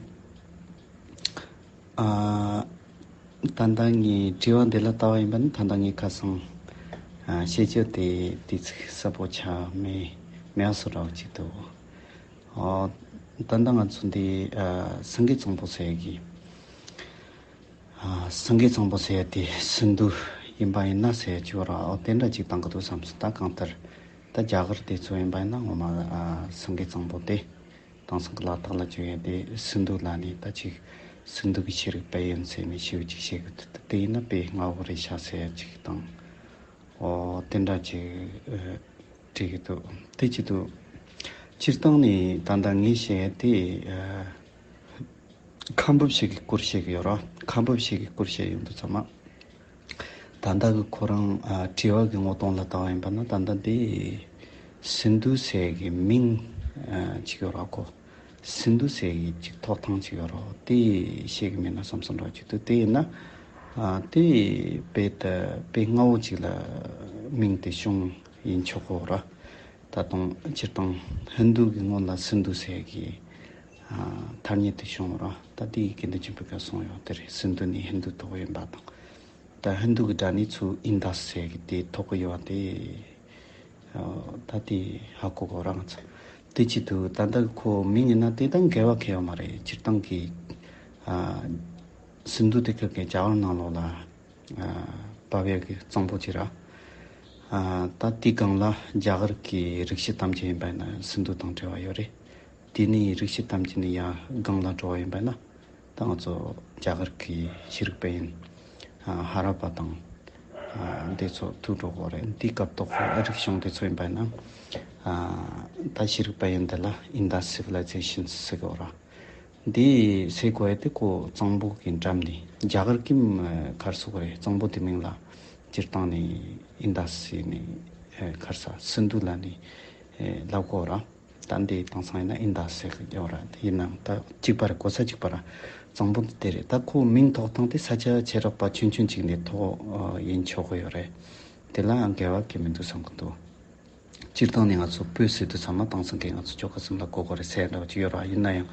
ཨ། ད་ལྟ་ངའི་དྲི་བ་འདི་ལ་ལྟ་བ་ཡིན་པ་ན། ད་ལྟ་ངས་ཁ་སང་ཨ། བཤད་རྒྱུ་དེ་དེ་ཚིག་གསལ་པོ་ཆགས་མེད་མེད་བཟོ་འདྲ་ཅིག་འདུག་ཨ། ད་ལྟ་ང་ཚོ་འདི་ཨ། སེང་གེ་གཙང་པོ་ཟེར་གི་ཨ། སེང་གེ་གཙང་པོ་ཟེར་དེ་སིན་དྷུ་ཡིན་པ་ཡིན་ན་ཟེར་གྱི་ཡོད་ར། ཨོ་དེ་འདྲ་ཅིག་བཏང་གི་འདུག་བསམ་སོང་། ད་གང་ལྟར་ད་རྒྱ་གར་དེ་ཚོ་ཡིན་པ་ཡིན་ན་ངོ་མ་ཨ། སེང་གེ་གཙང་པོ་དེ། དེང་སང་གི་ལག་རྟགས་ལ་བཅོས་ཡས་དེ་སིན་དྷུ་ལ་ནི་ད་ཅིག་སིན་དྷུ་གི་ཤེས་རིག་པ་ཡིན་ཟེར་ནས་ཞེའུ་ཅིག་བཤད་གི་འདུག་དེ་ཡིན་ན་དཔེ་སྔ་བོ་རེད་ཤག་ཟེར་ཡ་ཅིག་དང་། ཨོ་དེ་འདྲ་ཅིག་ཨ། བྲིས་གི་འདུག་དེ་ཅི་འདུག་སྤྱིར་བཏང་ནས་ད་ལྟ་ངས་བཤད་ཡ་དེ་ཨ། ཁམ་བུ་ཞིག་གི་སྐོར་བཤད་གི་ཡོད་ར། ཁམ་བུ་ཞིག་གི་སྐོར་བཤད་ཡོང་དུས་ཙམ་པ། ད་ལྟ་གི་ཁོ་རང་ཨ། དྲི་བ་གི་ངོ་གདོང་ལ་ལྟ་བ་ཡིན་པ་ན། ད་ལྟ་འདི་སིན་དྷུ་ཟེར་གི་མིང་ཨ། ཅིག་ཡོད་ར་ཁོ། སིན་དྷུ་ཟེར་གི་ཅིག་ཐོག་ཐང་ཅིག་ཡོད་ར། དེ་ཤེས་གི་མེད་ན་བསམ་བསམ་འདྲ་ཅིག་འདུག་དེ་ཡིན་ན་ཨ། དེ་དཔེ་ད་དཔེ་སྔ་བོ་ཅིག་ལ་མིང་དེ་བྱུང་ཡིན་ཆོག་གོ་ར། ད་དུང་སྤྱིར་བཏང་ཧིན་དྷུ་གི་སྔོན་ལ་སིན་དྷུ་ཟེར་གི་ཨ། ཐ་སྙད་དེ་བྱུང་ར། ད་དེ་ཡི་དགེ་འདུན་ཆོས་འཕེལ་གྱིས་གསུངས་ཡོད་དེ་རེད། སིན་དྷུ་ནི་ཧིན་དྷུ་ཐོགས་ཡིན་པ་དང་། ད་ཧིན་དྷུ་གི་སྒྲ་ནི་ཚུར་ཨིན་དཱས་ཟེར་གི་དེ་ཐོགས་གི་ཡོད་པ་དེ། ཨ། ད་དེ་ཧ་གོ་གོ་རང་ཚོ། དེ་ཅི་འདུག་ད་ལྟ་ཁོ་མིང་ཡིན་ན་དེ་དང་འགལ་བ་གང་ཡང་ཡོད་མ་རེད། སྤྱིར་བཏང་གི་ཨ། སིན་དྷུ་དེ་སྐབས་ཀྱི་རྒྱ་གར་ནང་ལོགས་ལ་ཨ། བབས་ཡག་གི་གཙང་པོ་ཅིག་ར། ཨ། ད་དེའི་སྒང་ལ་རྒྱ་གར་གྱི་རིག་བྱེད་ཐམས་ཅད་ཡིན་པ་ཡིན་ན་སིན་དྷུ་དང་འབྲེལ་བ་ཡོད་རེད། དེ་ནས་རིག་བྱེད་ཐམས་ཅད་ནས་ཡར་སྒང་ལ་འགྲོ་བ་ཡིན་པ་ན། ད་ང་ཚོ་རྒྱ་གར་གྱི་ཤེས་རིག་པ་ཡིན། ཨ། ཧ་ར་པ་དང་། ཨ། འདི་ཚོ་ཐུག་འགྲོ་གོ་རེད། འདི་སྐབས་ཐོག་ཨ་རིག་གཞུང་དེ་ཚོ་ཡིན་པ་ན། ཨ། ད་ཤེས་རིག་པ་ཡིན་འདི་ལ་ཨིན་དཱས་སི་བི་ལའི་ཛེ་ཤན་ཟེར་གོ་ར། འདི་ཟེར་གོ་ཡ་དེ་ཁོ་གཙང་པོ་གི་འགྲམ་ནས་རྒྱ་གར་གྱི་གར་སོག་རེད། གཙང་པོ་དེ་མིང་ལ་སྤྱིར་བཏང་ནས་ཨིན་དཱས་ཟེར་ནས་གར་ས་སིན་དྷུ་ལ་ནས་ལབ་གོ་ར། ད་འདི་དེང་སང་ཡིན་ན་ཨིན་དཱས་ཟེར་གི་ཡོད་ར། དེ་ཡིན་ནའང་ད་གཅིག་པ་རེད། གོ་ས་གཅིག་པ་ར། གཙང་པོ་འདི་དེ་རེད། ད་ཁོ་མིང་ཐོགས་སྟངས་དེ་ས་ཆ་ཆེ་དྲགས་པ་ཆུང་ཆུང་ཅིག་ནས་ཐོགས་ཡིན་ཆོག་གི་ཡོད་རེད། དེ་ལའང་འགལ་བ་གང་ཡང་མི་འདུག་བསམ་གི་འདུག་སྤྱིར་བཏང་ནས་ང་ཚོ་བོད་ཟེར་དུས་ཚང་མ་དེང་སང་གི་ང་ཚོ་ཆོལ་ཁ་གསུམ་ལ་གོ་དགོས་རེད་ཟེར་འདྲ་བ་ཅིག་ཡོད་ར། ཡིན་ན་ཡང་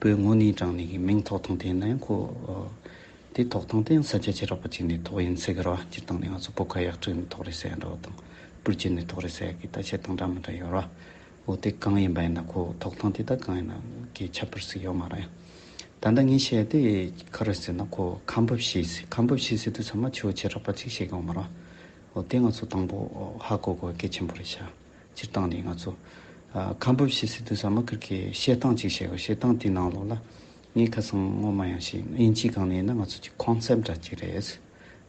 བོད་དངོས་གནས་དྲང་གནས་ཀྱི་མིང་ཐོགས་སྟངས་དེ་ཡིན་ན་ཡང་ཁོ་དེ་ཐོགས་སྟངས་དེ་ཡང་ས་ཆ་ཆེ་དྲགས་པ་ཅིག་ནས་ཐོགས་ཡིན་ཟེར་གི་ར། སྤྱིར་བཏང་ནས་ང་ཚོ་བོད་ཁ་ཡར་ཁྲིད་ནས་ཐོགས་རེད་ཟེར་འདྲ་བ་དང་། སྤུ་རྒྱལ་ནས་ཐོགས་རེད་ཟེར་གི་ད་བཤད་སྟངས་འདྲ་མི་འདྲ་ཡོད་ར། འོ་དེ་གང་ཡིན་པ་ཡིན་ན་ཁོ་ཐོགས་སྟངས་དེ་ད་གང་ཡིན་ན་གི་ཁྱད་པར་ཞིག་ཡོད་མ་རེད། ད་ལྟ་ངས་བཤད་དེ་ག་རེ་ཟེར་ན་ཁོ་ཁམ་བུ་བཞི་ཟེར། ཁམ་བུ་བཞི་ཟེར་དུས་ཚང་མ་ཆེ་བོ་ཆེ་དྲགས་པ་ཅིག་བཤད་གི་ཡོད་མ་རེད། འོ་དེ་ང་ཚོ་དང་པོ་ཧ་གོ་དགོས་གལ་ཆེན་པོ་རེད་ཤག་སྤྱིར་བཏང་ནས་ང་ཚོ་ཨ། ཁམ་བུ་བཞི་ཟེར་དུས་ཚང་མ་ཁིར་གི་བཤད་སྟངས་ཅིག་བཤད་དགོས། བཤད་སྟངས་དེའི་ནང་ལོགས་ལ་ངས་ཁ་སང་སྔོན་མ་ཡང་བཤད། དབྱིན་ཇིའི་སྒང་ནས་ཡིན་ན་ང་ཚོ་གི་ཁོན་སེབ་འདྲ་ཅིག་རེད།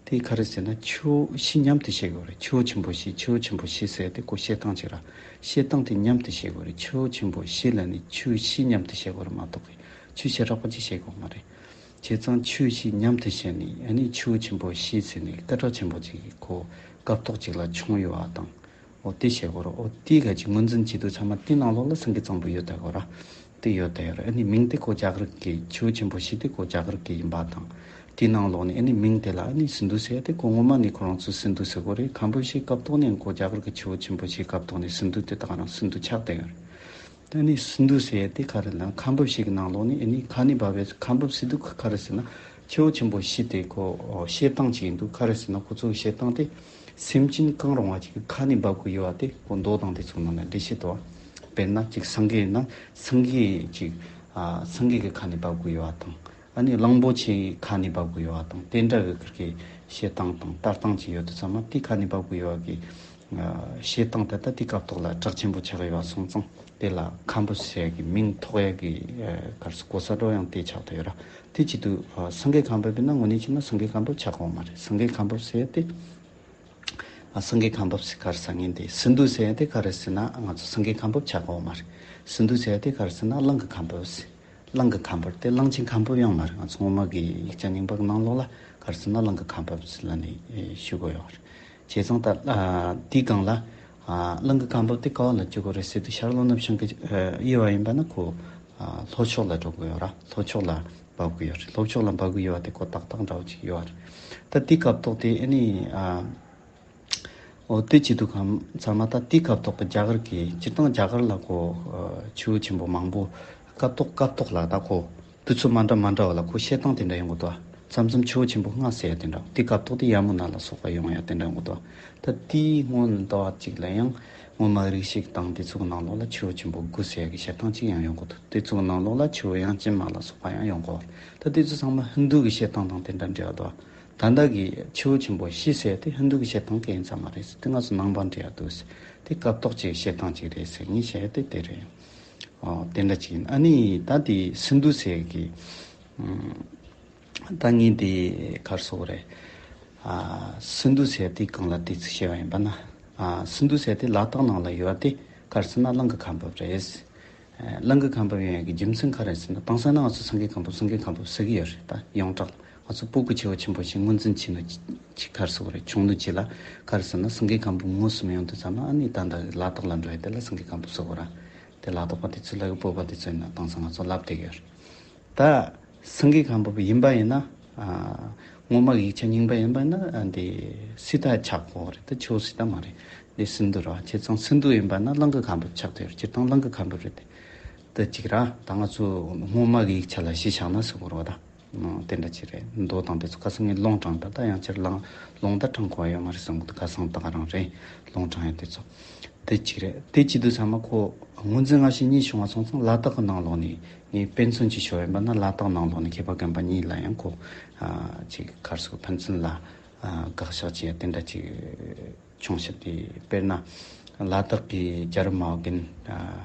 དེ་ག་རེ་ཟེར་ན་ཆུ་བོ་བཞི་མཉམ་དུ་བཤད་དགོས་རེད། ཆུ་བོ་ཆེན་པོ་བཞི། ཆུ་བོ་ཆེན་པོ་བཞི་ཟེར་དེ་ཁོ་བཤད་སྟངས་ཅིག་ར། བཤད་སྟངས་དེ་མཉམ་དུ་བཤད་དགོས་རེད། ཆུ་བོ་ཆེན་པོ་བཞི་ལ་ནི་ཆུ་བཞི་མཉམ་དུ་བཤད་དགོས་རེད་མ་གཏོགས་གི་ཆུ་ཆེ་དྲགས་པ་ཅིག་བཤད་དགོས་མ་རེད། བྱས་ཙང་ཆུ་བཞི་མཉམ་དུ་བཤད་ནས་ཨ་ནི་ཆུ་བོ་ཆེན་པོ་བཞི་ཟེར་ནས་སྐད་གྲགས་ཆེན་པོ་ཅིག་གི་ཁོ་སྐབས་ཐོག་ཅིག་ལ་བྱུང་ཡོད་པ་དང་། འོ་དེ་བཤད་དགོས་རེད། འོ་དེ་ག་ཅིག་ངོས་འཛིན་བྱེད་དུས་ཚང་མ་དེ་ནང་ལོགས་ལ་སེང་གེ་གཙང་པོ་ཡོད་ད་གོ་ར། དེ་ཡོད་ད་ཡོད་རེད། ཨ་ནི་མིང་དེ་ཁོ་རྒྱ་གར་གྱི་ཆུ་བོ་ཆེན་པོ་བཞི་དེ་ཁོ་རྒྱ་གར་གྱི་ཡིན་པ་དང་། དེའི་ནང་ལོགས་ནས་ཨ་ནི་མིང་དེ་ལ་ཨ་ནི་སིན་དྷུ་ཟེར་ཡ་དེ་ཁོ་ངོ་མ་ནས་ཁོ་རང་ཚོ་སིན་དྷུ་ཟེར་གོ་རེད། ཁམ་བུ་བཞི་སྐབས་ཐོག་ནས་ཁོ་རྒྱ་གར་གྱི་ཆུ་བོ་ཆེན་པོ་བཞི་སྐབས་ཐོག་ནས་སིན་དྷུ་དེ་ད་ག་རང་སིན་དྷུ་ཆགས་བསྡད་ཡོད་རེད། ད་ནི་སིན་དྷུ་ཟེར་ཡ་དེ་ག་རེ་ལབ་ན་ཁམ་བུ་བཞི་གི་ནང་ལོགས་ནས་ཨ་ནི་ཁ་ནི་བབས་པའི་ཁམ་བུ་བཞི་དེ་ག་རེ་ཟེར་ན་ཆུ་བོ་ཆེན་པོ་བཞི་དེ་ཁོ་བཤད་སྟངས་ཅིག་ཡིན་འདུག་ག་རེ་ཟེར་ན་ཁོ་ཚོའི་བཤད་སྟངས་དེ། སེམས་ཅན་གང་རུང་བ་ཅིག་གི་ཁ་ནས་འབབ་དགོས་ཡོད་པ་དེ་ཁོ་མདོ་དང་དེ་ཚོ་ནང་ནས་འགྲེལ་བཤད་འདུག་དཔེར་ན་ཅིག་སེང་གེ་ཡིན་ན་སེང་གེ་ཅིག་ཨ། སེང་གེ་གི་ཁ་ནས་འབབ་དགོས་ཡོད་པ་དང་། ཨ་ནི་གླང་པོ་ཆེའི་ཁ་ནས་འབབ་དགོས་ཡོད་པ་དང་། དེ་འདྲ་གི་ཁིར་གི་བཤད་སྟངས་དང་ལྟ་སྟངས་ཅིག་ཡོད་དུས་ཚང་མ་དེ་ཁ་ནས་འབབ་དགོས་ཡོད་པ་གི་ཨ། བཤད་སྟངས་དེ་ད་དེ་སྐབས་ཐོག་ལ་གྲགས་ཆེན་པོ་ཆགས་ཡོད་པ་སོང་ཙང་དེ་ལ་ཁམ་བུ་ཟེར་གི་མིང་ཐོགས་ཡ་གི་ཨ། ག་རེ་ཟེར་གོ་ས་འགྲོ་ཡང་དེ་ཆགས་བསྡད་ཡོད་ར། དེ་བྱེད་དུས་ཨ། སེང་གེ་ཁམ་བུ་ཡིན་ན་དངོས་གནས་བྱས་ན་སེང་གེ་ཁམ་བུ་ཆགས་ཀྱི་ཡོད་མ་རེད། སེང་གེ་ཁམ་བུ་ཟེར་ཡ་དེ། ཨ། སེང་གེ་ཁམ་བུ་ཟེར་ག་རེ་ཟེར་ངེས་འདི། སིན་དྷུ་ཟེར་ཡ་དེ་ག་རེ་ཟེར་ན་ང་ཚོ་སེང་གེ་ཁམ་བུ་ཆགས་ཀྱི་ཡོད་མ་རེད། སིན་དྷུ་ཟེར་ཡ་དེ་ག་རེ་ཟེར་ན་གླང་གི་ཁམ་བུ་ཟེར། གླང་གི་ཁམ་བུ་དེ་གླང་ཆེན་ཁམ་བུ་ཡང་མ་རེད། ང་ཚོ་སྔོན་མ་གི་ཡིག་ཆ་རྙིང་པ་གི་ནང་ལོགས་ལ་ག་རེ་ཟེར་ན་གླང་གི་ཁམ་བུ་ཟེར་ལབ་ནས་ཞུ་གི་ཡོད་རེད། བྱས་ཙང་ད་ཨ་དེའི་སྒང་ལ་ཨ་གླིང་གི་ཁ་འབབ་དེ་ག་བ་ལ་བཅུག་དགོས་རེད་ཟེར་དུས། ཤར་ལྷོ་ནུབ་བྱང་གི་ཨ་དབྱེ་བ་ཡིན་པ་ན་ཁོ་ཨ་ལྷོ་ཕྱོགས་ལ་འགྲོ་དགོས་ཡོད་ར། ལྷོ་ཕྱོགས་ལ་འབབ་དགོས་ཡོད་རེད། ལྷོ་ཕྱོགས་ལ་འབབ་གི་ཡོད་པ་དེ་ཁོ་ཏག་ཏག་འདྲ་བོ་ཅིག་ཡོད་རེད། ད་དེའི་སྐབས་ཐོག་དེ་ཨ་ནི་ཨ་འོ་དེ་བྱེད་དུས་ཁམས་ཚང་མ་ད་དེའི་སྐབས་ཐོག་གི་རྒྱ་གར་གྱི་སྤྱིར་བཏང་རྒྱ་གར་ལ་ཁོ་ཨ་ཆུ་བོ་ཆེན་པོ་མང་པོ་སྐབས་ཐོག་སྐབས་ཐོག་ལ་ད་ཁོ་དུས་ཚོད་མ་འདྲ་མ་འདྲ་བ་ལ་ཁོ་བཤད་སྟངས་དེ་འདྲ་ཡོང་གི་འདུག་མཚམས་མཚམས་ཆུ་བོ་ཆེན་པོ་ལྔ་ཟེར་ཡ་དེ་འདྲ། དེ་སྐབས་ཐོག་དེ་ཡ་མུ་ན་ལ་སོགས་པ་ཡོང་ཡ་དེ་འདྲ་ཡོང་གི་འདུག་ད་དེའི་སྔོན་ཟླ་བ་གཅིག་ལ་ཡང་སྔོན་མ་རིག་བྱེད་དང་དེ་ཚོ་གི་ནང་ལོགས་ལ་ཆུ་བོ་ཆེན་པོ་དགུ་ཟེར་ཡ་གི་བཤད་སྟངས་གཅིག་ཡང་ཡོང་གི་འདུག་དེ་ཚོ་གི་ནང་ལོགས་ལ་ཆུ་བོ་ཡང་ཅན་མ་ལ་སོགས་པ་ཡང་ཡོང་གི་འདུག་ད་དེ་ཚོ་ཚང་མ་ཧིན་དུ་གི་བཤད་སྟངས་དང་དེ་འདྲ་འདྲ་བ་འདུག་ད་ལྟ་གི་ཆུ་བོ་ཆེན་པོ་བཞི་ཟེར་དེ་ཧིན་དུ་གི་བཤད་སྟངས་གང་ཡིན་ས་མ་རེད། དེ་ང་ཚོ་ནང་པ་འདྲ་ཡ་འདུག་དེ་སྐབས་ཐོག་ཅིག་བཤད་སྟངས་ཅིག་རེད་ཟེར། ངས་བཤད་ཡ་དེ་དེ་རེད། ཨོ་དེ་འདྲ་ཅིག་ཡིན། ཨ་ནི་ད་དེ་སིན་དྷུ་ཟེར་གི་ཨམ་ད་ངས་དེ་ག་རེ་ཟེར་དགོས་རེད། ཨ་སིན་དྷུ་ཟེར་དེ་སྒང་ལ་དེ་ཚིག་བཤད་པ་ཡིན་པ་ན། ཨ་སིན་དྷུ་ཟེར་དེ་ལ་དྭགས་ནང་ལ་ཡོད་པ་དེ་ག་རེ་ཟེར་ན་གླིང་གི་ཁ་འབབ་རེད། ཨ་གླིང་གི་ཁ་འབབ་ཡོང་ཡ་གི་རྒྱུ་མཚན་ག་རེ་ཟེར་ན། དེང་སང་ན་ང་ཚོ་སེང་གེ་ཁ་འབབ་སེང་གེ་ཁ་འབབ་ཟེར་གི་ཡོད་རེད། ད་ཡོངས་གྲགས་ལ་ང་ཚོ་སྤུ་གུ་ཆེ་བོ་ཆེན་པོ་ཞིག་ངོས་འཛིན་བྱས་ནས་ཅིག་ག་རེ་ཟེར་དགོས་རེད། ཆུང་དུས་ཅིག་ལ་ག་རེ་ཟེར་ན་སེང་གེ་ཁ་འབབ་ངོ་ཟིན་ཡོང་དུས་ཙམ་ལ། ཨ་ནི་ད་ལྟ་ལ་དྭགས་ལ་འགྲོ་ཡ་དེ་ལ་སེང་གེ་ཁ་འབབ་ཟེར་གོ་ར། དེ་ལ་དྭགས་པ་དེ་ཚོ་ལ་གི་བོད་པ་དེ་ཚོ་ཡིན་ན་དེང་སང་ང་ཚོ་ལབ་བསྡད་ཀྱི་ཡོད་རེད། ད་སེང་གེ་ཁ་འབབ་ཡིན་པ་ཡིན་ན། ཨ་སྔོན་མ་གི་ཡིག་ཆ་རྙིང་པ་ཡིན་པ་ཡིན་ན། ཨ་འདི་སི་ཏཱ་ཆགས་དགོས་རེད། ད་ཆུ་བོ་སི་ཏཱ་མ་རེད། འདི་སིན་དྷུ་རེད་བ། བྱས་ཙང་སིན་དྷུ་ཡིན་པ་ན་གླིང་གི་ཁ་འབབ་ཆགས་བསྡད་ཡོད་རེད། སྤྱིར་བཏང་གླིང་གི་ཁ་འབབ་རེད་དེ། ད་ཅིག་ར། ད་ང་ཚོ་སྔོན་མ་གི་ཡིག་ཆ་ལ་གཞི་བཞག་ན་ཟེར་དགོས་རེད་བ། ད་ཨང་དེ་འདྲ་ཅིག་རེད། མདོ་དང་དེ་ཚོ་ཁ་སང་ངས་ལུང་དྲངས། ད་ད་ཡང་བསྐྱར་ལང་ལུང་ད་དྲངས་དགོས་པ་ཡོད་མ་རེད་བསམ་གི་འདུག་ཁ་སང་ད་ག་རང་རེད། ལུང་དྲངས་ཡ་དེ་ཚོ། དེ་གཅིག་རེད། དེ་གཅིག་དུས་ཚང་མ་ཁོ་ངོས་འཛིན་སྔ་ཕྱི་གཉིས་བྱུང་བ་སོང་ཙང་། ལ་དྭགས་ཀྱི་ནང་ལོགས་ནས་ངས་དཔེ་མཚོན་ཅིག་ཞུ་བ་ཡིན་པ་ན། ལ་དྭགས་ནང་ལོགས་ནས་མཁས་པ་རྒན་པ་གཉིས་ལ་ཡང་ཁོ་ཨ་ཅིག་ག་རེ་ཟེར། ཕན་ཚུན་ལ་ཨ་དགག་བཞག་བྱས་དེ་འདྲ་ཅིག་བྱུང་ཤག་དེ་དཔེར་ན་ལ་དྭགས་ཀྱི་རྒྱལ་རབས་སྨྲ་བ་རྒན་ཨ་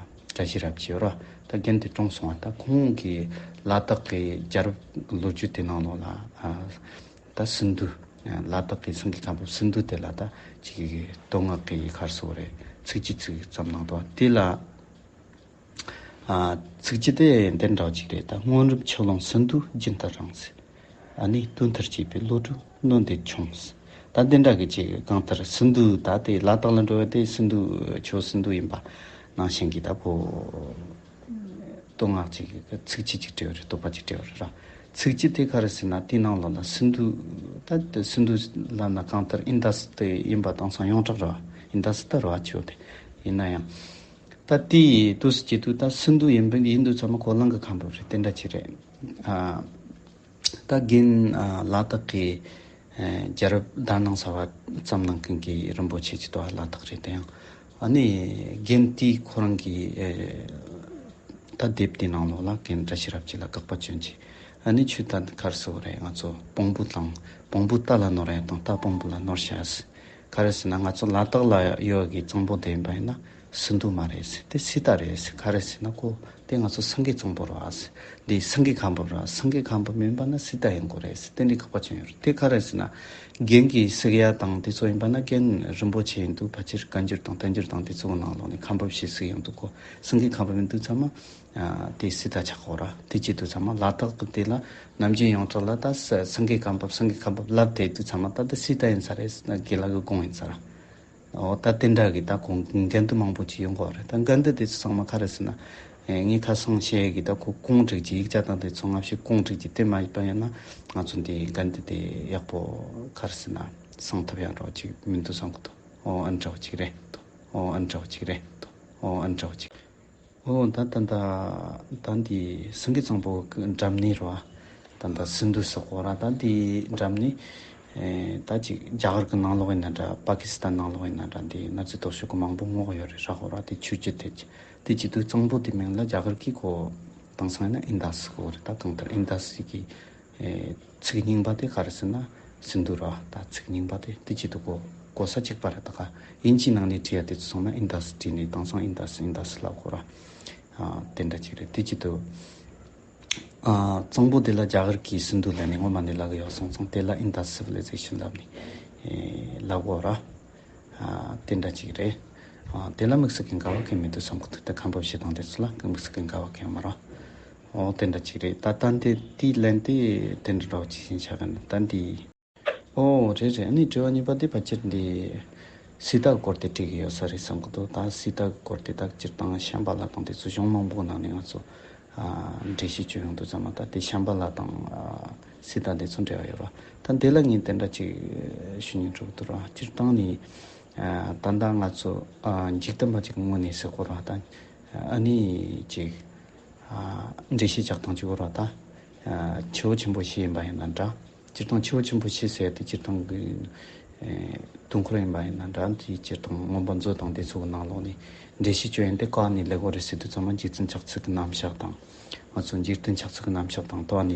བཀྲ་ཤིས་རབ་རྒྱས་ཡོད་ར། ད་རྒན་དེ་གྲོངས་སོང་བ། ད་ཁོང་གིས་ལ་དྭགས་ཀྱི་རྒྱལ་རབས་ལོ་རྒྱུས་དེ་ནང་ལོགས་ལ་ཨ། ད་སིན་དྷུ། ལ་དྭགས་ཀྱི་སེང་གེ་ཁ་འབབ་སིན་དྷུ་དེ་ལ་ད་ཅིག་བསྟོད་བསྔགས་ཀྱི་ག་རེ་ཟེར་དགོས་རེད། ཚིགས་བཅད་ཅིག་བརྩམས་གནང་འདུག་དེ་ལ་ཨ་ཚིགས་བཅད་དེ་འདི་འདྲ་བ་ཅིག་རེད། ད་སྔོན་རབས་ཆུ་ཀླུང་སིན་དྷུ་རྒྱུན་ལྟར་རིང་ཟེར། ཨ་ནི་དུས་མཐར་སྐྱེས་པའི་བློ་གྲོས་གནོན་ཏེ་ཆུང་ཟེར། ད་འདི་འདྲ་གི་ཅིག་གང་ལྟར་སིན་དྷུ། ད་དེ་ལ་དྭགས་ལ་འགྲོ་བ་དེ་སིན་དྷུ་ཆུ་སིན་དྷུ་ཡིན་པ་ནང་བཞིན་གྱི་ད་ཁོ་བསྟོད་བསྔགས་ཅིག་གི་ཚིགས་བཅད་ཅིག་བྲིས་པ་རེད། བསྟོད་པ་ཅིག་བྲིས་པ་རེད་ར། ཚིགས་བཅད་དེ་ག་རེ་ཟེར་ན། དེའི་ནང་ལོགས་ལ་སིན་དྷུ། ད་དེ་སིན་དྷུ་ལབ་ན་གང་ལྟར་ཨིན་དཱ་སི་དེ་ཡིན་པ་དེང་སང་ཡོངས་གྲགས་རེད་བ། ཨིན་དཱ་སི་ད་རེད་བ་ཆོས་དེ། ཡིན་ན་ཡང་ད་དེའི་དུས་སུ་སྐྱེས་དུས་ད་སིན་དྷུ་ཡིན་པ་ཡིན་དུས་ཚང་མ་ཁོ་གླིང་གི་ཁ་འབབ་རེད། དེ་འདྲ་ཅིག་རེད། ཨ་ད་རྒན་ཨ་ལ་དྭགས་ཀྱི་ཨ་རྒྱལ་རབས་དྷ་ནང་ཟེར་བ་བརྩམས་གནང་མཁན་གྱི་རིན་པོ་ཆེ་ཅིག་འདུག་ལ་དྭགས་རེད། དེ་ཡང་ཨ་ནི་རྒན་དེས་ཁོ་རང་གི་ཨེ་ད་དེབ་དེའི་ནང་ལོགས་ལ་རྒན་བཀྲ་ཤིས་རབ་རྒྱས་ལ་དགག་པ་བསྐྱོན་བྱས། ཨ་ནི་ཁྱོད་ད་ག་རེ་ཟེར་དགོས་རེད། ང་ཚོ་དཔང་པོ་དང་དཔང་པོ་རྟ་ལ་ནོར་ཡ་དང་རྟ་དཔང་པོ་ལ་ནོར་བྱས། ག་རེ་ཟེར་ན་ང་ཚོ་ལ་དྭགས་ལ་ཡོད་གི་གཙང་པོ་དེ་ཡིན་པ་ཡིན་ན་སིན་དྷུ་མ་རེད་ཟེར། དེ་སི་ཏཱ་རེད་ཟེར། ག་རེ་ཟེར་ན་ཁོ་དེ་ང་ཚོ་སེང་གེ་གཙང་པོ་རེད་ཟེར། འདི་སེང་གེ་ཁ་འབབ་རེད། སེང་གེ་ཁ་འབབ་མིན་པ་ན་སི་ཏཱ་ཡིན་དགོས་རེད་ཟེར། དེ་འདྲའི་དགག་པ་བྱུང་ཡོད་རེད། དེ་ག་རེ་ཟེར་ན་རྒན་གྱིས་གཟིགས་ཡ་དང་དེ་ཚོ་ཡིན་པ་ན་རྒན་རིན་པོ་ཆེ་ཡིན་དུས་ཕལ་ཆེར་བཀའ་འགྱུར་དང་བསྟན་འགྱུར་དང་དེ་ཚོ་གི་ནང་ལོགས་ནས་ཁ་འབབ་ཞིག་གཟིགས་ཡོང་དུས། ཁོ་སེང་གེ་ཁ་འབབ་ཡིན་དུས་ཚང་མ་ཨ་དེ་སི་ཏཱ་ཆགས་དགོས་ར། དེ་བྱེད་དུས་ཚང་མ་ལ་དྭགས་ཀྱི་དེ་ལ་ནམ་རྒྱུན་ཡོངས་གྲགས་ལ་ད་ས་སེང་གེ་ཁ་འབབ་སེང་གེ་ཁ་འབབ་ལབ་བསྡད་དུས་ཚང་མ་ད་ལྟ་སི་ཏཱ་ཡིན་ས་རེད་ཟེར་ན་དགེ་ལགས་ཀྱི་དགོངས་ཡིན་ས་ར། འོ་ད་དེ་འདྲ་གི་ད་ཁོང་འགན་དུ་མང་པོ་ཅིག་ཡོང་གི་རེད། ད་འགན་དུ་དེ་ཚོ་ཚང་མ་ག་རེ་ཟེར་ན། ཨེ་ངས་ཁ་སང་བཤད་ཡས་གི་ད་ཁོ་སྐོང་སྒྲིག་ཅིག་ཡིག་ཆ་དང་དེ་ཚོ་སྔ་ཕྱི་སྐོང་སྒྲིག་ཅིག་དེ་མ་ཡིན་པ་ཡིན་ན་ང་ཚོ་འདི་འགན་དུ་དེ་ཡག་པོ་ག་རེ་ཟེར་ན་སང་ཐུབ་ཡག་འདྲ་ཅིག་མི་འདུག་བསམ་གི་འདུག་འོ་ཨ་འདྲ་བ་ཅིག་རེད་འདུག་འོ་ཨ་འདྲ་བ་ཅིག་རེད་འདུག་འོ་ཨ་འདྲ་བ་ཅིག་འོ་ད་ད་ད་ད་འདི་སེང་གེ་གཙང་པོ་གི་འགྲམ་ནས་རེད་བ། ད་ད་སིན་དྷུ་ཟེར་གོ་ར། ད་འདི་འགྲམ་ནས་ཨེ་ད་ཅིག་རྒྱ་གར་གི་ནང་ལོགས་ཡིན་ན་འདྲ། པ་ཀི་སི་ཐན་ནང་ལོགས་ཡིན་ན་འདྲ། འདི་གནའ་རྫས་རྟོག་ཞིབ་གི་མང་པོ་སྔོག་ཡོད་རེད་ར་གོ་ར། དེ་ཆུ་རྒྱུད་དེ་དེ་བྱེད་དུས་གཙང་པོ་དེ་མིང་ལ་རྒྱ་གར་གྱིས་ཁོ་དེང་སང་ཡིན་ན་ཨིན་དཱ་སི་ཟེར་གོ་རེད། ད་གང་ལྟར་ཨིན་དཱ་སི་གི་ཨེ་ཚིག་རྙིང་པ་དེ་ག་རེ་ཟེར་ན་སིན་དྷུ་ར། ད་ཚིག་རྙིང་པ་དེ་དེ་བྱེད་དུ་གོ་གོ་ས་གཅིག་པ་རེད། ད་ག་དབྱིན་ཇིའི་ནང་ནས་བྲིས་ཡ་དེ་ཚོ་སོང་ན་ཨིན་དཱ་སི་བྲིས་ནས་དེང་སང་ཨིན་དཱ་སི་ཨིན་དཱ་སི་ལབ་གོ་ར། ཨ་དེ་འདྲ་ཅིག་རེད། དེ་བྱེད་དུ་ཨ་གཙང་པོ་དེ་ལ་རྒྱ་གར་གྱིས་སིན་དྷུ་ལབ་ནས་སྔོན་མ་ནས་ལབ་གི་ཡོད་སོང་ཙང་དེ་ལ་ཨིན་དཱ་སི་སི་ཝི་ལི་ཛེ་ཤན་ལབ་ནས་ཨེ་ལབ་གོ་ར། ཨ་དེ་འདྲ་ཅིག་རེད། ཨ་དེ་ལ་དམིགས་བསལ་གྱི་འགལ་བ་གང་མི་འདུག་བསམ་གི་འདུག་ད་ཁ་འབབ་བྱེད་སྟངས་དེ་ཚོ་ལ་དམིགས་བསལ་གྱི་འགལ་བ་གང་ཡང་མ་རེད། འོ་དེ་འདྲ་ཅིག་རེད། ད་ད་འདི་དེའི་ལན་དེ་དེ་འདྲ་འདྲ་བོ་ཅིག་ཡིན་ཆགས་གི་འདུག་ད་འདི་ ཨོ་རེད་རེད། ཨ་ནི་དྲི་བ་གཉིས་པ་དེ་ཕལ་ཆེར་འདི་སི་ཏཱ་གི་སྐོར་དེ་དྲི་གི་ཡོད་ས་རེད་བསམ་གི་འདུག་ད་སི་ཏཱ་གི་སྐོར་དེ་ད་སྤྱིར་བཏང་ཤམ་བྷ་ལ་དང་དེ་ཚོ་གཞུང་མང་པོ་ནང་ནས་ང་ཚོ་ཨ་འགྲེལ་བཤད་བྱོས་ཡོང་དུས་ཙམ་པ། ད་དེ་ཤམ་བྷ་ལ་དང་ཨ་སི་ཏཱ་དེ་ཚོ་འབྲེལ་བ་ཡོད་ར། ད་འདི་ལ་ངས་དེ་འདྲ་ཅིག་ཞུ་སྙིང་འདོད་འདུག་ར། སྤྱིར་བཏང་ནི་ཨ་ད་ལྟ་ང་ཚོ་ཨ་འཇིག་རྟེན་པ་ཅིག་གི་ངོས་ནས་ཟེར་དགོས་ར། ད་ཨ་ནི་ཅིག་ཨ་འགྲེལ་བཤད་རྒྱག་སྟངས་ཅིག་ཡོད་ར། ད་ཨ་ཆུ་བོ་ཆེན་པོ་བཞི་ཡིན་པ་ཡིན་ན་འདྲ། སྤྱིར་བཏང་ཆུ་བོ་ཆེན་པོ་བཞི་ཟེར་ཡ་དེ་སྤྱིར་བཏང་གི་ཨེ་དུས་འཁོར་ཡིན་པ་ཡིན་ན་འདྲ། དེ་སྤྱིར་བཏང་མངོན་པ་མཛོད་དང་དེ་ཚོ་གི་ནང་ལོགས་ནས་འགྲེལ་བཤད་བྱོས་ཡིན་ཏེ་ག་ནས་ལེན་དགོས་རེད་ཟེར་དུས་ཙམ་པ་འཇིག་རྟེན་ཆགས་ཚུལ་གྱི་རྣམ་གཞག་དང་། ང་ཚོ་འཇིག་རྟེན་ཆགས་ཚུལ་གྱི་རྣམ་གཞག་དང་དོ་ནས་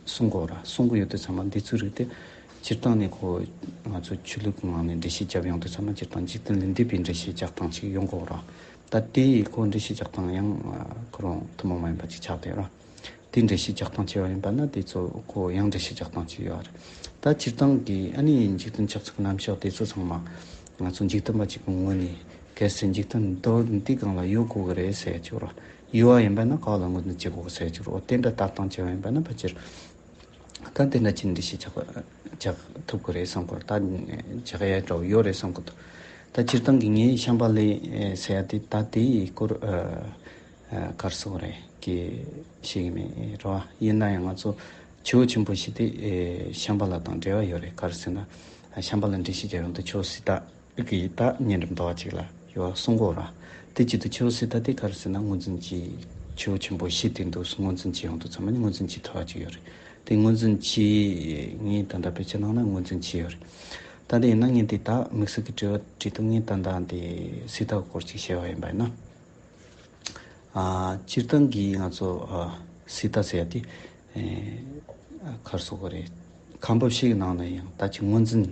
གསུང་དགོས་ར། གསུང་གི་ཡོད་དུས་ཙམ་པ་འདི་ཚོའི་རིགས་དེ་སྤྱིར་བཏང་ནས་ཁོ་ང་ཚོ་ཆོས་ལུགས་ཀྱི་ངང་ནས་འགྲེལ་བཤད་བརྒྱབ་ཡོང་དུས་ཙམ་པ་སྤྱིར་བཏང་འཇིག་རྟེན་ལས་འདས་པའི་འགྲེལ་བཤད་རྒྱག་སྟངས་ཤིག་ཡོང་གི་ཡོད་ར། ད་དེ་ཁོ་འགྲེལ་བཤད་རྒྱག་སྟངས་ཡང་ཁོ་རང་ཐུན་མོང་མ་ཡིན་པ་ཅིག་ཆགས་བསྡད་ཡོད་ར། དེ་འགྲེལ་བཤད་རྒྱག་སྟངས་བྱས་པ་ཡིན་པ་ན་དེ་ཚོ་ཁོ་ཡང་འགྲེལ་བཤད་རྒྱག་སྟངས་ཅིག་ཡོད་རེད། ད་སྤྱིར་བཏང་གི་ཨ་ནི་འཇིག་རྟེན་ཆགས་ཚུལ་རྣམ་གཞག་དེ་ཚོ་ཚང་མ་ང་ཚོ་འཇིག་རྟེན་པ་གཅིག་གི་ངོས་ནས་གལ་སྲིད་འཇིག་རྟེན་མདོར་འདི་སྒང་ལ་ཡོད་དགོས་ཀྱི་རེད་ཟེར་ཡ་ཅིག་ཡོད་ར། ཡོད་པ་ཡིན་པ་ན་ག་ལ་ངོས་འཛིན་བྱེད་དགོས་ཟེར་ཡ་ཅིག་ཡོད་ར། དེ་འདྲ་ལྟ་སྟངས་བྱས་པ་ཡིན་པ་ན་ཕལ་ཆེར་ད་དེ་འདྲ་ཅིག་འགྲེལ་བཤད་རྒྱག་རྒྱག་ཐུབ་ཀྱི་རེད་བསམ་གི་ཡོད་ར། ད་རྒྱག་ཡ་འདྲ་བོ་ཡོད་རེད་བསམ་གི་འདུག་ད་སྤྱིར་བཏང་གི་ངའི་ཤམ་བྷ་ལ་ཟེར་ཡ་དེ་ད་དེའི་སྐོར་ཨ། ཨ་ག་རེ་ཟེར་དགོས་རེད། ཀྱི་ཤེས་ཀྱི་མེད་རེད་བ། ཡིན་ན་ཡང་ང་ཚོ་ཆུ་བོ་ཆེན་པོ་བཞི་དེ་ཨེ་ཤམ་བྷ་ལ་དང་འབྲེལ་བ་ཡོད་རེད། ག་རེ་ཟེར་ན་ཨ་ཤམ་བྷ་ལ་འགྲེལ་བཤད་རྒྱག་ཡོང་དུས་ཆུ་བོ་སི་ཏཱ་གི་ད་བསྙེན་སྒྲུབ་འདྲ་བ་ཅིག་ལ་ཡོད་གསུང་གི་ཡོད་ར། དེ་བྱེད་དུས་ཆུ་བོ་སི་ཏཱ་དེ་ག་རེ་ཟེར་ན་ངོས་འཛིན་གྱི་ཆུ་བོ་ཆེན་པོ་བཞི་དེ་འདུག་ངོས་འཛིན་བྱེད་ཡོང་དུས་ཚང་མ་ནི་ངོས་འཛིན་བྱེད་ཐུབ་པ་ཅིག་ཡོད་རེད། དེ་ངོས་འཛིན་བྱེད་ངས་ད་ལྟ་དཔེ་ཆ་ནང་ན་ངོས་འཛིན་བྱེད་ཡོད་རེད། ད་དེ་ཡིན་ན་ངས་དེ་ད་དམིགས་བསལ་གྱི་དྲི་བ་དྲིས་དུས་ངས་ད་ལྟ་དེ་སི་ཏཱ་སྐོར་ཅིག་བཤད་པ་ཡིན་པ་ཡིན་ན། ཨ་སྤྱིར་བཏང་གི་ང་ཚོ་ཨ་སི་ཏཱ་ཟེར་ཡ་དེ་ཨེ་ག་རེ་ཟེར་དགོས་རེད། ཁམས་པ་བཞི་གི་ནང་ནས་ཡང་ད་ཅིག་ངོས་འཛིན་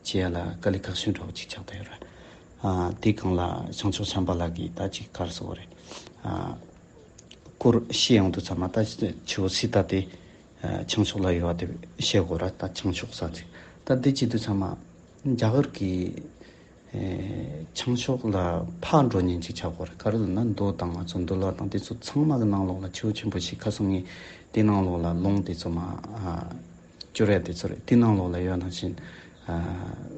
བྱེད་ཡ་ལ་དཀའ་ལས་ཁག་ཤོས་འདྲ་བོ་ཅིག་ཆགས་བསྡད་ཡོད་རེད། ཨ་དེ་སྒང་ལ་བྱང་ཕྱོགས་ཤམ་བྷ་ལ་གི་ད་ཅིག་ག་རེ་ཟེར་དགོས་རེད། ཨ་སྐོར་བཤད་ཡོང་དུས་ཚང་མ་ད་ཆུ་བོ་སི་ཏཱ་དེ་ཨ་བྱང་ཕྱོགས་ལ་ཡོད་པ་དེ་བཤད་དགོས་རེད། ད་བྱང་ཕྱོགས་ས་ཚིགས་ད་དེ་བྱེད་དུས་ཚང་མ་རྒྱ་གར་གི་ཨེ་བྱང་ཕྱོགས་ལ་ཕར་འགྲོ་ཉེན་ཅིག་ཆགས་ཀྱི་ཡོད་རེད། ག་རེ་ལབ་ན་མདོ་དང་ང་ཚོ་འདུལ་བ་དང་དེ་ཚོ་ཚང་མ་གི་ནང་ལོགས་ལ་ཆུ་བོ་ཆེན་པོ་བཞི་ཁ་སང་ངས་དེ་ནང་ལོགས་ལ་ལུང་དེ་ཚོ་མ་ཨ་སྐྱོར་ཡ་དེ་ཚོ་རེད། དེ་ནང་ལོགས་ལ་ཡོད་ནང་བཞིན་ཨ་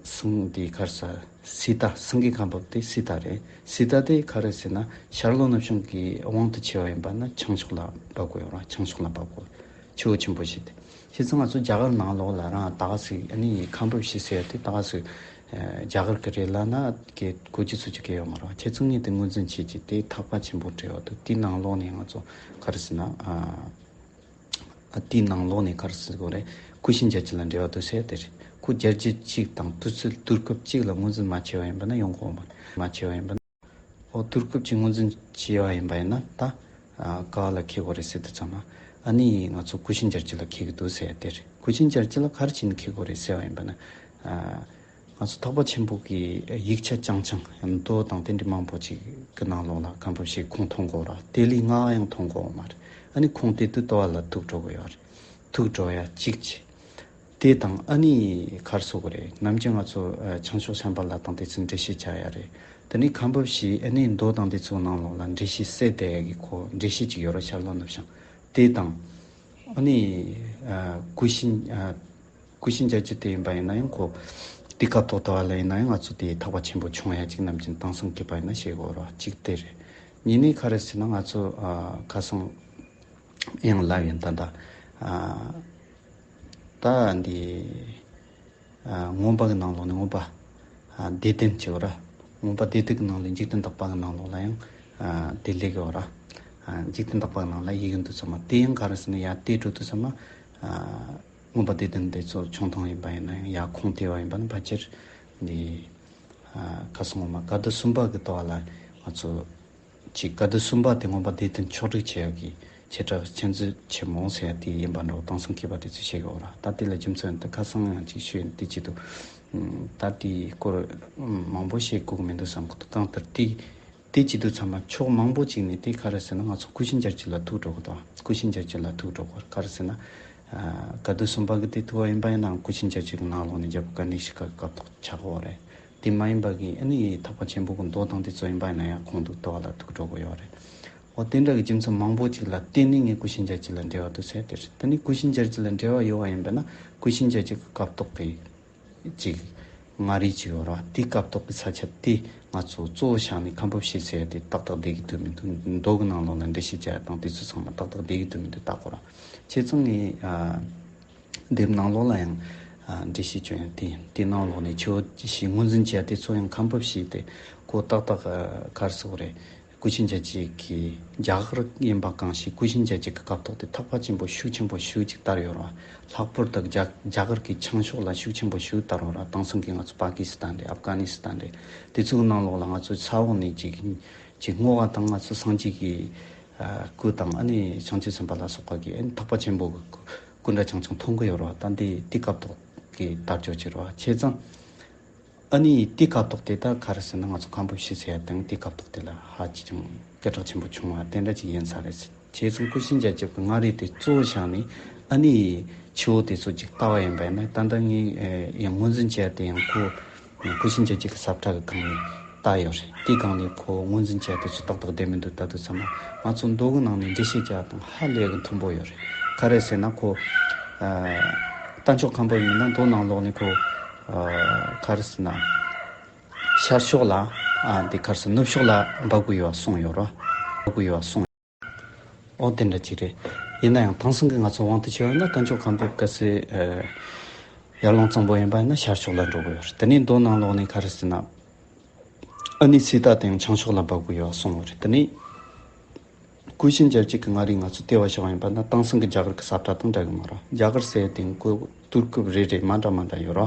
སེང་དེ་ག་རེ་ཟེར་སི་ཏཱ་སེང་གེ་ཁ་འབབ་དེ་སི་ཏཱ་རེད། སི་ཏཱ་དེ་ག་རེ་ཟེར་ན་ཤར་ལྷོ་ནུབ་བྱང་གི་དབང་དུ་བྱས་པ་ཡིན་པ་ན་བྱང་ཕྱོགས་ལ་འབབ་དགོས་ཡོད་རེད། བྱང་ཕྱོགས་ལ་འབབ་དགོས། ཆུ་བོ་ཆེན་པོ་བཞི་དེ། བྱས་ཙང་ང་ཚོ་རྒྱ་གར་ནང་ལོགས་ལ་རང་ད་ག་ཟིག་ཨ་ནི་ཁམས་པ་བཞི་ཟེར་ཡ་དེ་ད་ག་ཟིག་ཨ་རྒྱ་གར་གི་རེད་ལབ་ན་གི་གོ་རྒྱུ་ཚོད་ཅིག་གི་ཡོད་མ་རེད། ཁྱེད་ཚོ་ངས་དེ་ངོས་འཛིན་བྱེད་ཀྱི་དེ་ཐེག་པ་ཆེན་པོ་འབྲེལ་བ་འདུག་དེའི་ནང་ལོགས་ནས་ང་ཚོ་ག་རེ་ཟེར་ན་ཨ་ཨ་དེའི་ནང་ལོགས་ནས་ག་རེ་ཟེར་དགོས་རེད། ཀུན་ཤེས་འཇལ་བྱེད་ལ་འབྲེལ་བ་འདུག་ཟེར་ཡ་དེ་རེད། ཁོ་རྒྱལ་རྒྱུད་གཅིག་དང་དུས་ཚོད་དུས་སྐབས་གཅིག་ལ་ངོས་འཛིན་མ་བྱས་པ་ཡིན་པ་ན་ཡོང་གི་ཡོད་མ་རེད། མ་བྱས་པ་ཡིན་པ་ན། ཨོ་དུས་སྐབས་ཀྱི་ངོས་འཛིན་བྱས་པ་ཡིན་པ་ཡིན་ན་ད་ཨ་ག་ལ་འཁེལ་དགོས་རེད་ཟེར་དུས་ཙམ་ན་ཨ་ནི་ང་ཚོ་ཀུན་ཤེས་འཇལ་བྱེད་ལ་འཁེལ་གྱི་འདུག་ཟེར་ཡ་དེ་རེད། ཀུན་ཤེས་འཇལ་བྱེད་ལ་ག་རེ་བྱས་ནས་འཁེལ་དགོས་རེད་ཟེར་བ་ཡིན་པ་ན་ཨ་ང་ཚོ་ཐེག་པ་ཆེན་པོ་གི་ཡིག་ཆ་རྐྱང་རྐྱང་ཡང་མདོ་དང་དེ་འདྲ་མང་པོ་ཅིག་གི་ནང་ལོགས་ལ་ཁམས་པ་བཞི་ཁུངས་མཐོང་དགོས་ར། དེ་ལས་སྔ་ཡང་མཐོང་དགོས་མ་རེད། ཨ་ནི་ཁུངས་དེ་དུས་ལྟ་བ་ལ་ཐུག་འགྲོ་གི་ཡོད་རེད། ཐུག་འགྲོ་ཡ་གཅིག་བྱས། དེ་དང་ཨ་ནི་ག་རེ་ཟེར་དགོས་རེད། ནམ་རྒྱུན་ང་ཚོ་ཨ་བྱང་ཕྱོགས་ཤམ་བྷ་ལ་དང་དེ་ཚོའི་འགྲེལ་བཤད་བྱ་ཡ་རེད། དེ་ནས་ཁམས་པ་བཞི་ཨ་ནི་མདོ་དང་དེ་ཚོའི་ནང་ལོགས་ལ་འགྲེལ་བཤད་གསལ་བསྡད་ཡ་གི་ཁོ་འགྲེལ་བཤད་ཅིག་ཡོད་རེད། ཤར་ལྷོ་ནུབ་བྱང་། དེ་དང་ཨ་ནི་ཨ་ཀུན་ཤེས་ཨ་ཀུན་ཤེས་འཇལ་བྱེད་དེ་ཡིན་པ་ཡིན་ན་ཡང་ཁོ་དེ་ཁ་ཐོག་ལྟ་བ་ལ་ཡིན་ན་ཡང་ང་ཚོ་དེ་ཐེག་པ་ཆེན་པོ་ཆུང་ཡ་ཅིག་ནམ་རྒྱུན་དེང་སང་གི་པ་ཡིན་ན་བཤད་དགོས་རེད་བ། གཅིག་དེ་རེད། གཉིས་ནས་ག་རེ་ཟེར་ན་ང་ཚོ་ཨ་ཁ་སང་ཡང་ལབ་ཡིན། ད་ད་ཨ་ད་འདི་ཨ་མངོན་པ་གི་ནང་ལོགས་ནས་མངོན་པ་ཨ་བདེ་དོན་བྱེད་འོ་ར། མངོན་པ་བདེ་སྡུག་གི་ནང་ལས་འཇིག་རྟེན་དག་པ་གི་ནང་ལོགས་ལ་ཡང་ཨ་བདེ་ལེགས་འོ་ར། ཨ་འཇིག་རྟེན་དག་པ་གི་ནང་ལ་ཡི་གེ་འདུག་ཚང་མ་དེ་ཡང་ག་རེ་ཟེར་ན་ཡ་དེ་འགྲོ་དུས་ཚང་མ་ཨ་མངོན་པ་བདེ་དོན་དེ་ཚོ་ཆུང་མཐོང་ཡིན་པ་ཡིན་ན་ཡང་ཡ་ཁུངས་དེ་བ་ཡིན་པ་ནི་ཕལ་ཆེར་འདི་ཨ་ཁ་སང་ངོ་མ་དགའ་སྡུག་གསུམ་པ་གི་ཐོག་ལ་ང་ཚོ་ཅིག་དགའ་སྡུག་གསུམ་པ་དེ་མངོན་པ་བདེ་དོན་ཕྱོགས་སྒྲིག་བྱེད་ཡག་གི་བྱེ་བྲག་མཁྱེན་བརྩེ་ཆེན་མོ་ཟེར་ཡ་དེ་ཡིན་པ་འདྲ་བོ་དེང་སང་མཁས་པ་དེ་ཚོས་བཤད་གི་ཡོད་ར། ད་དེ་ལ་རྒྱུ་མཚན་དེ་ཁ་སང་ཡང་ཅིག་ཞུས་ཡིན། དེ་བྱེད་དུས་ད་དེའི་སྐོར་མང་པོ་བཤད་དགོས་གི་མི་འདུག་བསམ་གི་འདུག་གང་ལྟར་དེ་དེ་བྱེད་དུས་ཚང་མ་ཕྱོགས་མང་པོ་ཅིག་ནས་དེ་ག་རེ་ཟེར་ན་ང་ཚོ་ཀུན་ཤེས་འཇལ་བྱེད་ལ་ཐུག་འགྲོ་གི་འདུག་ཀུན་ཤེས་འཇལ་བྱེད་ལ་ཐུག་འགྲོ་གི་ཡོད་རེད། ག་རེ་ཟེར་ན་ཨ་དགའ་སྡུག་གསུམ་པ་གི་དེ་ཐུག་པ་ཡིན་པ་ཡིན་ནའང་ཀུན་ཤེས་འཇལ་བྱེད་གི་ནང་ལོགས་ནས་རྒྱལ་པོ་ཀ་ནི་ཤི་ཀ་གི་སྐབས་ཐོག་ཆགས་ཡོད་རེད། དེ་མ་ཡིན་པ་གི་ཨ་ནི་ཐེག་པ་ཆེན་པོ་གི་མདོ་དང་དེ་ཚོ་ཡིན་པ་ཡིན་ན་ཡང་ཁོང་དུ་ལྟ་བ་ལ་ཐུག་འགྲོ་གི་ཡོད་རེད། འོ་དེ་འདྲ་གི་རྒྱུ་མཚན་མང་པོ་ཅིག་ལ་བརྟེན་ནས་ངས་ཀུ་ཤུ་འཇའ་ཆི་ལ་འབྲེལ་བ་འདུག་ཟེར་དེ་རེད། དེ་ནས་ཀུ་ཤུ་འཇའ་ཆི་ལ་འབྲེལ་བ་ཡོད་པ་ཡིན་པ་ན་ཀུ་ཤུ་འཇའ་ཆི་གི་སྐབས་ཐོག་གི་ཅིག་མངའ་རིས་ཅིག་ཡོད་རེད་བ། དེའི་སྐབས་ཐོག་གི་ས་ཆ་དེ་ང་ཚོ་གཙོ་བོ་བཞག་ནས་ཁམས་ཕབ་བྱེད་ཟེར་ཡ་དེ་ཏག་ཏག་བསྡད་ཀྱི་འདུག་མི་འདུག་མདོ་གི་ནང་ལོགས་ལ་འགྲེལ་བཤད་བྱ་ཡ་དང་དེ་ཚོ་ཚང་མ་ཏག་ཏག་བསྡད་ཀྱི་འདུག་མི་འདུག་ལྟ་དགོས་ར། བྱས་ཙང་ངས་ཨ། དེབ་ནང་ལོགས་ལ་ཡང་ཨ་འགྲེལ་བཤད་བྱུང་ཡང་དེ་དེ་ནང་ལོགས་ནས་ཆེ་བོ་ཞིག་ངོས་འཛིན་བྱས་ཏེ་ཚོ་ཡང་ཁམས་ཕབ་བྱས་ཏེ་ཁོ་ཏག་ཏག་ཨ་ག་རེ་ཟེར་དགོས་རེད། ཀུ་ཤུ་འཇའ་ཆི་གི་རྒྱ་གར་ཡིན་པ་གང་ཞིག་ཀུ་ཤུ་འཇའ་ཆི་གི་སྐབས་ཐོག་དེ་ཐག་པ་ཆེན་པོ་ཤུགས་ཆེན་པོ་ཞིག་ཅིག་དར་ཡོད་རེད་བ། ལྷག་པར་དུ་རྒྱ་རྒྱ་གར་གི་བྱང་ཕྱོགས་ལ་ཤུགས་ཆེན་པོ་ཞིག་དར་ཡོད་རེད་བ། དེང་སང་གི་ང་ཚོ་པ་ཀི་སི་ཐན་རེད། ཨབ་གྷ་ནི་སི་ཐན་རེད། དེ་ཚོའི་ནང་ལོགས་ལ་ང་ཚོ་ས་འོག་ནས་ཅིག་ཅིག་བསྔོ་བ་དང་ང་ཚོ་སངས་རྒྱས་ཀྱི་ཨ་སྐུ་དང་ཨ་ནི་བྱང་ཆུབ་སེམས་དཔའ་ལ་སོགས་པ་གི་ཨ་ནི་ཐག་པ་ཆེན་པོ་གི་སྐུ་འདྲ་ཆུང་ཆུང་མཐོང་གི་ཡོད་རེད་བ། ད་འདི་དེ་སྐབས་ཐོག་གི་དར་ལྕོག་ཅིག་རེད་བ། བྱས་ཙང་ཨ་ནི་དེ་སྐབས་ཐོག་དེ་ད་ག་རེ་ཟེར་ན་ང་ཚོ་ཁམས་ཕབ་བྱེད་ཟེར་ཡ་དང་དེ་སྐབས་ཐོག་དེ་ལ་ཧ་ཅང་སྐད་གྲགས་ཆེན་པོ་བྱུང་བ་དེ་འདྲ་ཅིག་ཡིན་ས་རེད། བྱས་ཙང་ཀུ་ཤུ་འཇའ་ཆི་གི་མངའ་རིས་དེ་གཙོ་བོ་བཞག་ནས་ཨ་ནི་ཆེ་བོ་དེ་ཚོ་ཅིག་ལྟ་བ་ཡིན་པ་ཡིན་ན་ད་ལྟ་ངས་ཡང་ངོས་འཛིན་བྱས་ཏེ་ཡང་ཁོ་ཀུ་ཤུ་འཇའ་ཆི་གི་ས་ཁྲ་གི་སྒང་ནས་ལྟ་ཡོད་རེད། དེའི་སྒང་ནས་ཁོ་ངོས་འཛིན་བྱས་ཏེ་ཚོ་ཏག་ཏག་བསྡད་མི་འདུག་ད་དུང་ཚང་མ་ང་ཚོ་མདོ་གི་ནང་ནས་འགྲེལ་བཤད་བྱས་དང་ཧ་ལས་གི་མཐུན་པོ་ཡོད་རེད། ག་རེ་ཟེར་ན་ཁོ་ཨ་རྟ་མཆོག་ཁམས་ཕབ་ཡིན་ན་མདོ་ནང་ལོགས་ནས་ཁོ་ཨ་ག་རེ་ཟེར་ན། ཤར་ཕྱོགས་ལ། ཨ་འདི་ག་རེ་ཟེར། ནུབ་ཕྱོགས་ལ་འབབ་དགོས་ཡོད་གསུངས་ཡོད་རོ། འབབ་དགོས་ཡོད་གསུངས། ཨོ་དེ་འདྲ་ཅིག་རེད། ཡིན་ན་ཡང་དེང་སང་གི་ང་ཚོ་དབང་དུ་བྱས་པ་ན་རྟ་མཆོག་ཁམས་ཕབ་གལ་སྲིད་ཨ་ཡར་ཀླུང་གཙང་པོ་ཡིན་པ་ཡིན་ན་ཤར་ཕྱོགས་ལ་འགྲོ་དགོས་ཡོད་རེད། དེ་ནས་མདོ་ནང་ལོགས་ནས་ག་རེ་ཟེར་ན། ཨ་ནི་སི་ཏ་དེ་ཡང་བྱང་ཕྱོགས་ལ་འབབ་དགོས་ཡོད་གསུངས་ཡོད་རེད། དེ་ནས། ཀུ་ཤུ་འཇའ་ཆི་གི་མངའ་རིས་ང་ཚོ་ལྟེ་བ་བཞག་པ་ཡིན་པ་ན་དེང་སང་གི་རྒྱ་གར་གི་ས་ཁྲ་དང་འདྲ་གི་མ་རེད། རྒྱ་གར་ཟེར་དེ་ཁོ་དུས་སྐབས་རེ་རེ་མ་འདྲ་མ་འདྲ་ཡོད་རོ།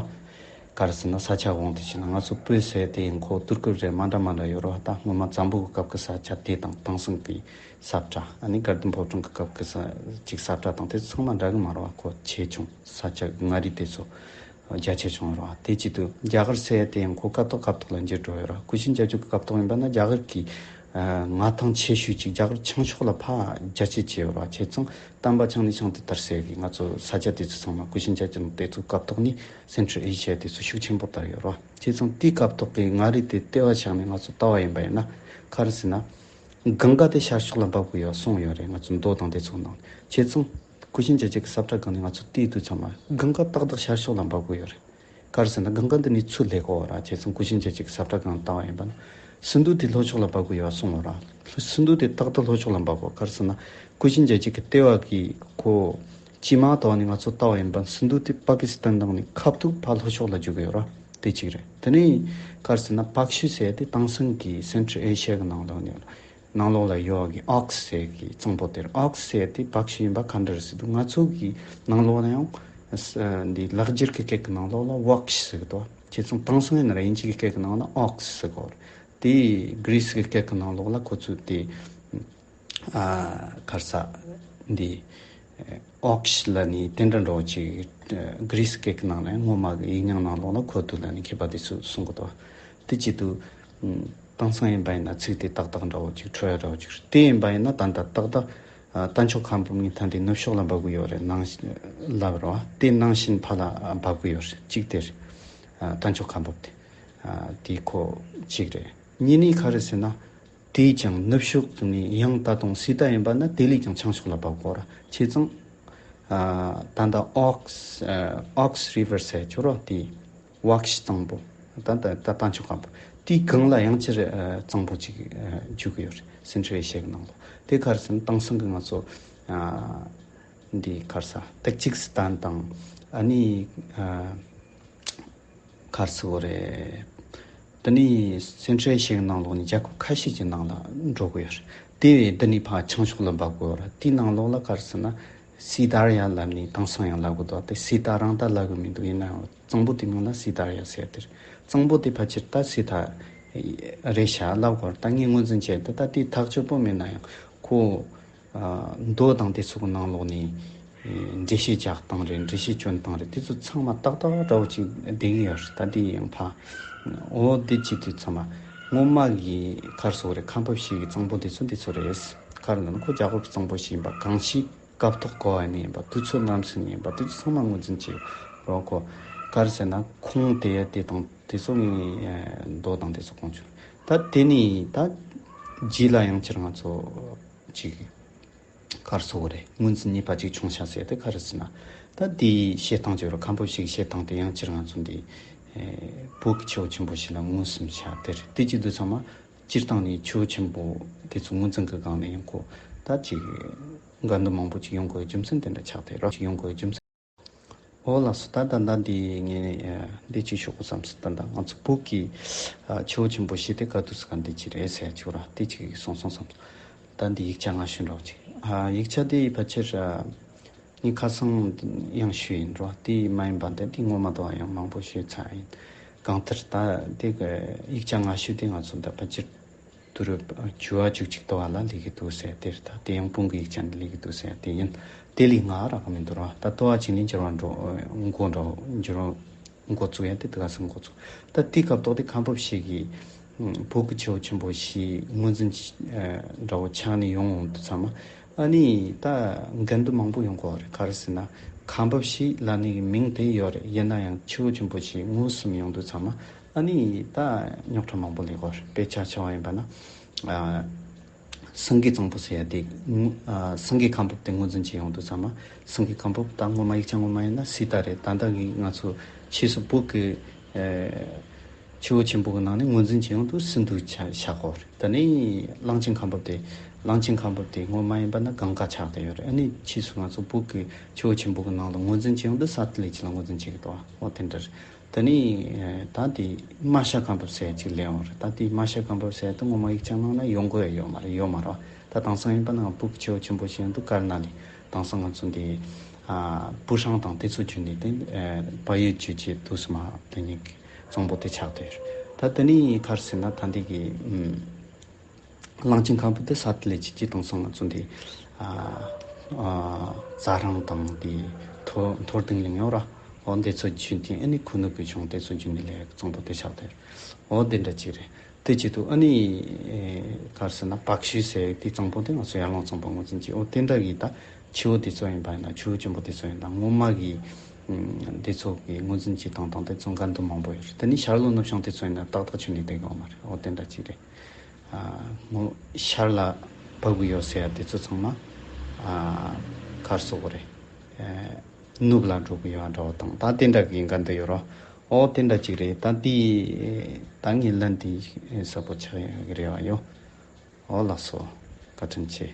ག་རེ་ཟེར་ན་ས་ཆ་དབང་དུ་བྱས་ན་ང་ཚོ་བོད་ཟེར་དེ་ཁོ་དུས་སྐབས་རེ་མ་འདྲ་མ་འདྲ་ཡོད་རོ། ད་སྔོན་མ་འཛམ་བུ་གི་སྐབས་ཀྱི་ས་ཆ་དེ་དང་དེང་སང་གི་ས་ཁྲ་ཨ་ནི་དགའ་ལྡན་ཕོ་བྲང་གི་སྐབས་ཀྱི་ས་ཅིག་ས་ཁྲ་དང་དེ་ཚང་མ་འདྲ་གི་མ་རེད་བ། ཁོ་ཆེ་ཆུང་ས་ཆ་གི་མངའ་རིས་དེ་ཚོ། རྒྱ་ཆེ་ཆུང་རོ། དེ་གཅིག་ཏུ་རྒྱ་གར་ཟེར་ཡ་དེ་ཡང་ཁོ་སྐབས་ཐོག་སྐབས་ཐོག་ལ་འགྱུར་འགྲོ་ཡོད་ར། ཀུ་ཤུ་འཇའ་ཆི་གི་སྐབས་ཐོག་ཡིན་པ་ན་རྒྱ་གར་གྱི་ཨ་མངའ་ཐང་ཆེ་ཤོས་ཅིག་རྒྱ་གར་བྱང་ཕྱོགས་ལ་ཕར་རྒྱ་སྐྱེད་བྱས་ཡོད་ར། བྱས་ཙང་བསྟན་པ་བྱང་ནས་བྱང་དུ་དར་ཟེར་གི་ང་ཚོ་ས་ཆ་དེ་ཚོ་ཚང་མ་ཀུ་ཤུ་འཇའ་ཆི་དེ་ཚོ་སྐབས་ཐོག་ནས་སེན་ཊ་རལ་ཨེ་ཤི་ཡ་དེ་ཚོ་ཤུགས་ཆེན་པོ་དར་ཡོད་ར། བྱས་ཙང་དེའི་སྐབས་ཐོག་གི་མངའ་རིས་དེ་ལྟེ་བ་བཞག་ནས་ང་ཚོ་ལྟ་བ་ཡིན་པ་ཡིན་ན་ག་རེ་ཟེར་ན། གངྒཱ་དེ་ཤར་ཕྱོགས་ལ་འབབ་དགོས་ཡོད་གསུངས་ཡོད་རེད། ང་ཚོ་མདོ་དང་དེ་ཚོ་ནང་བྱས་ཙང་། ཀུ་ཤུ་འཇའ་ཆི་གི་ས་ཁྲ་སྒང་ནས་ང་ཚོ་བལྟས་དུས་ཙམ་པ་གངྒཱ་ཏག་ཏག་ཤར་ཕྱོགས་ལ་འབབ་དགོས་ཡོད་རེད། ག་རེ་ཟེར་ན་གངྒཱ་འདི་ནས་ཚུར་སླེབས་དགོས་ར། བྱས་ཙང་ཀུ་ཤུ་འཇའ་ཆི་གི་ས་ཁྲ་སྒང་ལྟ་བ་ཡིན་པ་ན། སིན་དྷུ་དེ་ལྷོ་ཕྱོགས་ལ་འབབ་དགོས་ཡོད་གསུངས་ཡོད་ར། སིན་དྷུ་དེ་ཏག་ཏག་ལྷོ་ཕྱོགས་ལ་འབབ་དགོས། ག་རེ་ཟེར་ན་ཀུ་ཤུ་འཇའ་ཆི་གི་ལྟེ་བ་གི་ཁོ། སྤྱི་མ་དོ་ནི་ང་ཚོ་ལྟ་བ་ཡིན་པ་སིན་དྷུ་དེ་པ་ཀི་སི་ཐན་ནང་ནས་ཁ་ཐུག་ཕར་ལྷོ་ཕྱོགས་ལ་རྒྱུག་གི་ཡོད་ར། དེ་གཅིག་རེད། དེ་ནས་ག་རེ་ཟེར་ན་པཀ་ཤུ་ཟེར་དེ་དེང་སང་གི་སེན་ཊ་རལ་ཨེ་ཤི་ཡ་གི་ནང་ལོགས་ནས་ནང་ལོགས་ལ་ཡོད་གི་ཨོག་སི་ཟེར་གི་གཙང་པོ་དེར། ཨོག་སི་ཟེར་དེ་པཀ་ཤུ་ཡིན་པ་ག་འདྲ་རེད་ཟེར་དུས་ང་ཚོ་གི་ནང་ལོགས་ལ་ཡང་ཨ་འདི་ལེགས་སྦྱར་གི་སྐད་གི་ནང་ལོགས་ལ་ཝོག་ཤི་ཟེར་གི་འདུག་བྱས་ཙང་དེང་སང་ཡིན་ན་ར་དབྱིན་ཇི་གི་སྐད་གི་ནང་ལ་ཨོག་སི་ཟེར་གི་ཡོད་རེད། དེ་གྷི་རི་སི་གི་སྐད་གི་ནང་ལོགས་ལ་ཁོ་ཚོས་དེ། ཨ་ག་རེ་ཟེར། འདི་ཨོག་ཤི་ལ་ནི་དེ་འདྲ་འདྲ་བོ་ཅིག་གྷི་རི་སི་སྐད་ཀྱི་ནང་ནས་སྔོན་མ་གི་ཡིག་རྙིང་ནང་ལོགས་ལ་འཁོད་འདུག་ལ་ནི་མཁས་པ་དེ་ཚོས་གསུང་གི་འདུག་དེ་བྱེད་དུས་དེང་སང་ཡིན་པ་ཡིན་ན་ཚིག་དེ་ཏག་ཏག་འདྲ་བོ་ཅིག་འཕྲོད་ཡ་འདྲ་བོ་ཅིག་རེད། དེ་ཡིན་པ་ཡིན་ན་ད་ལྟ་ཏག་ཏག་ཨ་རྟ་མཆོག་ཁ་འབབ་ངས་ད་འདི་ནུབ་ཕྱོགས་ལ་འབབ་གི་ཡོད་རེད་ནང་ལབ་རོགས། དེ་ནང་བཞིན་ཕར་ལ་འབབ་གི་ཡོད་རེད། གཅིག་དེ་རེད། ཨ་རྟ་མཆོག་ཁ་འབབ་དེ་ཨ་དེ་ཁོ་གཅིག་རེད། གཉིས་ནི་ག་རེ་ཟེར་ན། དེས་ཀྱང་ནུབ་ཕྱོགས་ནས་ཡང་ད་དུང་སི་ཏཱ་ཡིན་པ་ན་དེ་ལས་ཀྱང་བྱང་ཕྱོགས་ལ་འབབ་དགོས་ར། བྱས་ཙང་། ཨ་ད་ལྟ་ཨོག་སི་ཨ་ཨོག་སི་རི་ཝར་ཟེར་ཆོག་ར་དེ། ཝོག་ཤི་གཙང་པོ། ད་ད་ད་རྟ་མཆོག་གཙང་པོ། དེའི་སྒང་ལ་ཡང་ཅིག་ཨ་གཙང་པོ་ཅིག་ཨ་རྒྱུག་གི་ཡོད་རེད། སེན་ཊ་རལ་ཨེ་ཤི་ཡ་གི་ནང་ལོགས། དེ་ག་རེ་ཟེར་ན་དེང་སང་གི་ང་ཚོ་ཨ་འདི་ག་རེ་ཟེར་ཏག་ཅིག་སི་ཐན་དང་ཨ་ནི་ཨ། ག་རེ་ཟེར་དགོས་རེད། འདི་ནི་སེན་ཊ་རལ་ཨེ་ཤི་ཡའི་ནང་ལོགས་ནས་རྒྱལ་ཁབ་ཁ་ཤས་ཀྱི་ནང་ལ་འགྲོ་གི་ཡོད་རེད། དེ་བས་འདི་ནི་ཕར་བྱང་ཕྱོགས་ལ་འབབ་དགོས་རེད། དེའི་ནང་ལོགས་ལ་ག་རེ་ཟེར་ན་སི་དཱ་ར་ཡ་ལབ་ནས་དེང་སང་ཡང་ལབ་གི་འདུག་དེ་སི་དཱ་ར་ད་ལབ་གི་མི་འདུག་ཡིན་ན་ཡང་གཙང་པོ་དེ་མིང་ལ་སི་དཱ་ར་ཡ་ཟེར་དེ་རེད། གཙང་པོ་དེ་ཕལ་ཆེར་ད་སི་ཏཱ་རེད་ཤག་ལབ་དགོས་རེད། ད་ངས་ངོས་འཛིན་བྱས་ཏེ་ད་དེ་ཐག་ཆོད་པོ་མེད་ན་ཡང་ཁོ། ཨ་མདོ་དང་དེ་ཚོ་གི་ནང་ལོགས་ནས་འགྲེལ་བཤད་རྒྱག་སྟངས་རེད། འགྲེལ་བཤད་སྐྱོན་སྟངས་རེད། དེ་ཚོ་ཚང་མ་ཏག་ཏག་འདྲ་བོ་ཅིག་བསྡད་ཀྱི་ཡོད་རེད། ད་དེ་ཡང་ཕ་འོ་དེ་བྱེད་དུས་ཚང་མ་སྔོན་མ་གི་ག་རེ་ཟེར་དགོས་རེད། ཁམས་པ་ཞིག་གི་གཙང་པོ་དེ་ཚོ་འདི་ཚོ་རེད། ག་རེ་ལབ་ན་ཁོ་རྒྱ་གར་གྱི་གཙང་པོ་ཞིག་ཡིན་པ་གང་ཞིག་སྐབས་ཐོག་གོ་བ་ནས་ཡིན་པ་དུས་ཚོད་ནམ་ཟིན་ནས་ཡིན་པ་དེ་ཚོ་ཚང་མ་ངོས་འཛིན་བྱེད་རོགས། ཁོ་ག་རེ་ཟེར་ན་ཁུངས་དེ་དེ་དང་དེ་ཚོ་ངས་མདོ་དང་དེ་ཚོ་གོང་ཆུང་ད་དེ་ནས་ད་རྗེས་ལ་ཡང་ཕྱིར་ང་ཚོ། ཅིག་གར་སོགས་རེད། ངོས་འཛིན་གཉིས་པ་ཅིག་བྱུང་ཤག་ཟེར་ཏེ་ག་རེ་ཟེར་ན། ད་དེའི་བཤད་སྟངས་ཅིག་ཡོད་རེད། ཁམས་པ་ཞིག་བཤད་སྟངས་དེ་ཡང་སྤྱིར་ང་ཚོ་འདི་བོད་ཀྱི་ཆུ་བོ་ཆེན་པོ་ཞིག་ལ་མངོན་སུམ་བྱ་དེ་རེད། དེ་ཅིག་དུས་ཚང་མ་སྤྱིར་བཏང་ནས་ཆུ་བོ་ཆེན་པོ་དེ་ཚོ་ངོས་འཛིན་གྱི་སྒང་ནས་ཡང་ཁོ་ད་ཅིག་འགལ་འདུ་མང་པོ་ཅིག་ཡོང་དགོས་རྒྱུ་མཚན་དེ་འདྲ་ཆགས་ཏེ་རོགས་ཅིག་ཡོང་དགོས་རྒྱུ་མཚན། ཨོ་ལགས་སོ། ད་ད་ད་འདི་ངས་འདི་ཅིག་ཞུ་དགོས་བསམ་སོང་། ད་ད་ང་ཚོ་བོད་ཀྱི་ཆུ་བོ་ཆེན་པོ་ཞེས་དེ་ག་དུས་སུ་ག་འདི་ཅི་རེད་ཟེར་ཆོག་ར་དེ་ཅིག་སོང་སོང་བསམ་སོང་། ད་འདི་ཡིག་ཆ་ང་ཞུ་འགྲོ་ཅིག་ཡིག་ཆ་དེ་ཕལ་ཆེར་ངས་ཁ་སང་ཡང་ཞུས་ཡིན་འགྲོ། དེ་མ་ཡིན་པ་འདི་དེ་ངོ་མ་དང་ཡང་མང་པོ་ཞུས་ཚར་ཡིན། གང་ལྟར་ད་དེ་གི་ཡིག་ཆ་ང་ཞུ་དེ་ང་ཚོ་ད་ཕལ་ཆེར་དུ་རུ་བཅུ་བ་བཅུ་གཅིག་དོ་བ་ལ་ལས་ཀྱི་འདུག་ཟེར་དེར་ད་དེ་ཡང་དཔུང་གི་ཡིག་ཆ་འདི་ལས་ཀྱི་འདུག་ཟེར་དེ་ཡིན། དེ་ལས་ང་རག་གི་མི་འདུག་ར། ད་དོ་བ་ཅིག་ནི་འགྱུར་བ་འགྲོ་འགོ་འགྲོ་འགྱུར་བ་འགོ་བཙུགས་ཡ་དེ་དེ་ག་སང་འགོ་བཙུགས། ད་དེ་སྐབས་ཐོག་དེ་ཁམས་པ་ཞིག་གིས་བོད་ཀྱི་ཆུ་བོ་ཆེན་པོ་ཞིག་ངོས་འཛིན་འདྲ་བོ་ཆགས་ནས་ཡོང་འོང་དུས་ཚང་མ་ཨ་ནི་ད་འགལ་འདུ་མང་པོ་ཡོང་གི་ཡོད་རེད། ག་རེ་ཟེར་ན་ཁམས་པ་ཞིག་ལ་ནི་མིང་དེ་ཡོད་རེད། ཡིན་ན་ཡང་ཆུ་བོ་ཆེན་པོ་ཞིག་མངོན་སུམ་ཡོང་དུས་ཚང་མ་ཨ་ནི་ད་རྙོག་དྲ་མང་པོ་སླེབས་ཀྱི་ཡོད་རེད། དཔེ་ཆ་ཆ་བ་ཡིན་པ་ན། སེང་གེ་གཙང་པོ་ཟེར་ཡ་དེ་སེང་གེ་ཁམས་པ་དེ་ངོས་འཛིན་བྱེད་ཡོང་དུས་ཚང་མ་སེང་གེ་ཁམས་པ་ད་ངོ་མ་ཡིག་ཆ་ངོ་མ་ཡིན་ན་སི་ཏཱ་རེད། ད་ལྟ་གི་ང་ཚོ་ཕྱིས་སུ་བོད་ཀྱི་ཆུ་བོ་ཆེན་པོ་གི་ནང་ནས་ངོས་འཛིན་བྱེད་ཡོང་དུས་སིན་དྷུ་ཆགས་ཀྱི་ཡོད་རེད། ད་ནི་གླང་ཆེན་ཁམས་པ་དེ་གླང་ཆེན་ཁམས་པ་དེ་ངོ་མ་ཡིན་པ་ན་གངྒཱ་ཆགས་བསྡད་ཡོད་རེད། ཨ་ནི་ཕྱིས་སུ་ང་ཚོ་བོད་ཀྱི་ཆུ་བོ་ཆེན་པོ་གི་ནང་ལ་ངོས་འཛིན་བྱེད་ཡོང་དུས་ས་ཏི་ལེ་ཅི་ལ་ངོས་འཛིན་བྱེད་ཀྱི་འདུག་འོ་དེ་འདྲ་རེད། དེ་ནས་ད་དེ་རྨ་བྱ་ཁམས་པ་ཟེར་ཅིག་སླེབས་ཡོང་རེད། ད་དེ་རྨ་བྱ་ཁམས་པ་ཟེར་དུས་ངོ་མ་ཡིག་ཆ་ནང་ན་ཡོང་གི་ཡོད་ཡོད་མ་རེད། ཡོད་མ་རེད་བ། ད་དེང་སང་ཡིན་པ་ན་བོད་ཀྱི་ཆུ་བོ་ཆེན་པོ་ཞིག་འདུག་དཀར་ནག་ལི་དེང་སང་ང་ཚོ་འདི་བུ་ཧྲང་དང་དེ་ཚོ་བརྒྱུད་ནས་དེ་བལ་ཡུལ་བརྒྱུད་ཀྱི་དུས་སུ་མ་དེ་ཉིད་ཀྱི་གཙང་པོ་དེ་ཆགས་བསྡད་ཡོད་རེད། ད་དེ་ནས་ག་རེ་ཟེར་ན་ད་འདི་གི་གླང་ཆེན་ཁམས་པ་དེ་ས་ཏི་ལེ་ཅི་ཅི་དེང་སང་ང་ཚོ་འདི་ཨ་ཨ་རྩ་ཧྲང་དང་འདི་མཐོ་མཐོ་ལྡིང་གླིང་ཡོད་ར། འོ་འདི་ཚོ་བརྒྱུད་དེ་ཨ་ནི་ཁུ་ནུ་གི་གཞུང་དེ་ཚོ་བརྒྱུད་ནས་ལས་གཙང་པོ་དེ་ཆགས་ཏེ། འོ་དེ་འདྲ་ཅིག་རེད། དེ་བྱེད་དུས་ཨ་ནི་ག་རེ་ཟེར་ན་པག་ཤུལ་ཟེར་དེ་གཙང་པོ་དེ་ང་ཚོ་ཡར་ཀླུང་གཙང་པོ་ངོས་འཛིན་བྱེད། འོ་དེ་འདྲ་གི་ད་ཆུ་བོ་དེ་ཚོ་ཡིན་པ་ཡིན་ན་ཆུ་བོ་ཆེན་པོ་དེ་ཚོ་ཡིན་ན་སྔོན་མ་གི་འདི་ཚོ་གི་ངོས་འཛིན་བྱེད་སྟངས་དང་དེ་ཚོ་འགལ་འདུ་མང་པོ་ཡོད་རེད། དེ་ནི་ཤར་ལྷོ་ནུབ་བྱང་དེ་ཚོ་ཡིན་ན་ཏག་ཏག་ཆུ་ནི་དེ་གི་འོ་མ་རེད། འོ་དེ་འདྲ་ཅིག་རེད། ཨ་ངོ་ཤར་ལ་བབས་ཀྱི་ཡོད་ཟེར་ཡ་དེ་ཚོ་ཚང་མ་ཨ་གར་སོག་རེད། ཨ་ནུབ་ལ་འགྲོ་གི་ཡོད་འདྲ་བོ་དང་ད་དེ་འདྲ་གི་འགལ་འདུ་ཡོད་རོ། ཨོ་དེ་འདྲ་ཅིག་རེད། ད་དེ་ད་ངའི་ལན་དེ་ཟབ་པོ་ཆགས་ཡོད་ཀྱི་རེད་བ་ཡོ། ཨོ་ལགས་སོ། བཀའ་དྲིན་ཆེ།